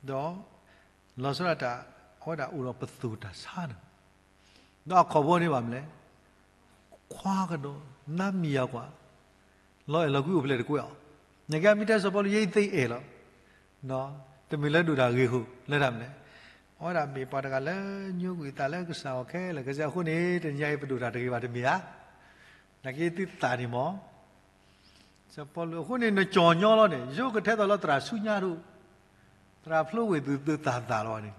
ဒီး လီၤဆီဒၣ်တၢ် အဝဲဒၣ်အိၣ်ဒီးပသိၣ်တၢ်ဆါန့ၣ်, ဒီးအခီၣ်ဘီန့ၣ်ဘၣ်မလဲၣ်, ခွါကဒီး နါမံၤယၤကွၢ်, လီၤအဲၣ်လီၤကွံအိၣ်ဖျဲၣ်တကွဲၢ်အီၤ, နကဲမ့ၢ်တဲစီၤပီလူး ယဲယသ့အဲၣ်လီၤ, တမ့ၢ်လၢဒိၣ်တၢ်ဂ့ၤဃိလၢတၢ်မလဲၣ်, အဝဲဒၣ်မ့ၢ်ပှၤတဂၤလၢညိကွံာ်သးလၢကစၢ်အီၤခဲလၢာ်ခဲဆ့အဃိန့ၣ် တနံၤညါအံၤပဒိၣ်တၢ်တဂ့ၤဘၣ်တမ့ၢ်ဧါ, နာ်က့သုသးန့ၣ်မီၢ် စီၤပီလူးအဃိန့ၣ် နကၠီၣ်ညီလီၤန့ၣ် ယိကထဲသိးလၢသရၣ်ဆူညါဒိၣ်, သရၣ်ဖျိဝ့ၢ်သုသးသးလီၤန့ၣ်,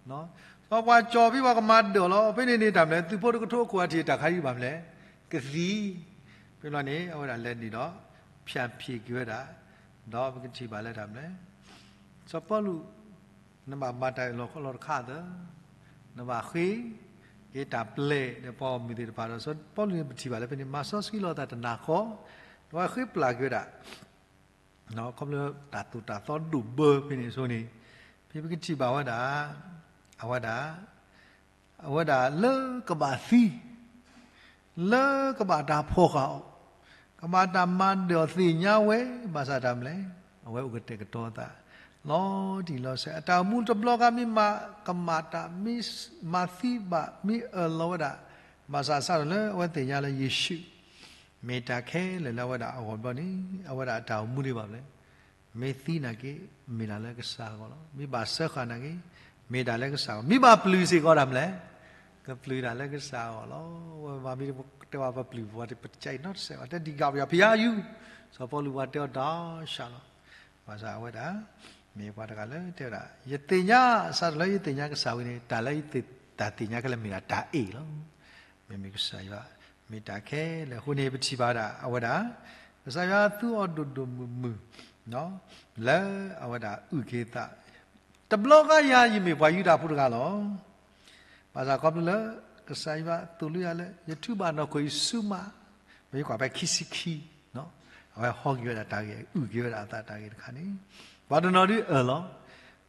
ပှၤကၠီၣ်ဖံပှၤကမၤဒၢၣ်လီၤ ဖဲန့ၣ်န့ၣ်တၢ်မလဲၣ် သုးဖိတကထိအခိၣ်အထံးတၢ်ခါအံၤဘၣ်မလဲၣ်, ကသံ, ဖဲန့ၣ်အဝဲဒၣ်လဲၤနုာ်ဒီး ဖၠၣ်ဖံးက့ၤဝဲဒၣ်, ဒီးပကထံၣ်ဘၣ်လၢတၢ်မလဲၣ် စီၤပီလူး နဘၣ်မၤတၢ်အၢၣ်လီၤခီလီၤတခါသၢ, နဘၣ်ဃ့က့ၤတၢ်ပျဲဒီးပှၤဂီၢ်မုၢ်သ့ၣ်တဖၣ်ဒီး စီၤပီလူးန့ၣ်ပထံၣ်ဘၣ်လၢဖဲန့ၣ် မၤစီဆှံလီၤသးတနၢ်ဃီ, ဒီးဃ့ပျၢ်က့ၤဝဲဒၣ်, ခီဖျိတၢ်သိၣ်တၢ်သီဒိၣ်ဘၢဖဲန့ၣ်အဃိန့ၣ်, ဖဲပကထံၣ်ဘၣ်ဝဲဒၣ်, အဝဲဒၣ် အဝဲဒၣ်လၢကဘၣ်သံ လၢကဘၣ်တၢ်ဖီၣ်ဃာ်အီၤ, ကဘၣ်တၢ်မၤဒၢၣ်အီၤသ့ၣ်ညါဝဲ, ဘၣ်ဆၣ်တၢ်မလဲၣ်, အဝဲအိၣ်ကတဲာ်ကတီၤအသး လီၤတံၢ်လီၤဆဲး, အတၢ်အိၣ်မူတဘျီခါမ့ၢ်မၤကမၣ်တၢ်, မၤသံဘၣ်, မ့ၢ်အၢၣ်လီၤဝဲဒၣ်, ဘၣ်ဆၣ်စးထီၣ်လၢအဝဲသ့ၣ်ညါလၢယ့ၣ်ၡူး မ့ၢ်တၢ်ခဲလၢာ်လၢအဝဲဒၣ်အဂီၢ်ဘျီန့ၣ်, အဝဲဒၣ်အတၢ်အိၣ်မူဒံးဘၣ်မလဲၣ်, မ့ၢ်သံနာ်က့ မ့ၢ်ဒၣ်လၢကစၢ်အဂီၢ်လီၤ. မ့ၢ်ဘၣ်စၢဃာ်နာ်က့ မ့ၢ်ဒၣ်လၢကစၢ်အဂီၢ်, မ့ၢ်ဘၣ်ပျုၢ်စ့ၢ်ကီးဒၣ်မလဲၣ်, ကပျုၢ်ဒၣ်လၢကစၢ်အဂီၢ်လီၤ. ဝဲမ့ၢ်မ့ၢ်တဲဝဲပပျုၢ်ပှၤတကဲအံၤနီတစဲးဘၣ်, တဲဒံးကးပယီၤဖံးယါယူၤ, စီၤပီလူးပှၤတဲအီၤတၢ်ဆှးလီၤ. ဘၣ်ဆၣ်အဝဲဒၣ် မ့ၢ်ပှၤတဂၤလၢတဲဝဲဒၣ် ယသ့ၣ်ညါ, စးထီၣ်လၢယသ့ၣ်ညါကစၢ်ဝံၤန့ၣ် တၢ်လၢယတၢ်သ့ၣ်ညါခဲလၢာ်မ့ၢ်ဒၣ်တၢ်အ့ၣ်လီၤ. မ့မ့ၢ်ကစၢ်ယွၤ မ့ၢ်တၢ်ခဲလၢာ်အဃိန့ၣ် ပထံၣ်ဘၣ်ဝဲဒၣ် အဝဲဒၣ် ကစၢ်ယွၤသူအီၤဒိၣ်ဒိၣ်မုၢ်မုၢ် လၢအဝဲဒၣ်အုၣ်က့ၤသး, တဘျီဃီယၤ ယမ့ၢ်ပှၤယူဒၤဖိတဂၤလီၤ. ဘၣ်ဆၣ်ခီဖျိလၢ ကစၢ်ယွၤသိၣ်လိယၤလၢ ယထုးဘၣ်နီၢ်ခိအံၤဆူမး, ပမ့ၢ်ကွၢ်ဖဲခံဆံခံ အဝဲဟီက့ၤဝဲဒၣ်တၢ်ဂ့ၢ် အုၣ်က့ၤဝဲဒၣ်အသးတၢ်ဂ့ၢ်တခါန့ၣ်, ပှၤတနီၤဒုအၢၣ်လီၤ,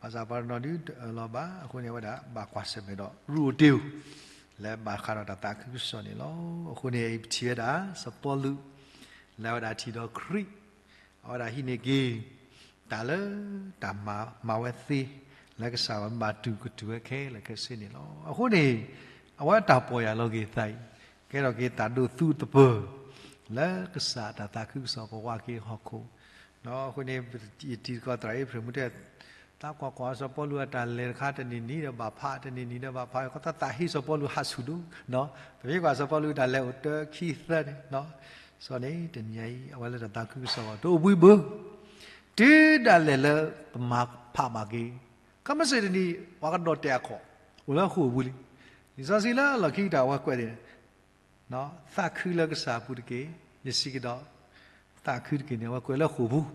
ဘၣ်ဆၣ်ပှၤတနီၤဒုတအၢၣ်လီၤဘၣ်. အဃိန့ၣ် အဝဲဒၣ်ဘၣ်ကွၢ်ဆၢၣ်မဲာ်ဒီးရူအိၣ်တ့ၢ်ဧိၤ လၢဘၣ်ဃးဒီးတၢ်သးခုကစီၣ်န့ၣ်လီၤ. အဃိန့ၣ် ပထံၣ်ဝဲဒၣ် စီၤပီလူး လၢအဝဲဒၣ်ထံၣ်ဒီးခရံာ် အဝဲဒၣ်ဟံးန့ၢ်က့ၤ တၢ်လၢတၢ်မၤဝဲသ့ လၢကစၢ်ယွၤဘၣ်တူၢ်ကတူၢ်ဝဲခဲလၢာ်ခဲဆ့န့ၣ်လီၤ. အဃိန့ၣ် အဝဲတၢ်ပီၢ်ယၢ်လီၤက့ၤအသးအံၤ ကဲထီၣ်က့ၤတၢ်ဒိးသူတပၢၢ် လၢကစၢ်တၢ်သးခုကစီၣ်ကဝးက့ၤဟီၣ်ခိၣ်, အဃိန့ၣ် ယတံၤသကိးသရၣ်အ့ဖြ့ၣ်မူတဲ သးကွၢ်ကွၢ်စီၤပီလူးအတၢ်လဲၤတခါ တနံၤနံၤဒီးဘၣ်ဖး တနံၤနံၤဒီးဘၣ်ဖး ကသးဟ့စီၤပီလူးဟးဆူၣ်ဒိၣ်, ပမ့ၢ်ကွၢ်စီၤပီလူးတၢ်လဲၤအိၣ်တၢခံသၢန့ၣ်, စီၤန့ၣ် တနံၤညါအံၤ အဝဲလၢတၢ်သးခုကစီၣ်အဂီၢ် တအိၣ်ဘှံးဘၢ တုၤဒၣ်လဲာ်လၢပမၤဖးဘၣ်က့ၤ ကမ့ၢ်စ့ၢ်တနံၤ ပှၤကဒီးတဲာ်အခီၣ် အိၣ်လၢဃိာ်ပူၤလံ. လံာ်စီဆှံလၢလီၢ်ခံကတၢၢ်အဝဲကွဲးန့ၣ် သးခုလၢကစၢ်အပူၤတက့ၢ်, ယစံးကဒီး သးခုတက့ၢ်န့ၣ် အဝဲကွဲးလၢဃိာ်ပူၤ,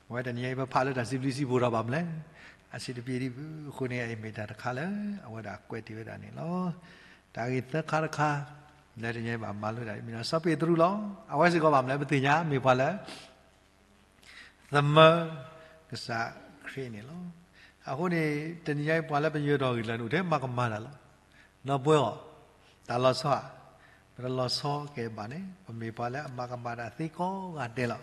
အဝဲတနံၤညါအံၤပဖးလၢတၢ်စံးဘျုးစံးဖှိၣ်ထီၣ်ဘၣ်မလဲၣ်, အစံးတပျ့ၤဒံးဘၣ်. အဃိန့ၣ် အအံၤမ့ၢ်တၢ်တခါလၢ အဝဲဒၣ်ကွဲးတ့ၢ်ဝဲဒၣ်န့ၣ်လီၤ. တၢ်ဂ့ၢ်သၢခါတခါ လၢတနံၤညါအံၤဘၣ်မၤလိဒၣ် မ့ၢ်ဒၣ်စီၤပ့းတရူးလီၤ. အဝဲစ့ၢ်ကီးဘၣ်မလဲၣ် ပသ့ၣ်ညါ မ့ၢ်ပှၤလၢ သမၢ ကစၢ်ခရံာ်န့ၣ်လီၤ. အဃိန့ၣ် တနံၤညါအံၤပှၤလၢပယၢၤထီၣ်ဂ့ၢ်လၢာ်န့ၣ် အိၣ်ထဲမၤကမၣ်တၢ်လီၤ. ဒီပုၢ်ဝဲၢ်အီၤ တၢ်လီၤဆီဧါ, ပတလီၤဆီကဲဘၣ်န့ၣ် ပမ့ၢ်ပှၤလၢအမၤကမၣ်တၢ်သ့ကိးဂၤဒဲးလီၤ.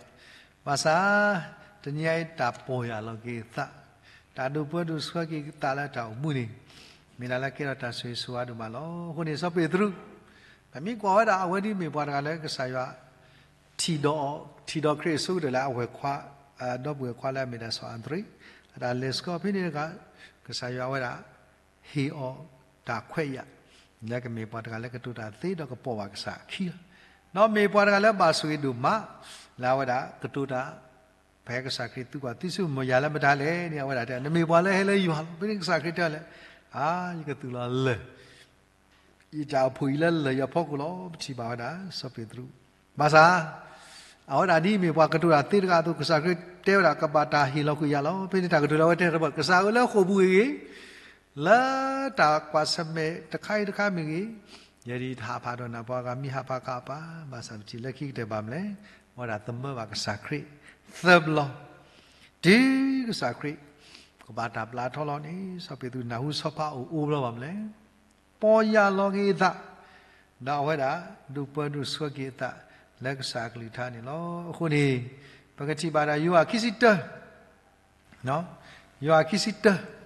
ဘၣ်ဆၣ် တနံၤညါအံၤတၢ်ပီၢ်ယၢ်လီၤက့ၤသး, တၢ်ဒိးပၢဒိးဆှၢက့ၤသးလၢတၢ်အိၣ်မူန့ၣ် မ့ၢ်ဒၣ်လၢကဲထီၣ်တၢ်ဆိၣ်ဂ့ၤဆိၣ်ဝါဒိၣ်မးလီၤ. အဃိန့ၣ် စီၤပ့းတရူး ပမ့ၢ်ကွၢ်ဝဲဒၣ် အဝဲဒၣ်မ့ၢ်ပှၤတဂၤလၢကစၢ်ယွၤ ထံၣ်ဒီးအီၤ, ထံၣ်ဒီးခရံာ်အဆိကတၢၢ်လၢအဝဲၢ်ခွါ, ဒီပုၢ်ဝဲၢ်ခွါလၢအမ့ၢ်ဒၣ်စီၤအၤဒရ့း, အတၢ်လဲၤစ့ၢ်ကီးဖဲန့ၣ်တဂၤ, ကစၢ်ယွၤဝဲဒၣ် ဟ့ၣ်အီၤတၢ်ခွဲးယာ် လၢကမ့ၢ်ပှၤတဂၤလၢကတိၤတၢ်သ့ဒီးကပိာ်ဘၣ်ကစၢ်အခံလီၤ. ဒီးမ့ၢ်ပှၤတဂၤလၢဘၣ်ဆိၣ်ဂ့ၤဒိၣ်မး လၢအဝဲဒၣ်ကတိၤတၢ် ဖဲကစၢ်ခရံာ်သံကွၢ်သံစူၤမုၢ်ယၤလၢမတၤလဲၣ်န့ၣ် အဝဲဒၣ်တဲ နမ့ၢ်ပှၤလၢဟဲလၢယွၤလီၤ. ဖဲန့ၣ်ကစၢ်ခရံာ်တဲလၢ အါ ယကသူၣ်လီၤလၢာ် ယတၢ်အိၣ်ဖှိၣ်အံၤလၢလၢာ်ယဖီခိၣ်လီၤ. ပထံၣ်ဘၣ်ဝဲဒၣ် စီၤပ့းတရူး ဘၣ်ဆၣ် အဝဲဒၣ်ဒ်အမ့ၢ်ပှၤကတိၤတၢ်သ့တဂၤအသိး ကစၢ်ခရံာ်တဲဝဲဒၣ် ကဘၣ်တၢ်ဟ့ၣ်လီၤကွံာ်ယၤလီၤ. ဖဲန့ၣ်တၢ်ကတိၤလၢအဝဲတဲတဘၣ် ကစၢ်ဧၢ လၢဃိာ်ပူၤဂ့ၤဂ့ၤ လၢတၢ်ကွၢ်ဆၢၣ်မဲာ်တခါအံၤတခါမ့ၢ်ဂ့ၤ, ယဲဒၣ်တဟးဖးဒီးနၤ ပှၤဂၤမ့ၢ်ဟးဖးကပၤ, ဘၣ်ဆၣ်ပထံၣ်လၢခံကတၢၢ်ဘၣ်မနုၤလဲၣ်, အဝဲဒၣ်သမၢဘၣ်ကစၢ်ခရံာ်သၢဘျီ, တုၤကစၢ်ခရံာ်ကဘၣ်တၢ်ပျၢ်ထီလီၤန့ၣ် စီၤပ့းတရူးနၢ်ဟူစီၤပၤအိၣ်အိၣ်ဘျီဘၣ်မနုၤလဲၣ်, ပီၢ်ယၢ်လီၤက့ၤအသး, ဒီးအဝဲဒၣ်ဒိၣ်ပၢဒိၣ်ဆှၢက့ၤအသးလၢကစၢ်အကလုၢ်ကထါန့ၣ်လီၤ. အဃိန့ၣ် ပကထံၣ်ဘၣ်ဒၣ်ယိၤဟၣ်ခံဆံတၢ ယိၤဟၣ်ခံဆံတၢ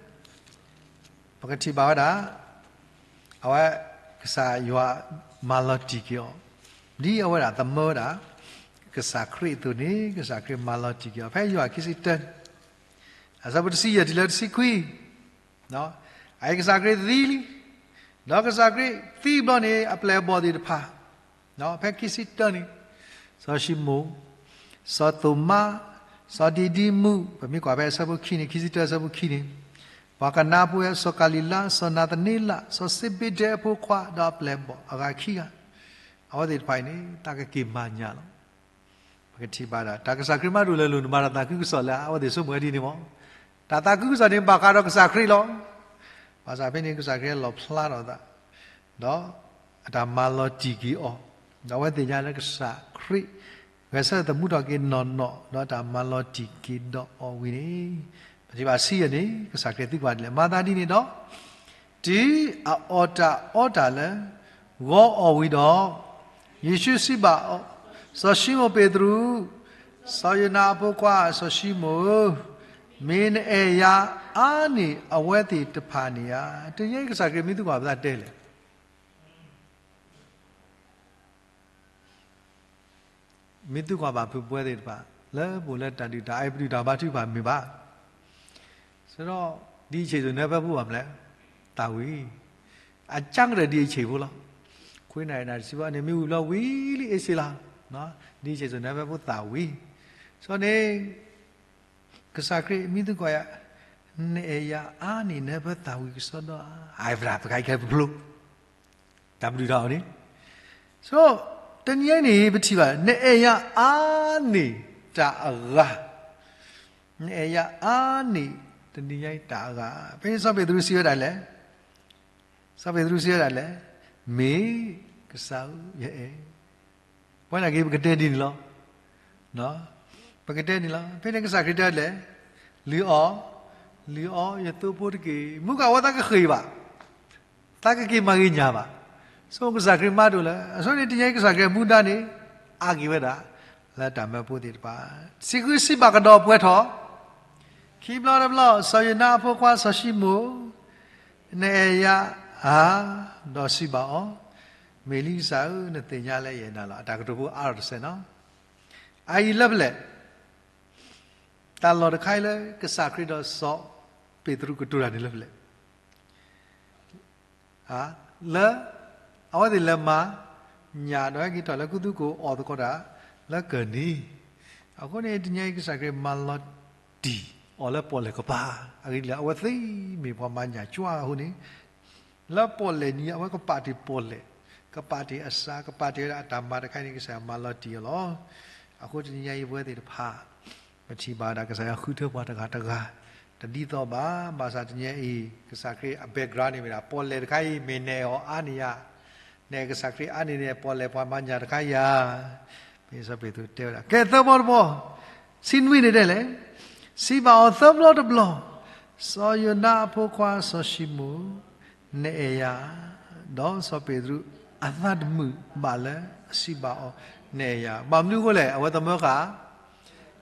ပကထံၣ်ဘၣ်ဝဲဒၣ် အဝဲကစၢ်ယွၤမၤလီၤတံၢ်က့ၤအီၤ, ဒ်အဝဲဒၣ်သမၢဝဲဒၣ် ကစၢ်ခရံာ်အသိးန့ၣ် ကစၢ်ခရံာ်မၤလီၤတံၢ်က့ၤအီၤ ဖဲယိၤဟၣ်ခံဆံတၢ အဆၢဖိတဆံယဲၢ်တုၤလၢတဆံခွံ အအံၤကစၢ်ခရံာ်သံလံ, ဒီးကစၢ်ခရံာ်သံဘျီန့ၣ် အပျဲၢ်အဘီၣ်သ့ၣ်တဖၣ်, ဖဲခံဆံတၢန့ၣ်, စီၤၡံမိၣ်, စီၤသိၤမါ, စီၤဒံၤဒံမူး, ပမ့ၢ်ကွၢ်ဖဲအဆၢဖိခံန့ၣ် ခံဆံတၢအဆၢဖိခံန့ၣ်, ပှၤကနါဖိ စီၤကၤလံၤလါ, စီၤနၤသနံလး, စီၤစ့ဘ့ဒဲအဖိခွါ ဒီးအပျဲၢ်အဘီၣ်အဂၤခံဂၤ, အဝဲသ့ၣ်တဖၣ်အံၤန့ၣ် သးကက့ၤမၤညၣ်လီၤ. ပကထံၣ်ဘၣ်ဒၣ် တၢ်ကစၢ်ခရံာ်မၤတၢ်လၢအလိၤန့ၣ် မၤတၢ်သးခုကစီၣ်လၢအဝဲသ့ၣ်ဆိကမိၣ်ဝဲဒ်န့ၣ်မး, တၢ်သးခုကစီၣ်န့ၣ် ဘၣ်ဃးဒီးကစၢ်ခရံာ်လီၤ. ဘၣ်ဆၣ်ဖဲန့ၣ် ကစၢ်ခရံာ်လီၣ်ဖျါထီၣ်အသး, ဒီးအတၢ်မၤလီၤတံၢ်က့ၤအီၤ, ဒီးအဝဲသ့ၣ်ညါလၢကစၢ်ခရံာ် ဂဲၤဆၢထၢၣ်သမူထီၣ်က့ၤနီၢ်နီၢ် ဒီးတၢ်မၤလီၤတံၢ်က့ၤဒီးအီၤဝံၤန့ၣ်, ပထံၣ်ဘၣ်ဆံယဲၢ်န့ၣ် ကစၢ်ခရံာ်သံကွၢ်ဒ်လဲၣ်, မၤသးဒ်န့ၣ်ဒီး တုၤအအီၣ်တၢ်အီတၢ်လၢ ဂီၤအီၣ်ဝံၤဒီး, ယ့ၣ်ၡူးစံးဘၣ်အီၤ, စီၤၡံမိၣ်ပ့းတရူး, စီၤယိၤနါအဖိခွါ စီၤၡံမိၣ်ဧၢ, မ့ၢ်နအဲၣ်ယၤအါန့ၢ်အဝဲသ့ၣ်တဖၣ်န့ၣ်ဧါ. တနံၤအံၤကစၢ်ခရံာ်မ့ၢ်သံကွၢ်ပသးတဲလဲၣ် မ့ၢ်သံကွၢ်ဘၣ်ဖုၣ်ပဝဲသ့ၣ်တဖၣ် လၢပအိၣ်လၢတၢ်ဒုၣ်တၢ်အါ ပဒုၣ်တၢ်ဘါထုကဖၣ်မ့ၢ်ဘၣ်, ဆၢဒီး ဒ်အံၤဆ့ၣ်စိၤနၢဖၢပူၤဘၣ်မနုၤလဲၣ်, သးဝံၤ, အကါကတၢၢ်ဒ်အံၤဆ့ၣ်ဖိလီၤ. ခွ့နၢ်အံၤနၢ်တဆံဘၣ်န့ၣ် မ့ၢ်ဝံၤဘျီဝံၤလံအ့ၣ်စ့လး, ဒ်အံၤဆ့ၣ်စိၤနၢဖၢပူၤသးဝံၤ, ဆိန့ၣ် ကစၢ်ခရံာ်မ့ၢ်သံကွၢ်ယၤ, နအဲၣ်ယၤအါန့ၢ်နၢဖၢသးဝံၤကစီဒီဧါ, အဝဲဒၣ်ပကဟဲခဲပဖျိ တၢ်ပဒုၣ်တၢ်အီၣ်န့ၣ်, ဆိ တနံၤအံၤန့ၣ် ပထံၣ်ဘၣ် နအဲၣ်ယၤအါန့ၢ်တၢ်အဂၤ, နအဲၣ်ယၤအါန့ၢ်တနံၤညါအံၤတၢ်အဂၤ, ဖဲန့ၣ်စီၤပ့းတရူးစံးဝဲဒၣ်လဲၣ်, စီၤပ့းတရူးစံးဝဲဒၣ်လဲၣ်, မ့ၢ်ကစၢ်ဧၢ ယအဲၣ် ပဝဲဒၣ်က့ၤ ပကတဲဒ်န့ၣ်လီၤ. ပကတဲန့ၣ်လီၤ. ဖဲန့ၣ်ကစၢ်ခရံာ်တဲလဲၣ်, လုၢ်အီၣ်, လုၢ်အီယသိဖိတက့ၢ်. မုၢ်ကဝဲသးကဃ့ၢ်ဘၣ်, သးကက့ၤမၤဂ့ၤညၣ်ဘၣ်. ဆိကစၢ်ခရံာ်မၤဒိၣ်လၢ အဆိန့ၣ်တနံၤညါအံၤ ကစၢ်ခရံာ်မူဒါန့ၣ် အါက့ၤဝဲဒၣ် လၢတၢ်မၢဖိသ့ၣ်တဖၣ်, စံးဃုစံးဘၣ်ကဒီးပှဲၤထီၣ် ခံဘျီတဘျီ, စီၤယိၤနါအဖိခွါစီၤၡံမိၣ်, နအဲၣ်ယၤဧါ, ဒီးစံးဘၣ်အီၤ, မ့ၢ်လံကစၢ်ဧၢ, နသ့ၣ်ညါလၢယအဲၣ်နၤလီၤ. အတၢ်ကတိၤဖိအါထီၣ်တစဲးနီၤ. အအံၤလၢပလဲၣ်, တၢ်လီၢ်တခါအံၤလၢကစၢ်ခရံာ်ဒီးစီၤပ့းတရူးကတိၤတၢ်န့ၣ်လၢပလဲၣ် လၢ အဝဲသ့ၣ်လဲၤမၤညၣ်ဒီးဟဲက့ၤထီၣ်လၢခူသူၣ်ကိၣ်အီၣ်သကိးတၢ်လၢကၢၢ်နံၤ, အဃိန့ၣ် တနံၤအံၤကစၢ်ခရံာ်မၤလီၤတံၢ်အီၤလၢပီၣ်လဲၣ်ကပၤ, အဂ့ၢ်ဒ်လဲၣ် အဝဲသ့ၣ်မ့ၢ်ပှၤမၤညၣ်ကွၢ်အဃိန့ၣ် လၢပီၣ်လဲၣ်နံၤ အဝဲကပာ်တ့ၢ်ပီၣ်လဲၣ်, ကပာ်တ့ၢ်အစး, ကပာ်တ့ၢ်ဝဲဒၣ်အတၢ်မၤတခါအံၤန့ၣ် ကစၢ်ယွၤမၤလီၤတံၢ်အီၤလီၤ. အဃိတနံၤညါအံၤပဝဲသ့ၣ်တဖၣ် ပထံၣ်ဘၣ်ဝဲဒၣ်ကစၢ်ယွၤဃုထၢပှၤတဂၤတဂၤ တဒ်သိးဘၣ်. ဘၣ်ဆၣ်တနံၤညါအံၤ ကစၢ်ခရံာ်အ background န့ၣ်မ့ၢ်ဒၣ် ပီၣ်လဲၣ်တခါအံၤ မ့ၢ်နအဲၣ်အီၤအါန့ၢ်ယၤ, နအဲၣ်ကစၢ်ခရံာ်အါန့ၢ်န့ၣ် ပီၣ်လဲၣ်ပှၤမၤညၣ်တခါအံၤဧါ. မ့ၢ်စီၤပ့းတရူးတဲဝဲဒၣ် ကဲသၢဘျီတဘျီ, ဆံနွံန့ၣ်တဲလဲၣ်, စံးဘၣ်အီၤသၢဘျီတဘျီ, စီၤယိၤနါအဖိခွါစီၤၡံမိၣ်, နအဲၣ်ယၤ, ဒီးစီၤပ့းတရူးအသးတမုာ်ဘၣ်လၢအစံးဘၣ်အီၤ, နအဲၣ်ယၤ. ဘၣ်မနုၤအဃိလဲၣ်, အဝဲသမၢဃာ်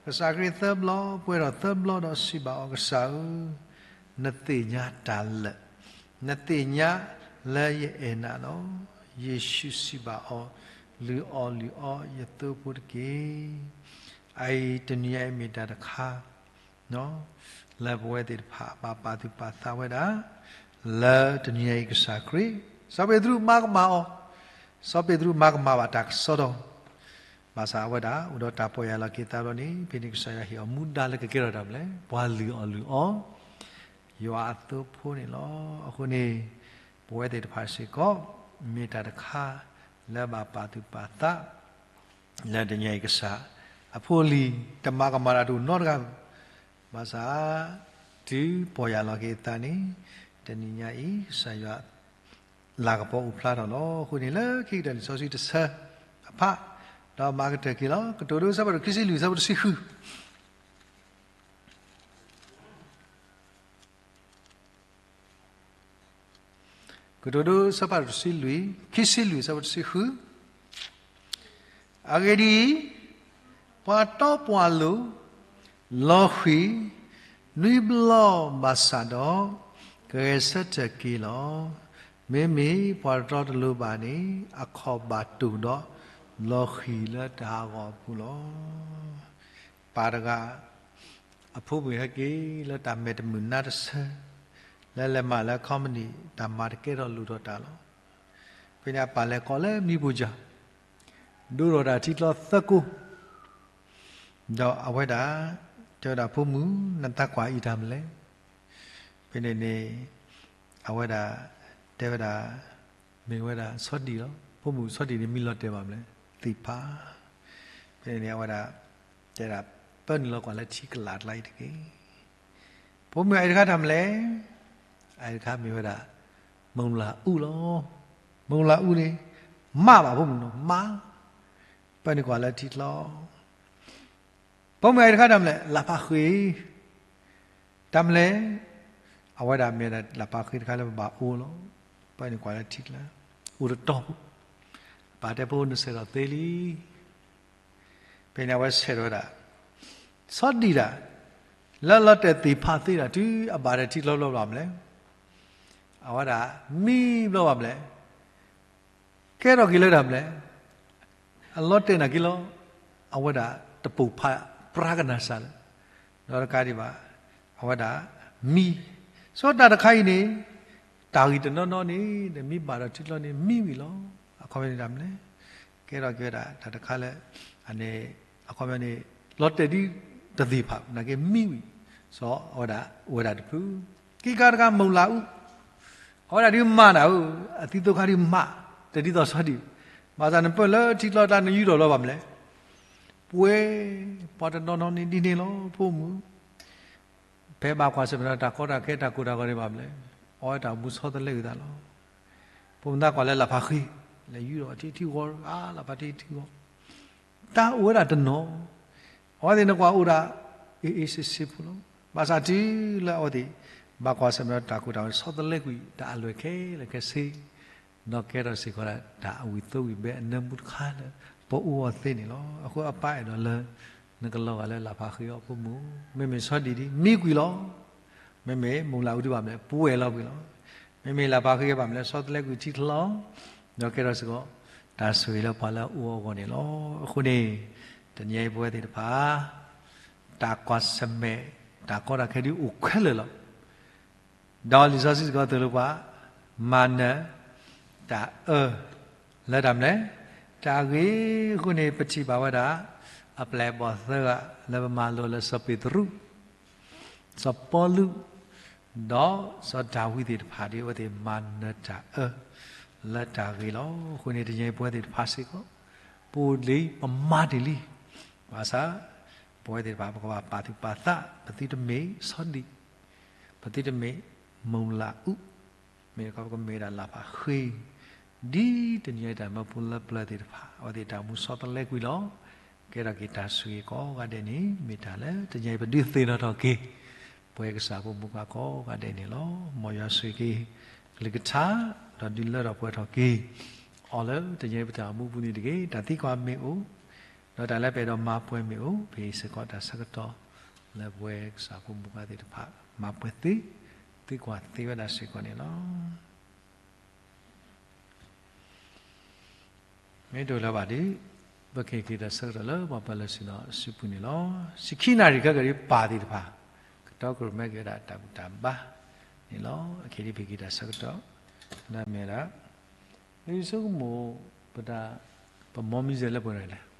ကစၢ်ခရံာ်သၢဘျီ, ပှဲၤထီၣ်သၢဘျီဒီးစံးဘၣ်အီၤ, ကစၢ်ဧၢ, နသ့ၣ်ညါတၢ်လၢာ်, နသ့ၣ်ညါလၢယအဲၣ်နၤလီၤ. ယ့ၣ်ၡူးစံးဘၣ်အီၤ, လုၢ်အီၣ်လုၢ်အီယသိဖိတက့ၢ်. အအံၤတနံၤအံၤမ့ၢ်တၢ်တခါ လၢပဝဲသ့ၣ်တဖၣ်ဘၣ်ပာ်သူၣ်ပာ်သးဝဲဒၣ် လၢတနံၤအံၤကစၢ်ခရံာ်, စီၤပ့းတရူးမၤကမၣ်အီၤ, စီၤပ့းတရူးမၤကမၣ်ဘၣ်တၢ်ကစီဒီ, ဘၣ်ဆၣ်အဝဲဒၣ် အိၣ်ဒီးတၢ်ပီၢ်ယၢ်လီၤက့ၤသးဘျီန့ၣ် ဖဲန့ၣ်ကစၢ်ယွၤဟ့ၣ်အီၤမူဒါလၢကကဲထီၣ်တၢ်မနုၤလဲၣ်, ပှၤလုၢ်အီၣ်လုၢ်အီ ယွၤအသိဖိန့ၣ်လီၤ. အဃိန့ၣ် ပဝဲသ့ၣ်တဖၣ်စ့ၢ်ကီး မ့ၢ်တၢ်တခါ လၢဘၣ်ပာ်သူၣ်ပာ်သး လၢတနံၤအံၤကစၢ်အဖိအလံၤ တမၤကမၣ်တၢ်တအိၣ်နီတဂၤ, ဘၣ်ဆၣ် တုၤပီၢ်ယၢ်လီၤက့ၤအသးန့ၣ် တနံၤညါအံၤ ကစၢ်ယွၤ လၤကပီၤအိၣ်ဖျါထီၣ်လီၤ. အဃိန့ၣ် လၢခံကတၢၢ်လံာ်စီဆှံတဆၢအဖး ဒီးမၤကတၢၢ်က့ၤလီၤ. ကတိၤဒိ အဆၢဖးဒိၣ်ခံဆံလွံၢ် အဆၢဖိတဆံဃု ကတိၤဒိ အဆၢဖးဒိၣ်တဆံလွံၢ်, ခံဆံလွံၢ်အဆၢဖိတဆံဃု. အဂ့ၢ်ဒ်အံၤ, ပှၤတီပှၤလိၤ လီၤဃံၤ နွံဘျီဘၣ်ဆၣ်ဒီး ကဂဲၤဆၢထၢၣ်က့ၤလီၤ. မ့မ့ၢ်ပှၤတတီတလိၤဘၣ်န့ၣ် အခီၣ်ဘၣ်တိၢ်ဒီး လီၤဃံၤလၢတၢ်ဟးဂီၤအပူၤလီၤ. ပၢ်တဂၤ အဖိမုၣ်ဟဲက့ၤလၢတၢ်မဲာ်တမုာ်နါတဆၢ, လၢလဲၤမၤလၢ company တၢ်မၤတကဲထီၣ်လိၣ်ထီၣ်တၢ်လီၤ. ဖဲန့ၣ်အပၢ်လဲၤကိးလၢမံပူၤယၢ်, ဒိထီၣ်တၢ်ထံကျိသၢကိး, ဒီးအဝဲဒၣ် တဲဝဲဒၣ် ဖိမုၣ် နတၢ်ကွၢ်အံၤတၢ်မနုၤလဲၣ်. ဖဲန့ၣ်န့ၣ် အဝဲဒၣ် တဲဝဲဒၣ် မ့ၢ်ဝဲဒၣ်ဆီဒံၣ်လီၤ. ဖိမုၣ်ဆီဒံၣ်န့ၣ် မ့ၢ်လီၤတဲာ်ဘၣ်မနုၤလဲၣ်, သ့ၣ်ဖး. ဖဲန့ၣ်န့ၣ် အဝဲဒၣ် တဲဒၣ် ပၢနုာ်လီၤကွၢ်လၢထံကလၤကျါအံၤတက့ၢ်. ဖိမုၣ်အအံၤတခါတၢ်မနုၤလဲၣ်. အအံၤတခါမ့ၢ်ဝဲဒၣ် မုၢ်လၢ်အူလီၤ. မုၢ်လၢ်အူန့ၣ် မးဘၣ်ဖိမုၣ်နီၤ မး, ပၢနုာ်ကွၢ်လၢထံကျိ ဖိမုၣ်အံၤတခါတၢ်မနုၤလဲၣ်, လၢ်ဖးဃ့, တၢ်မနုၤလဲၣ်. အဝဲဒၣ်မ့ၢ်ဒၣ်လၢ်ဖးဃ့တခါလၢပဘၣ်အူလီၤ. ပၢနုာ်ကွၢ်လၢထံကျိ အိၣ်တတီၤဖိ, ပၢ်တဲဖိနဆဲးထီၣ်သ့လံ. ဖဲန့ၣ်အဝဲဆဲးထီၣ်ဝဲဒၣ် ဆီဒံၣ်ဒၣ် လၢလီၤတဲာ်သ့ၣ်ဖးသ့ဒၣ် တုၤအဘၣ်ဒီးထံကျိဘျီဘျီမနုၤလဲၣ်, အဝဲဒၣ်မံဘျီဘၣ်မနုၤလဲၣ်. ကဲထီၣ်က့ၤလၢတၢ်မနုၤလဲၣ်, အလီၤတဲာ်နာ်က့ၤလီၤ. အဝဲဒၣ်တပိာ်ဖးပြးကနၣ်စၢ်လၢၤ, ဒီးတကးဒံးဘၣ် အဝဲဒၣ်မံ, ဆိတၢ်တခါအံၤန့ၣ် တၢ်ဂ့ၢ်တနီၤနီၤန့ၣ် မ့ၢ်ဘၣ်ဒီးထံကျိန့ၣ် မံဝံၤလီၤ. အခီပညီန့ၣ်တၢ်မနုၤလဲၣ်, ကဲထီၣ်က့ၤဝဲဒၣ်တၢ်တခါလၢ အန့ၣ် အခီပညီန့ၣ် လီၤတဲာ်ဒ်တသ့ၣ်ဖး နာ်က့မံဝံၤ, စီၤအဝဲဒၣ်အိၣ်ဝဲဒၣ်တဖု, ခံခါတခါမုၢ်လၢ်အူ, အဝဲဒၣ်ဒုးမၤနၤဧၢ, အသံသိခါဒုးမး တဒ်သိးဆီဒံၣ်, ဘၣ်ဆၣ်နပၢၢ်လၢထံကျိတၢ်နယူၢ်ထီၣ်လီၤဘၣ်မနုၤလဲၣ်, ပှဲၤ, ပှၤတနီၤနီၤန့ၣ်ဒ်န့ၣ်လီၤ ဖိမုၣ် ဖဲဘၣ်ကွၢ်ဆၢၣ်မဲာ်ဒီးတၢ်ကီတၢ်ခဲတၢ်ကိၢ်တၢ်ဂီၤန့ၣ်ဘၣ်မနုၤလဲၣ်, အဝဲတၢ်အိၣ်မူဆီတလဲကွံာ်သးလီၤ. ဖိမုၣ်သးကွၢ်လၢလၢ်ဖးဃ့, လဲၤယူၢ်ဒီးထံထံဂီၤ အါလၢ်ဖးထံထံဂီၤ, တၢ်အိၣ်ဝဲဒၣ်တနီၤ, အဝဲသ့ၣ်န့ၣ်ကွၢ်အိၣ်ဒၣ် အ့ၣ်အ့ၣ်ဆ့ဆ့ဖိလီၤ. ဘၣ်ဆၣ်တုၤလၢအဝဲသ့ၣ် ဘၣ်ကွၢ်ဆၢၣ်မဲာ်ဒီးတၢ်ကိၢ်တၢ်ဂီၤန့ၣ် ဆီတလဲကွံာ်တၢ်အလွဲၢ်ခဲလၢာ်ခဲဆ့ ဒီးကဲထီၣ်စ့ၢ်ကီးဒၣ်တၢ်အဝံၤသိဝံၤဘဲအနၢမူတခါလၢ ပအိၣ်အီၤသ့န့ၣ်လီၤ. အဃိအပၢ်အဲၣ်ဒိးလၢ နကလီၤဂာ်လၢလၢ်ဖးဃ့အီၤဖိမုၣ်, မ့မ့ၢ်ဆီဒံၣ်ဒ်မံကွံာ်လီၤ. မ့မ့ၢ်မုၢ်လၢ်အူဒံးဘၣ်မနုၤလဲၣ်, ပှဲၤလီၤကွံာ်လီၤ. မ့မ့ၢ်လၢ်ဖးဃ့ဘၣ်မနုၤလဲၣ်, ဆီတလဲကွံာ်ထံကျိလီၤ. ဒီးကဲထီၣ်စ့ၢ်ကီး တၢ်ဆိၣ်ဂ့ၤလၢပှၤလၢအအိၣ်အဂီၢ်န့ၣ်လီၤ. အဃိန့ၣ် တနံၤအံၤပဝဲသ့ၣ်တဖၣ် တၢ်ကွၢ်ဆၢၣ်မဲာ် တၢ်ကီတၢ်ခဲဒုးအိၣ်ခဲလၢာ်လီၤ. ဒီးလံာ်စီဆှံစ့ၢ်ကီးသိၣ်လိပှၤ မၤနၢၤတၢ်အၢ လၢတၢ်မနုၤလဲၣ်, တၢ်အဂ့ၤ. အဃိန့ၣ် ပထံၣ်ဘၣ်ဝဲဒၣ် အပျဲၢ်အဘီၣ်သၢဂၤ လၢပမၤလိလၢစီၤပ့းတရူး, စီၤပီလူး, ဒီးစီၤဒၤဝံးသ့ၣ်တဖၣ် ဒ်အဝဲသ့ၣ်မၤနၢၤတၢ်အၢ လၢတၢ်ဂ့ၤလီၤ. အဃိန့ၣ် တနံၤအံၤပဝဲသ့ၣ်တဖၣ်စ့ၢ်ကီး ပအိၣ်လံ ပမၤတ့ၢ်လံ. ဘၣ်ဆၣ် ပဝဲသ့ၣ်တဖၣ် ပကဘၣ်ပာ်သူၣ်ပာ်သး ပသုတမ့ၢ်ဆီဒံၣ်, ပသုတမ့ၢ်မုၢ်လၢ်အူ, မ့ၢ်တခီပကမ့ၢ်ဝဲဒၣ်လၢ်ဖးဃ့, ဒ်တနံၤအံၤတၢ်မၢဖိလၢပျၢၤသ့ၣ်တဖၣ် အဝဲသ့ၣ်တၢ်မူဆီတလဲကွံာ်လီၤ. ကဲထီၣ်က့ၤတၢ်ဆိၣ်ဂ့ၤကိးဂၤဒဲးန့ၣ် မ့ၢ်တၢ်လၢတနံၤအံၤပဒုးသ့ၣ်နီၣ်ထီၣ်က့ၤ ပဝဲကစၢ်ဖိမုၣ်ခွါကိးဂၤဒဲးန့ၣ်လီၤ. မ်ယွၤဆိၣ်ဂ့ၤက့ၤ ကလုၢ်ကထါ ဒီးဒုးလၢထီၣ်ပှဲၤထီၣ်က့ၤ အီၤလၢတနံၤအံၤပတၢ်အိၣ်မူပူၤန့ၣ်တက့ၢ်. တၢ်သံကွၢ်မ့ၢ်အိၣ်, ဒီးတၢ်လၢပအဲၣ်ဒိးမၤပှဲၤမ့ၢ်အိၣ်, ပဟ့ၣ်စ့ၢ်ကီးတၢ်ဆၢကတီၢ် လၢပဝဲကစၢ်ဖိမုၣ်ခွါသ့ၣ်တဖၣ် မၤပှဲၤသ့, သံကွၢ်သ့ဝဲဒၣ်စ့ၢ်ကီးန့ၣ်လီၤ. မ့ၢ်တအိၣ်လၢၤဘၣ်ဒီး ပကဟ့ၣ်က့ၤတၢ်ဆၢကတီၢ်လၢပှၤပၢၤလီၢ်ဆ့ၣ်နီၤအစုပူၤန့ၣ်လီၤ. ဆံခံနၣ်ရံၣ်ခဲကနံၣ်အံၤ ပၢ်သ့ၣ်တဖၣ် ကတီကရိၣ်မဲက့ၤဝဲဒၣ်တၢ်ဘူၣ်တၢ်ဘါန့ၣ်လီၤ. အခဲအံၤဒ်ပဟ့ၣ်က့ၤတၢ်ဆၢကတီၢ် လၢအမ့ၢ်ဝဲဒၣ် လံာ်ယိၤၡူအခိၣ် ပတၢ် ပမ်မံၤစဲးလၢပှဲၤန့ၣ်လဲၣ်.